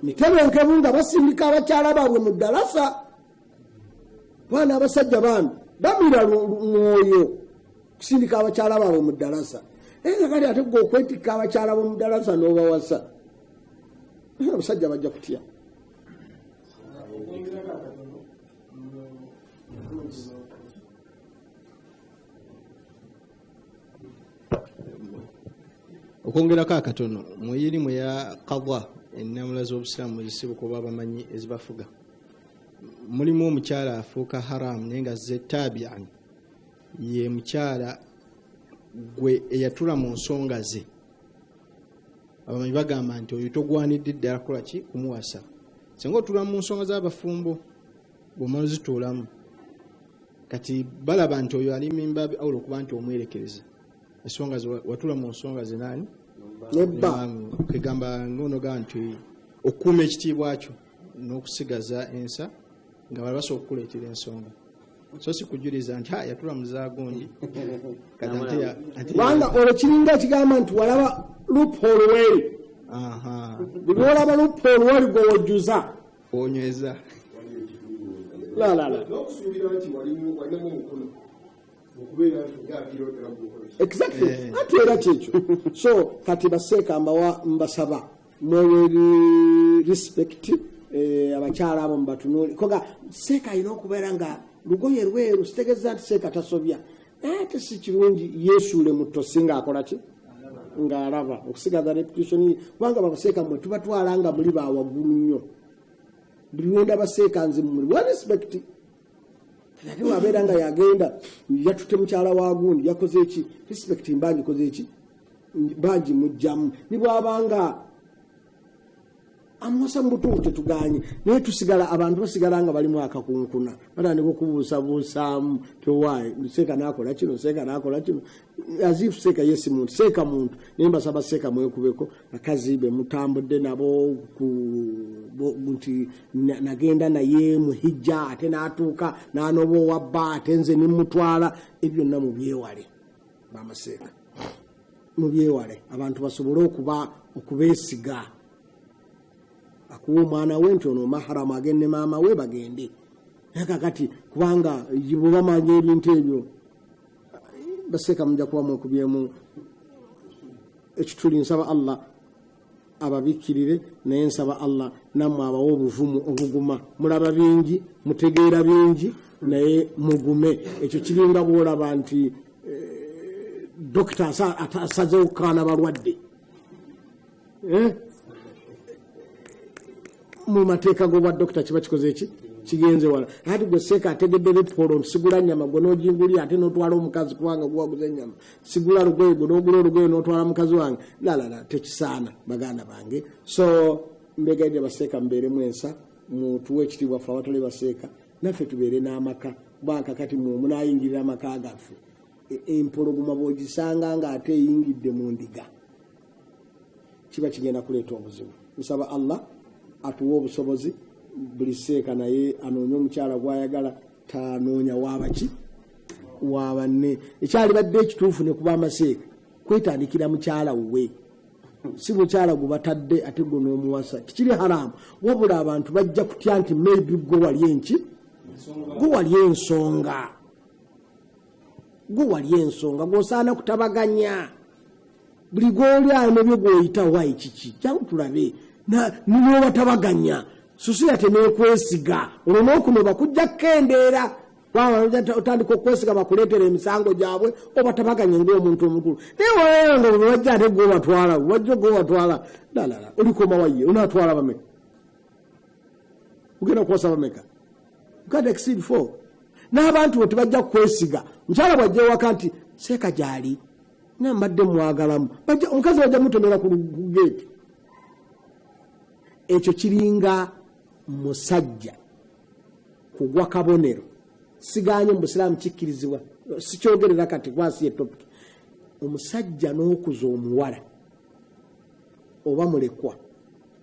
mitebenkevu nga basindika abakyala baabwe mu ddalasa. Baana abasajja bambi bamira mwoyo kusindika abakyala baabwe mu ddalasa, naye nga kali ate gwe okwetikka abakyala bo mu ddalasa n'obawasa, abasajja bajja kutya. Okwongerako akatono mu irimu ya qadha, ennamula z'obusiraamu ezisibuka oba abamanyi ezibafuga, mulimu omukyala afuuka haramu naye nga ze tabian, ye mukyala gwe eyatula mu nsonga ze. Abamanyi bagamba nti oyo togwanidde ddala kukola ki? Kumuwasa. Singa otula mu nsonga z'abafumbo bw'omala ozituulamu, kati balaba nti oyo ali mimba awula okuba nti omwerekereza ensonga ze, watula mu nsonga ze nani Nebba kwegamba ng'onoga nti okukuuma ekitiibwa kyo n'okusigaza ensa nga bala basobola okukuleetera ensonga, so si kujuliza nti ha yatula mu zaagundi kati ate Kubanga olwo kiringa ekigamba nti walaba loophole weeri. Buli olaba loophole weeri gwe wojjuza onyweza. La la la. N'okusuubira nti walinamu omukono okubeera nti ngaaviirawo ddala gukola. Exactly. Ati era kyekyo. So kati baseeka mbawa mbasaba mwewe respect, abakyala abo mubatunuuli koga seeka alina okubeera nga lugoye lweru. Sitegeeza nti seeka tasobya, naye ate si kirungi yeesuule mu ttosi ng'akola ki, ng'alaba okusigaza reputation ye, kubanga babaseeka mmwe tubatwala nga muli bawaggulu nnyo. Buli lwenda baseeka nze muli wa respect, ate wabeera nga yagenda yatute mukyala wa gundi yakoze eki, respect mba ngikoze eki, mba ngimugjamu. Ni bwabanga amuwasa mu butuufu tetuganye, naye tusigala abantu basigala nga balimu akakunkuna, batandika okubuusabuusaamu tewaayi seeka nakola kino, seeka nakola kino, as if seeka yesi muntu, seeka muntu. Naye mbasaba seeka mwekubeko bakazi be mutambudde nabo nti nagenda naye muhijja ate n'atuuka n'anoba owabba ate nze nimutwala, ebyo byonna mubyewale. Bamaseeka mubyewale, abantu basobole okuba okubeesiga. Akuwa omwana we nti ono maharamu agende maama we bagende, naye kakati kubanga bwe bamanya ebintu ebyo, baseeka mujja kuba mwekubyemu ekituli. Nsaba Allah ababikkirire, naye nsaba Allah nammwe abawe obuvumu obuguma. Mulaba bingi, mutegeera bingi, naye mugume. Ekyo kiringa bwolaba nti dokita asazeewo kukaana balwadde. Mu mateeka g'obwa dokita kiba kikoze eki kigenze wala. Ati gwe seeka ategedde loophole nti sigula nyama, gwe n'ogingulya ate n'otwala omukazi kubanga gwaguza ennyama, sigula lugoye, gwe n'ogula olugoye n'otwala mukazi wange, lalala, tekisaana baganda bange. So mbegaidde baseeka mubeeremu ensa, mutuwe ekitiibwa ffe abatali baseeka, naffe tubeere n'amaka, kubanga kakati mwe munaayingirira amaka gaffe. Empologoma bw'ogisanga ng'ate eyingidde mu ndiga kiba kigenda kuleeta obuzibu. Nsaba Allah atuwe obusobozi, buli seeka naye anoonye omukyala gwayagala, tanoonya wabaki wabanne. Ekyalibadde ekituufu ne kuba amaseeka kwetandikira mukyala wuwe, si mukyala gwe batadde ate gwe n'omuwasa, tikiri haramu. Wabula abantu bajja kutya nti maybe gwe wali enki, gwe wali ensonga, gwe wali ensonga gwosaana kutabaganya. Buli gwoli alina gwoyita wayi kiki, jangu tulabe nobatabaganya society nekwesiga, olwo n'okunoba kujja kukendeera. Otandika okwesiga bakuleetera emisango gyabwe obatabaganye ng'omuntu omukulu, naye waanga bwe bajja ate gwobatwala, wajja gwobatwala lalala, olikoma waye onaatwala bameka, ogenda kuwasa bameka? You can't exceed four. N'abantu bwe tebajja kukwesiga. Mukyala bwajja ewaka nti seeka gyali nambadde mwagalamu, omukazi bajja mutomera ku geeti. Ekyo kiringa musajja kugwa kabonero. Siganye mu busiraamu kikkirizibwa, sikyogerera kati kwasi ye topic. Omusajja n'okuza omuwala oba mulekwa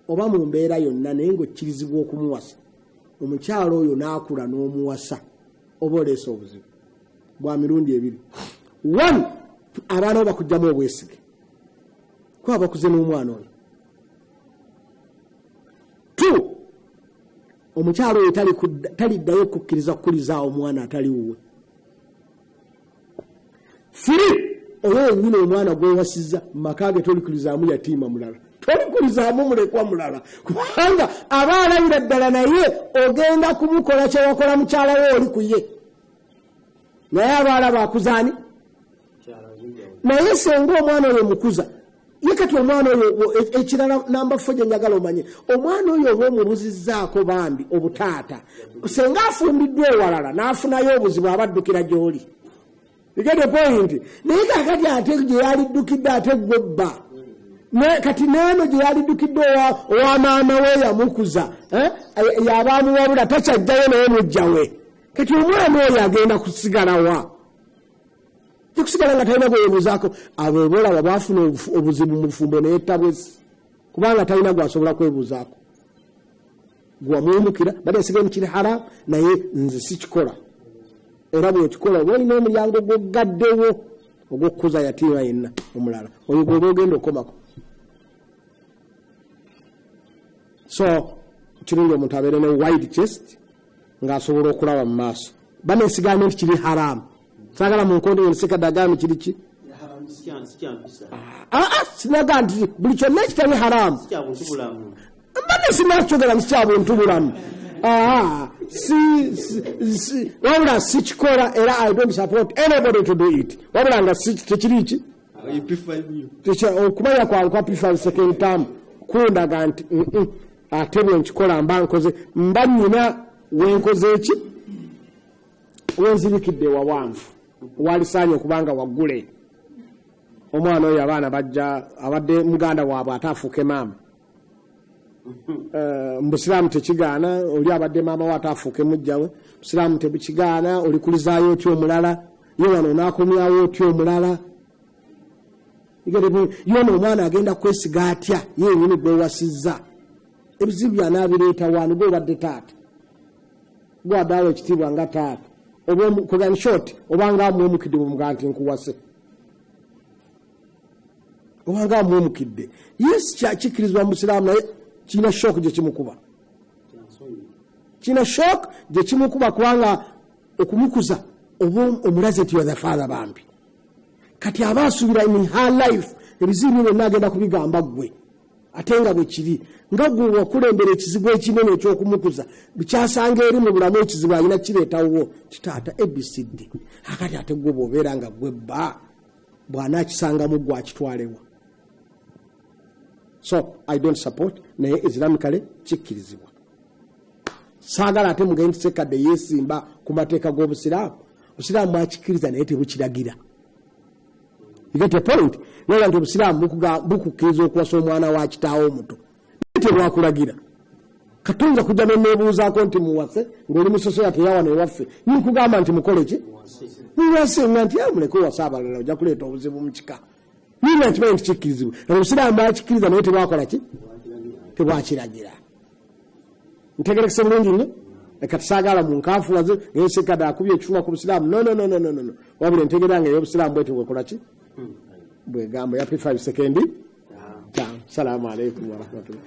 oba mu mbeera yonna naye ng'okkirizibwa okumuwasa, omukyala oyo n'akula n'omuwasa, oba oleese obuzibu bwa mirundi ebiri. One, abaana bo bakugjamu obwesige kuba bakuze n'omwana oyo. Two, omukyala oyo taliddayo kukkiriza kukulizaawo omwana atali wuwe. Three, oyo yennyini omwana gwewasizza mu maka ge tolikulizaamu yatiima mulala, tolikulizaamu mulekwa mulala, kubanga aba alabira ddala naye ogenda kumukola kyewakola mukyala we oli ku ye, naye aba alaba akuzaani. Naye senga omwana oyo mukuza ye, kati omwana oyo ekirala namba 4 gye njagala omanye, omwana oyo oba omubuzizzaako bambi obutaata, senga afumbiddwa ewalala n'afunayo obuzibu abaddukira gy'oli. You get the point? Naye kakati ate gye yaliddukidde ate gwe bba, kati neeno gye yaliddukidde owa maama we yamukuza, yaba amuwabula takyajjayo naye mujja we. Kati omwana oyo agenda kusigala wa? Tekusigala nga talina gweyebuuzaako. Abo bolaba bwafuna obuzibu mu bufumbo neyetta bwesi, kubanga talina gwasobola kwebuuzaako. Gwamuwumukira badde nsigaye mukiri haramu, naye nze sikikola. Era bwekikola oba olina omulyango gwoggaddewo ogw'okukuza yatiima yenna omulala oyo gwoba ogenda okukomako. So kirungi omuntu abeere ne wide chest ng'asobola okulaba mu maaso. Baneesigamye nti kiri haramu, saagala mu nkondo nsikadde agambe kiri ki, sinaga nti buli kyonna ekitali haramu mbadde sinakyogera nti kya buntu bulamu, wabula sikikola era I don't support anybody to do it, wabula nga tekiri ki okumanya kwange kwa P5 second term kundaga nti ate bwe nkikola mba nkoze mba nnyina wenkoze eki wenzirikidde wawanvu walisaanye okubanga waggule. Omwana oyo abaana bajja abadde muganda waabwe ate afuuke maama. Mu busiraamu tekigaana oli abadde maama we ate afuuke mujjawe, busiraamu tebukigaana olikulizaayo otya omulala, ye wano onaakomyawo otya omulala, yono omwana agenda kwesiga atya ye yenyini gwewasizza. Ebizibu byanaabireeta wano gwe obadde taata, gwe awo ekitiibwa nga taata, oba short obanga amuwemukidde bwemugaa nti nkuwase, obanga amuwemukidde. Yes, kikkirizibwa mu busiraamu, naye kirina shock gye kimukuba, kirina shock gye kimukuba, kubanga okumukuza oba omulaze nti the father bambi, kati aba asuubira in her life ebizibu byonna agenda kubigamba ggwe, ate nga bwe kiri nga gwe wakulembera ekizibu ekinene ekyokumukuza kyasanga eri mu bulamu ekizibu alina kireetawo kitaata ABCD. Akati ate gwe bw'obeera nga gwe bba bw'anaakisangamu gwe akitwalewa. So I don't support, naye islamically kikkirizibwa. Saagala ate mugende sekadde yeesimba ku mateeka g'obusiraamu. Obusiraamu bwakikkiriza naye tebukiragira. You get the point? Naye nti obusiraamu bukukkiriza okuwasa omwana wa kitaawo omuto, naye tebwakulagira. Katonza kujja neneebuuzaako nti muwase ng'oli musosoya teyawana ewaffe, nkugamba nti mukole ki, muwase, nga nti muleke owase abalala ojja kuleeta obuzibu mu kika. Nina nkimanyi nti kikkirizibwa, obusiraamu bwakikkiriza naye tebwakola ki, tebwakiragira. Ntegerekese bulungi nnyo. Kati saagala mu nkanfuwaze ngensekadde akubye ekifuba ku busiraamu, no, no, no, no, no, no. Wabula entegeera nga ey'obusiraamu bwetyo bwekola ki bwegamba ya P5 second. Salamu alaikum warahmatullah.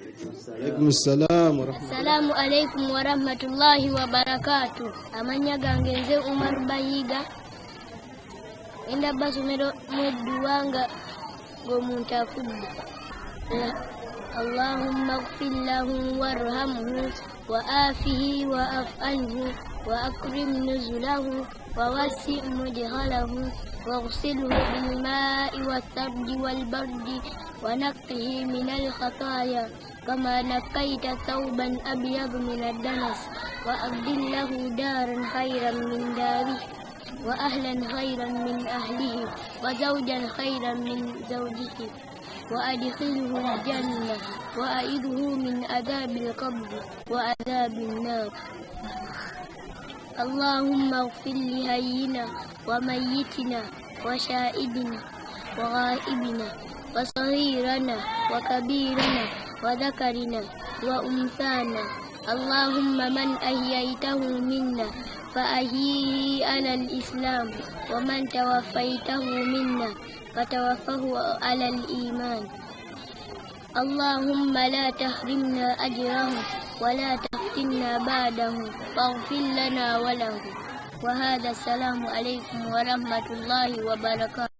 Alaikum salam warahmatullah. Assalamu alaikum warahmatullahi wabarakatuh. Amannya gange nze Umar Bayiga. Ngenda basomero mwedduwa nga ng'omuntu afudde. Allahumma gfir lahu warhamhu wa afihi wa afu anhu wa akrim nuzulahu wa wasi mudkhalahu واغسله بالماء والثلج والبرد ونقه من الخطايا كما نقيت ثوبا أبيض من الدنس، وأبدل له دارا خيرا من داره وأهلا خيرا من أهله وزوجا خيرا من زوجه، وأدخله الجنة وأعذه من عذاب القبر وعذاب النار. اللهم اغفر لحينا وميتنا وشاهدنا وغائبنا وصغيرنا وكبيرنا وذكرنا وأنثانا. اللهم من أحييته منا فأحيه على الإسلام، ومن توفيته منا فتوفه على الإيمان. اللهم لا تحرمنا أجره ولا تفتنا بعده، واغفر لنا وله. وهذا السلام عليكم ورحمة الله وبركاته.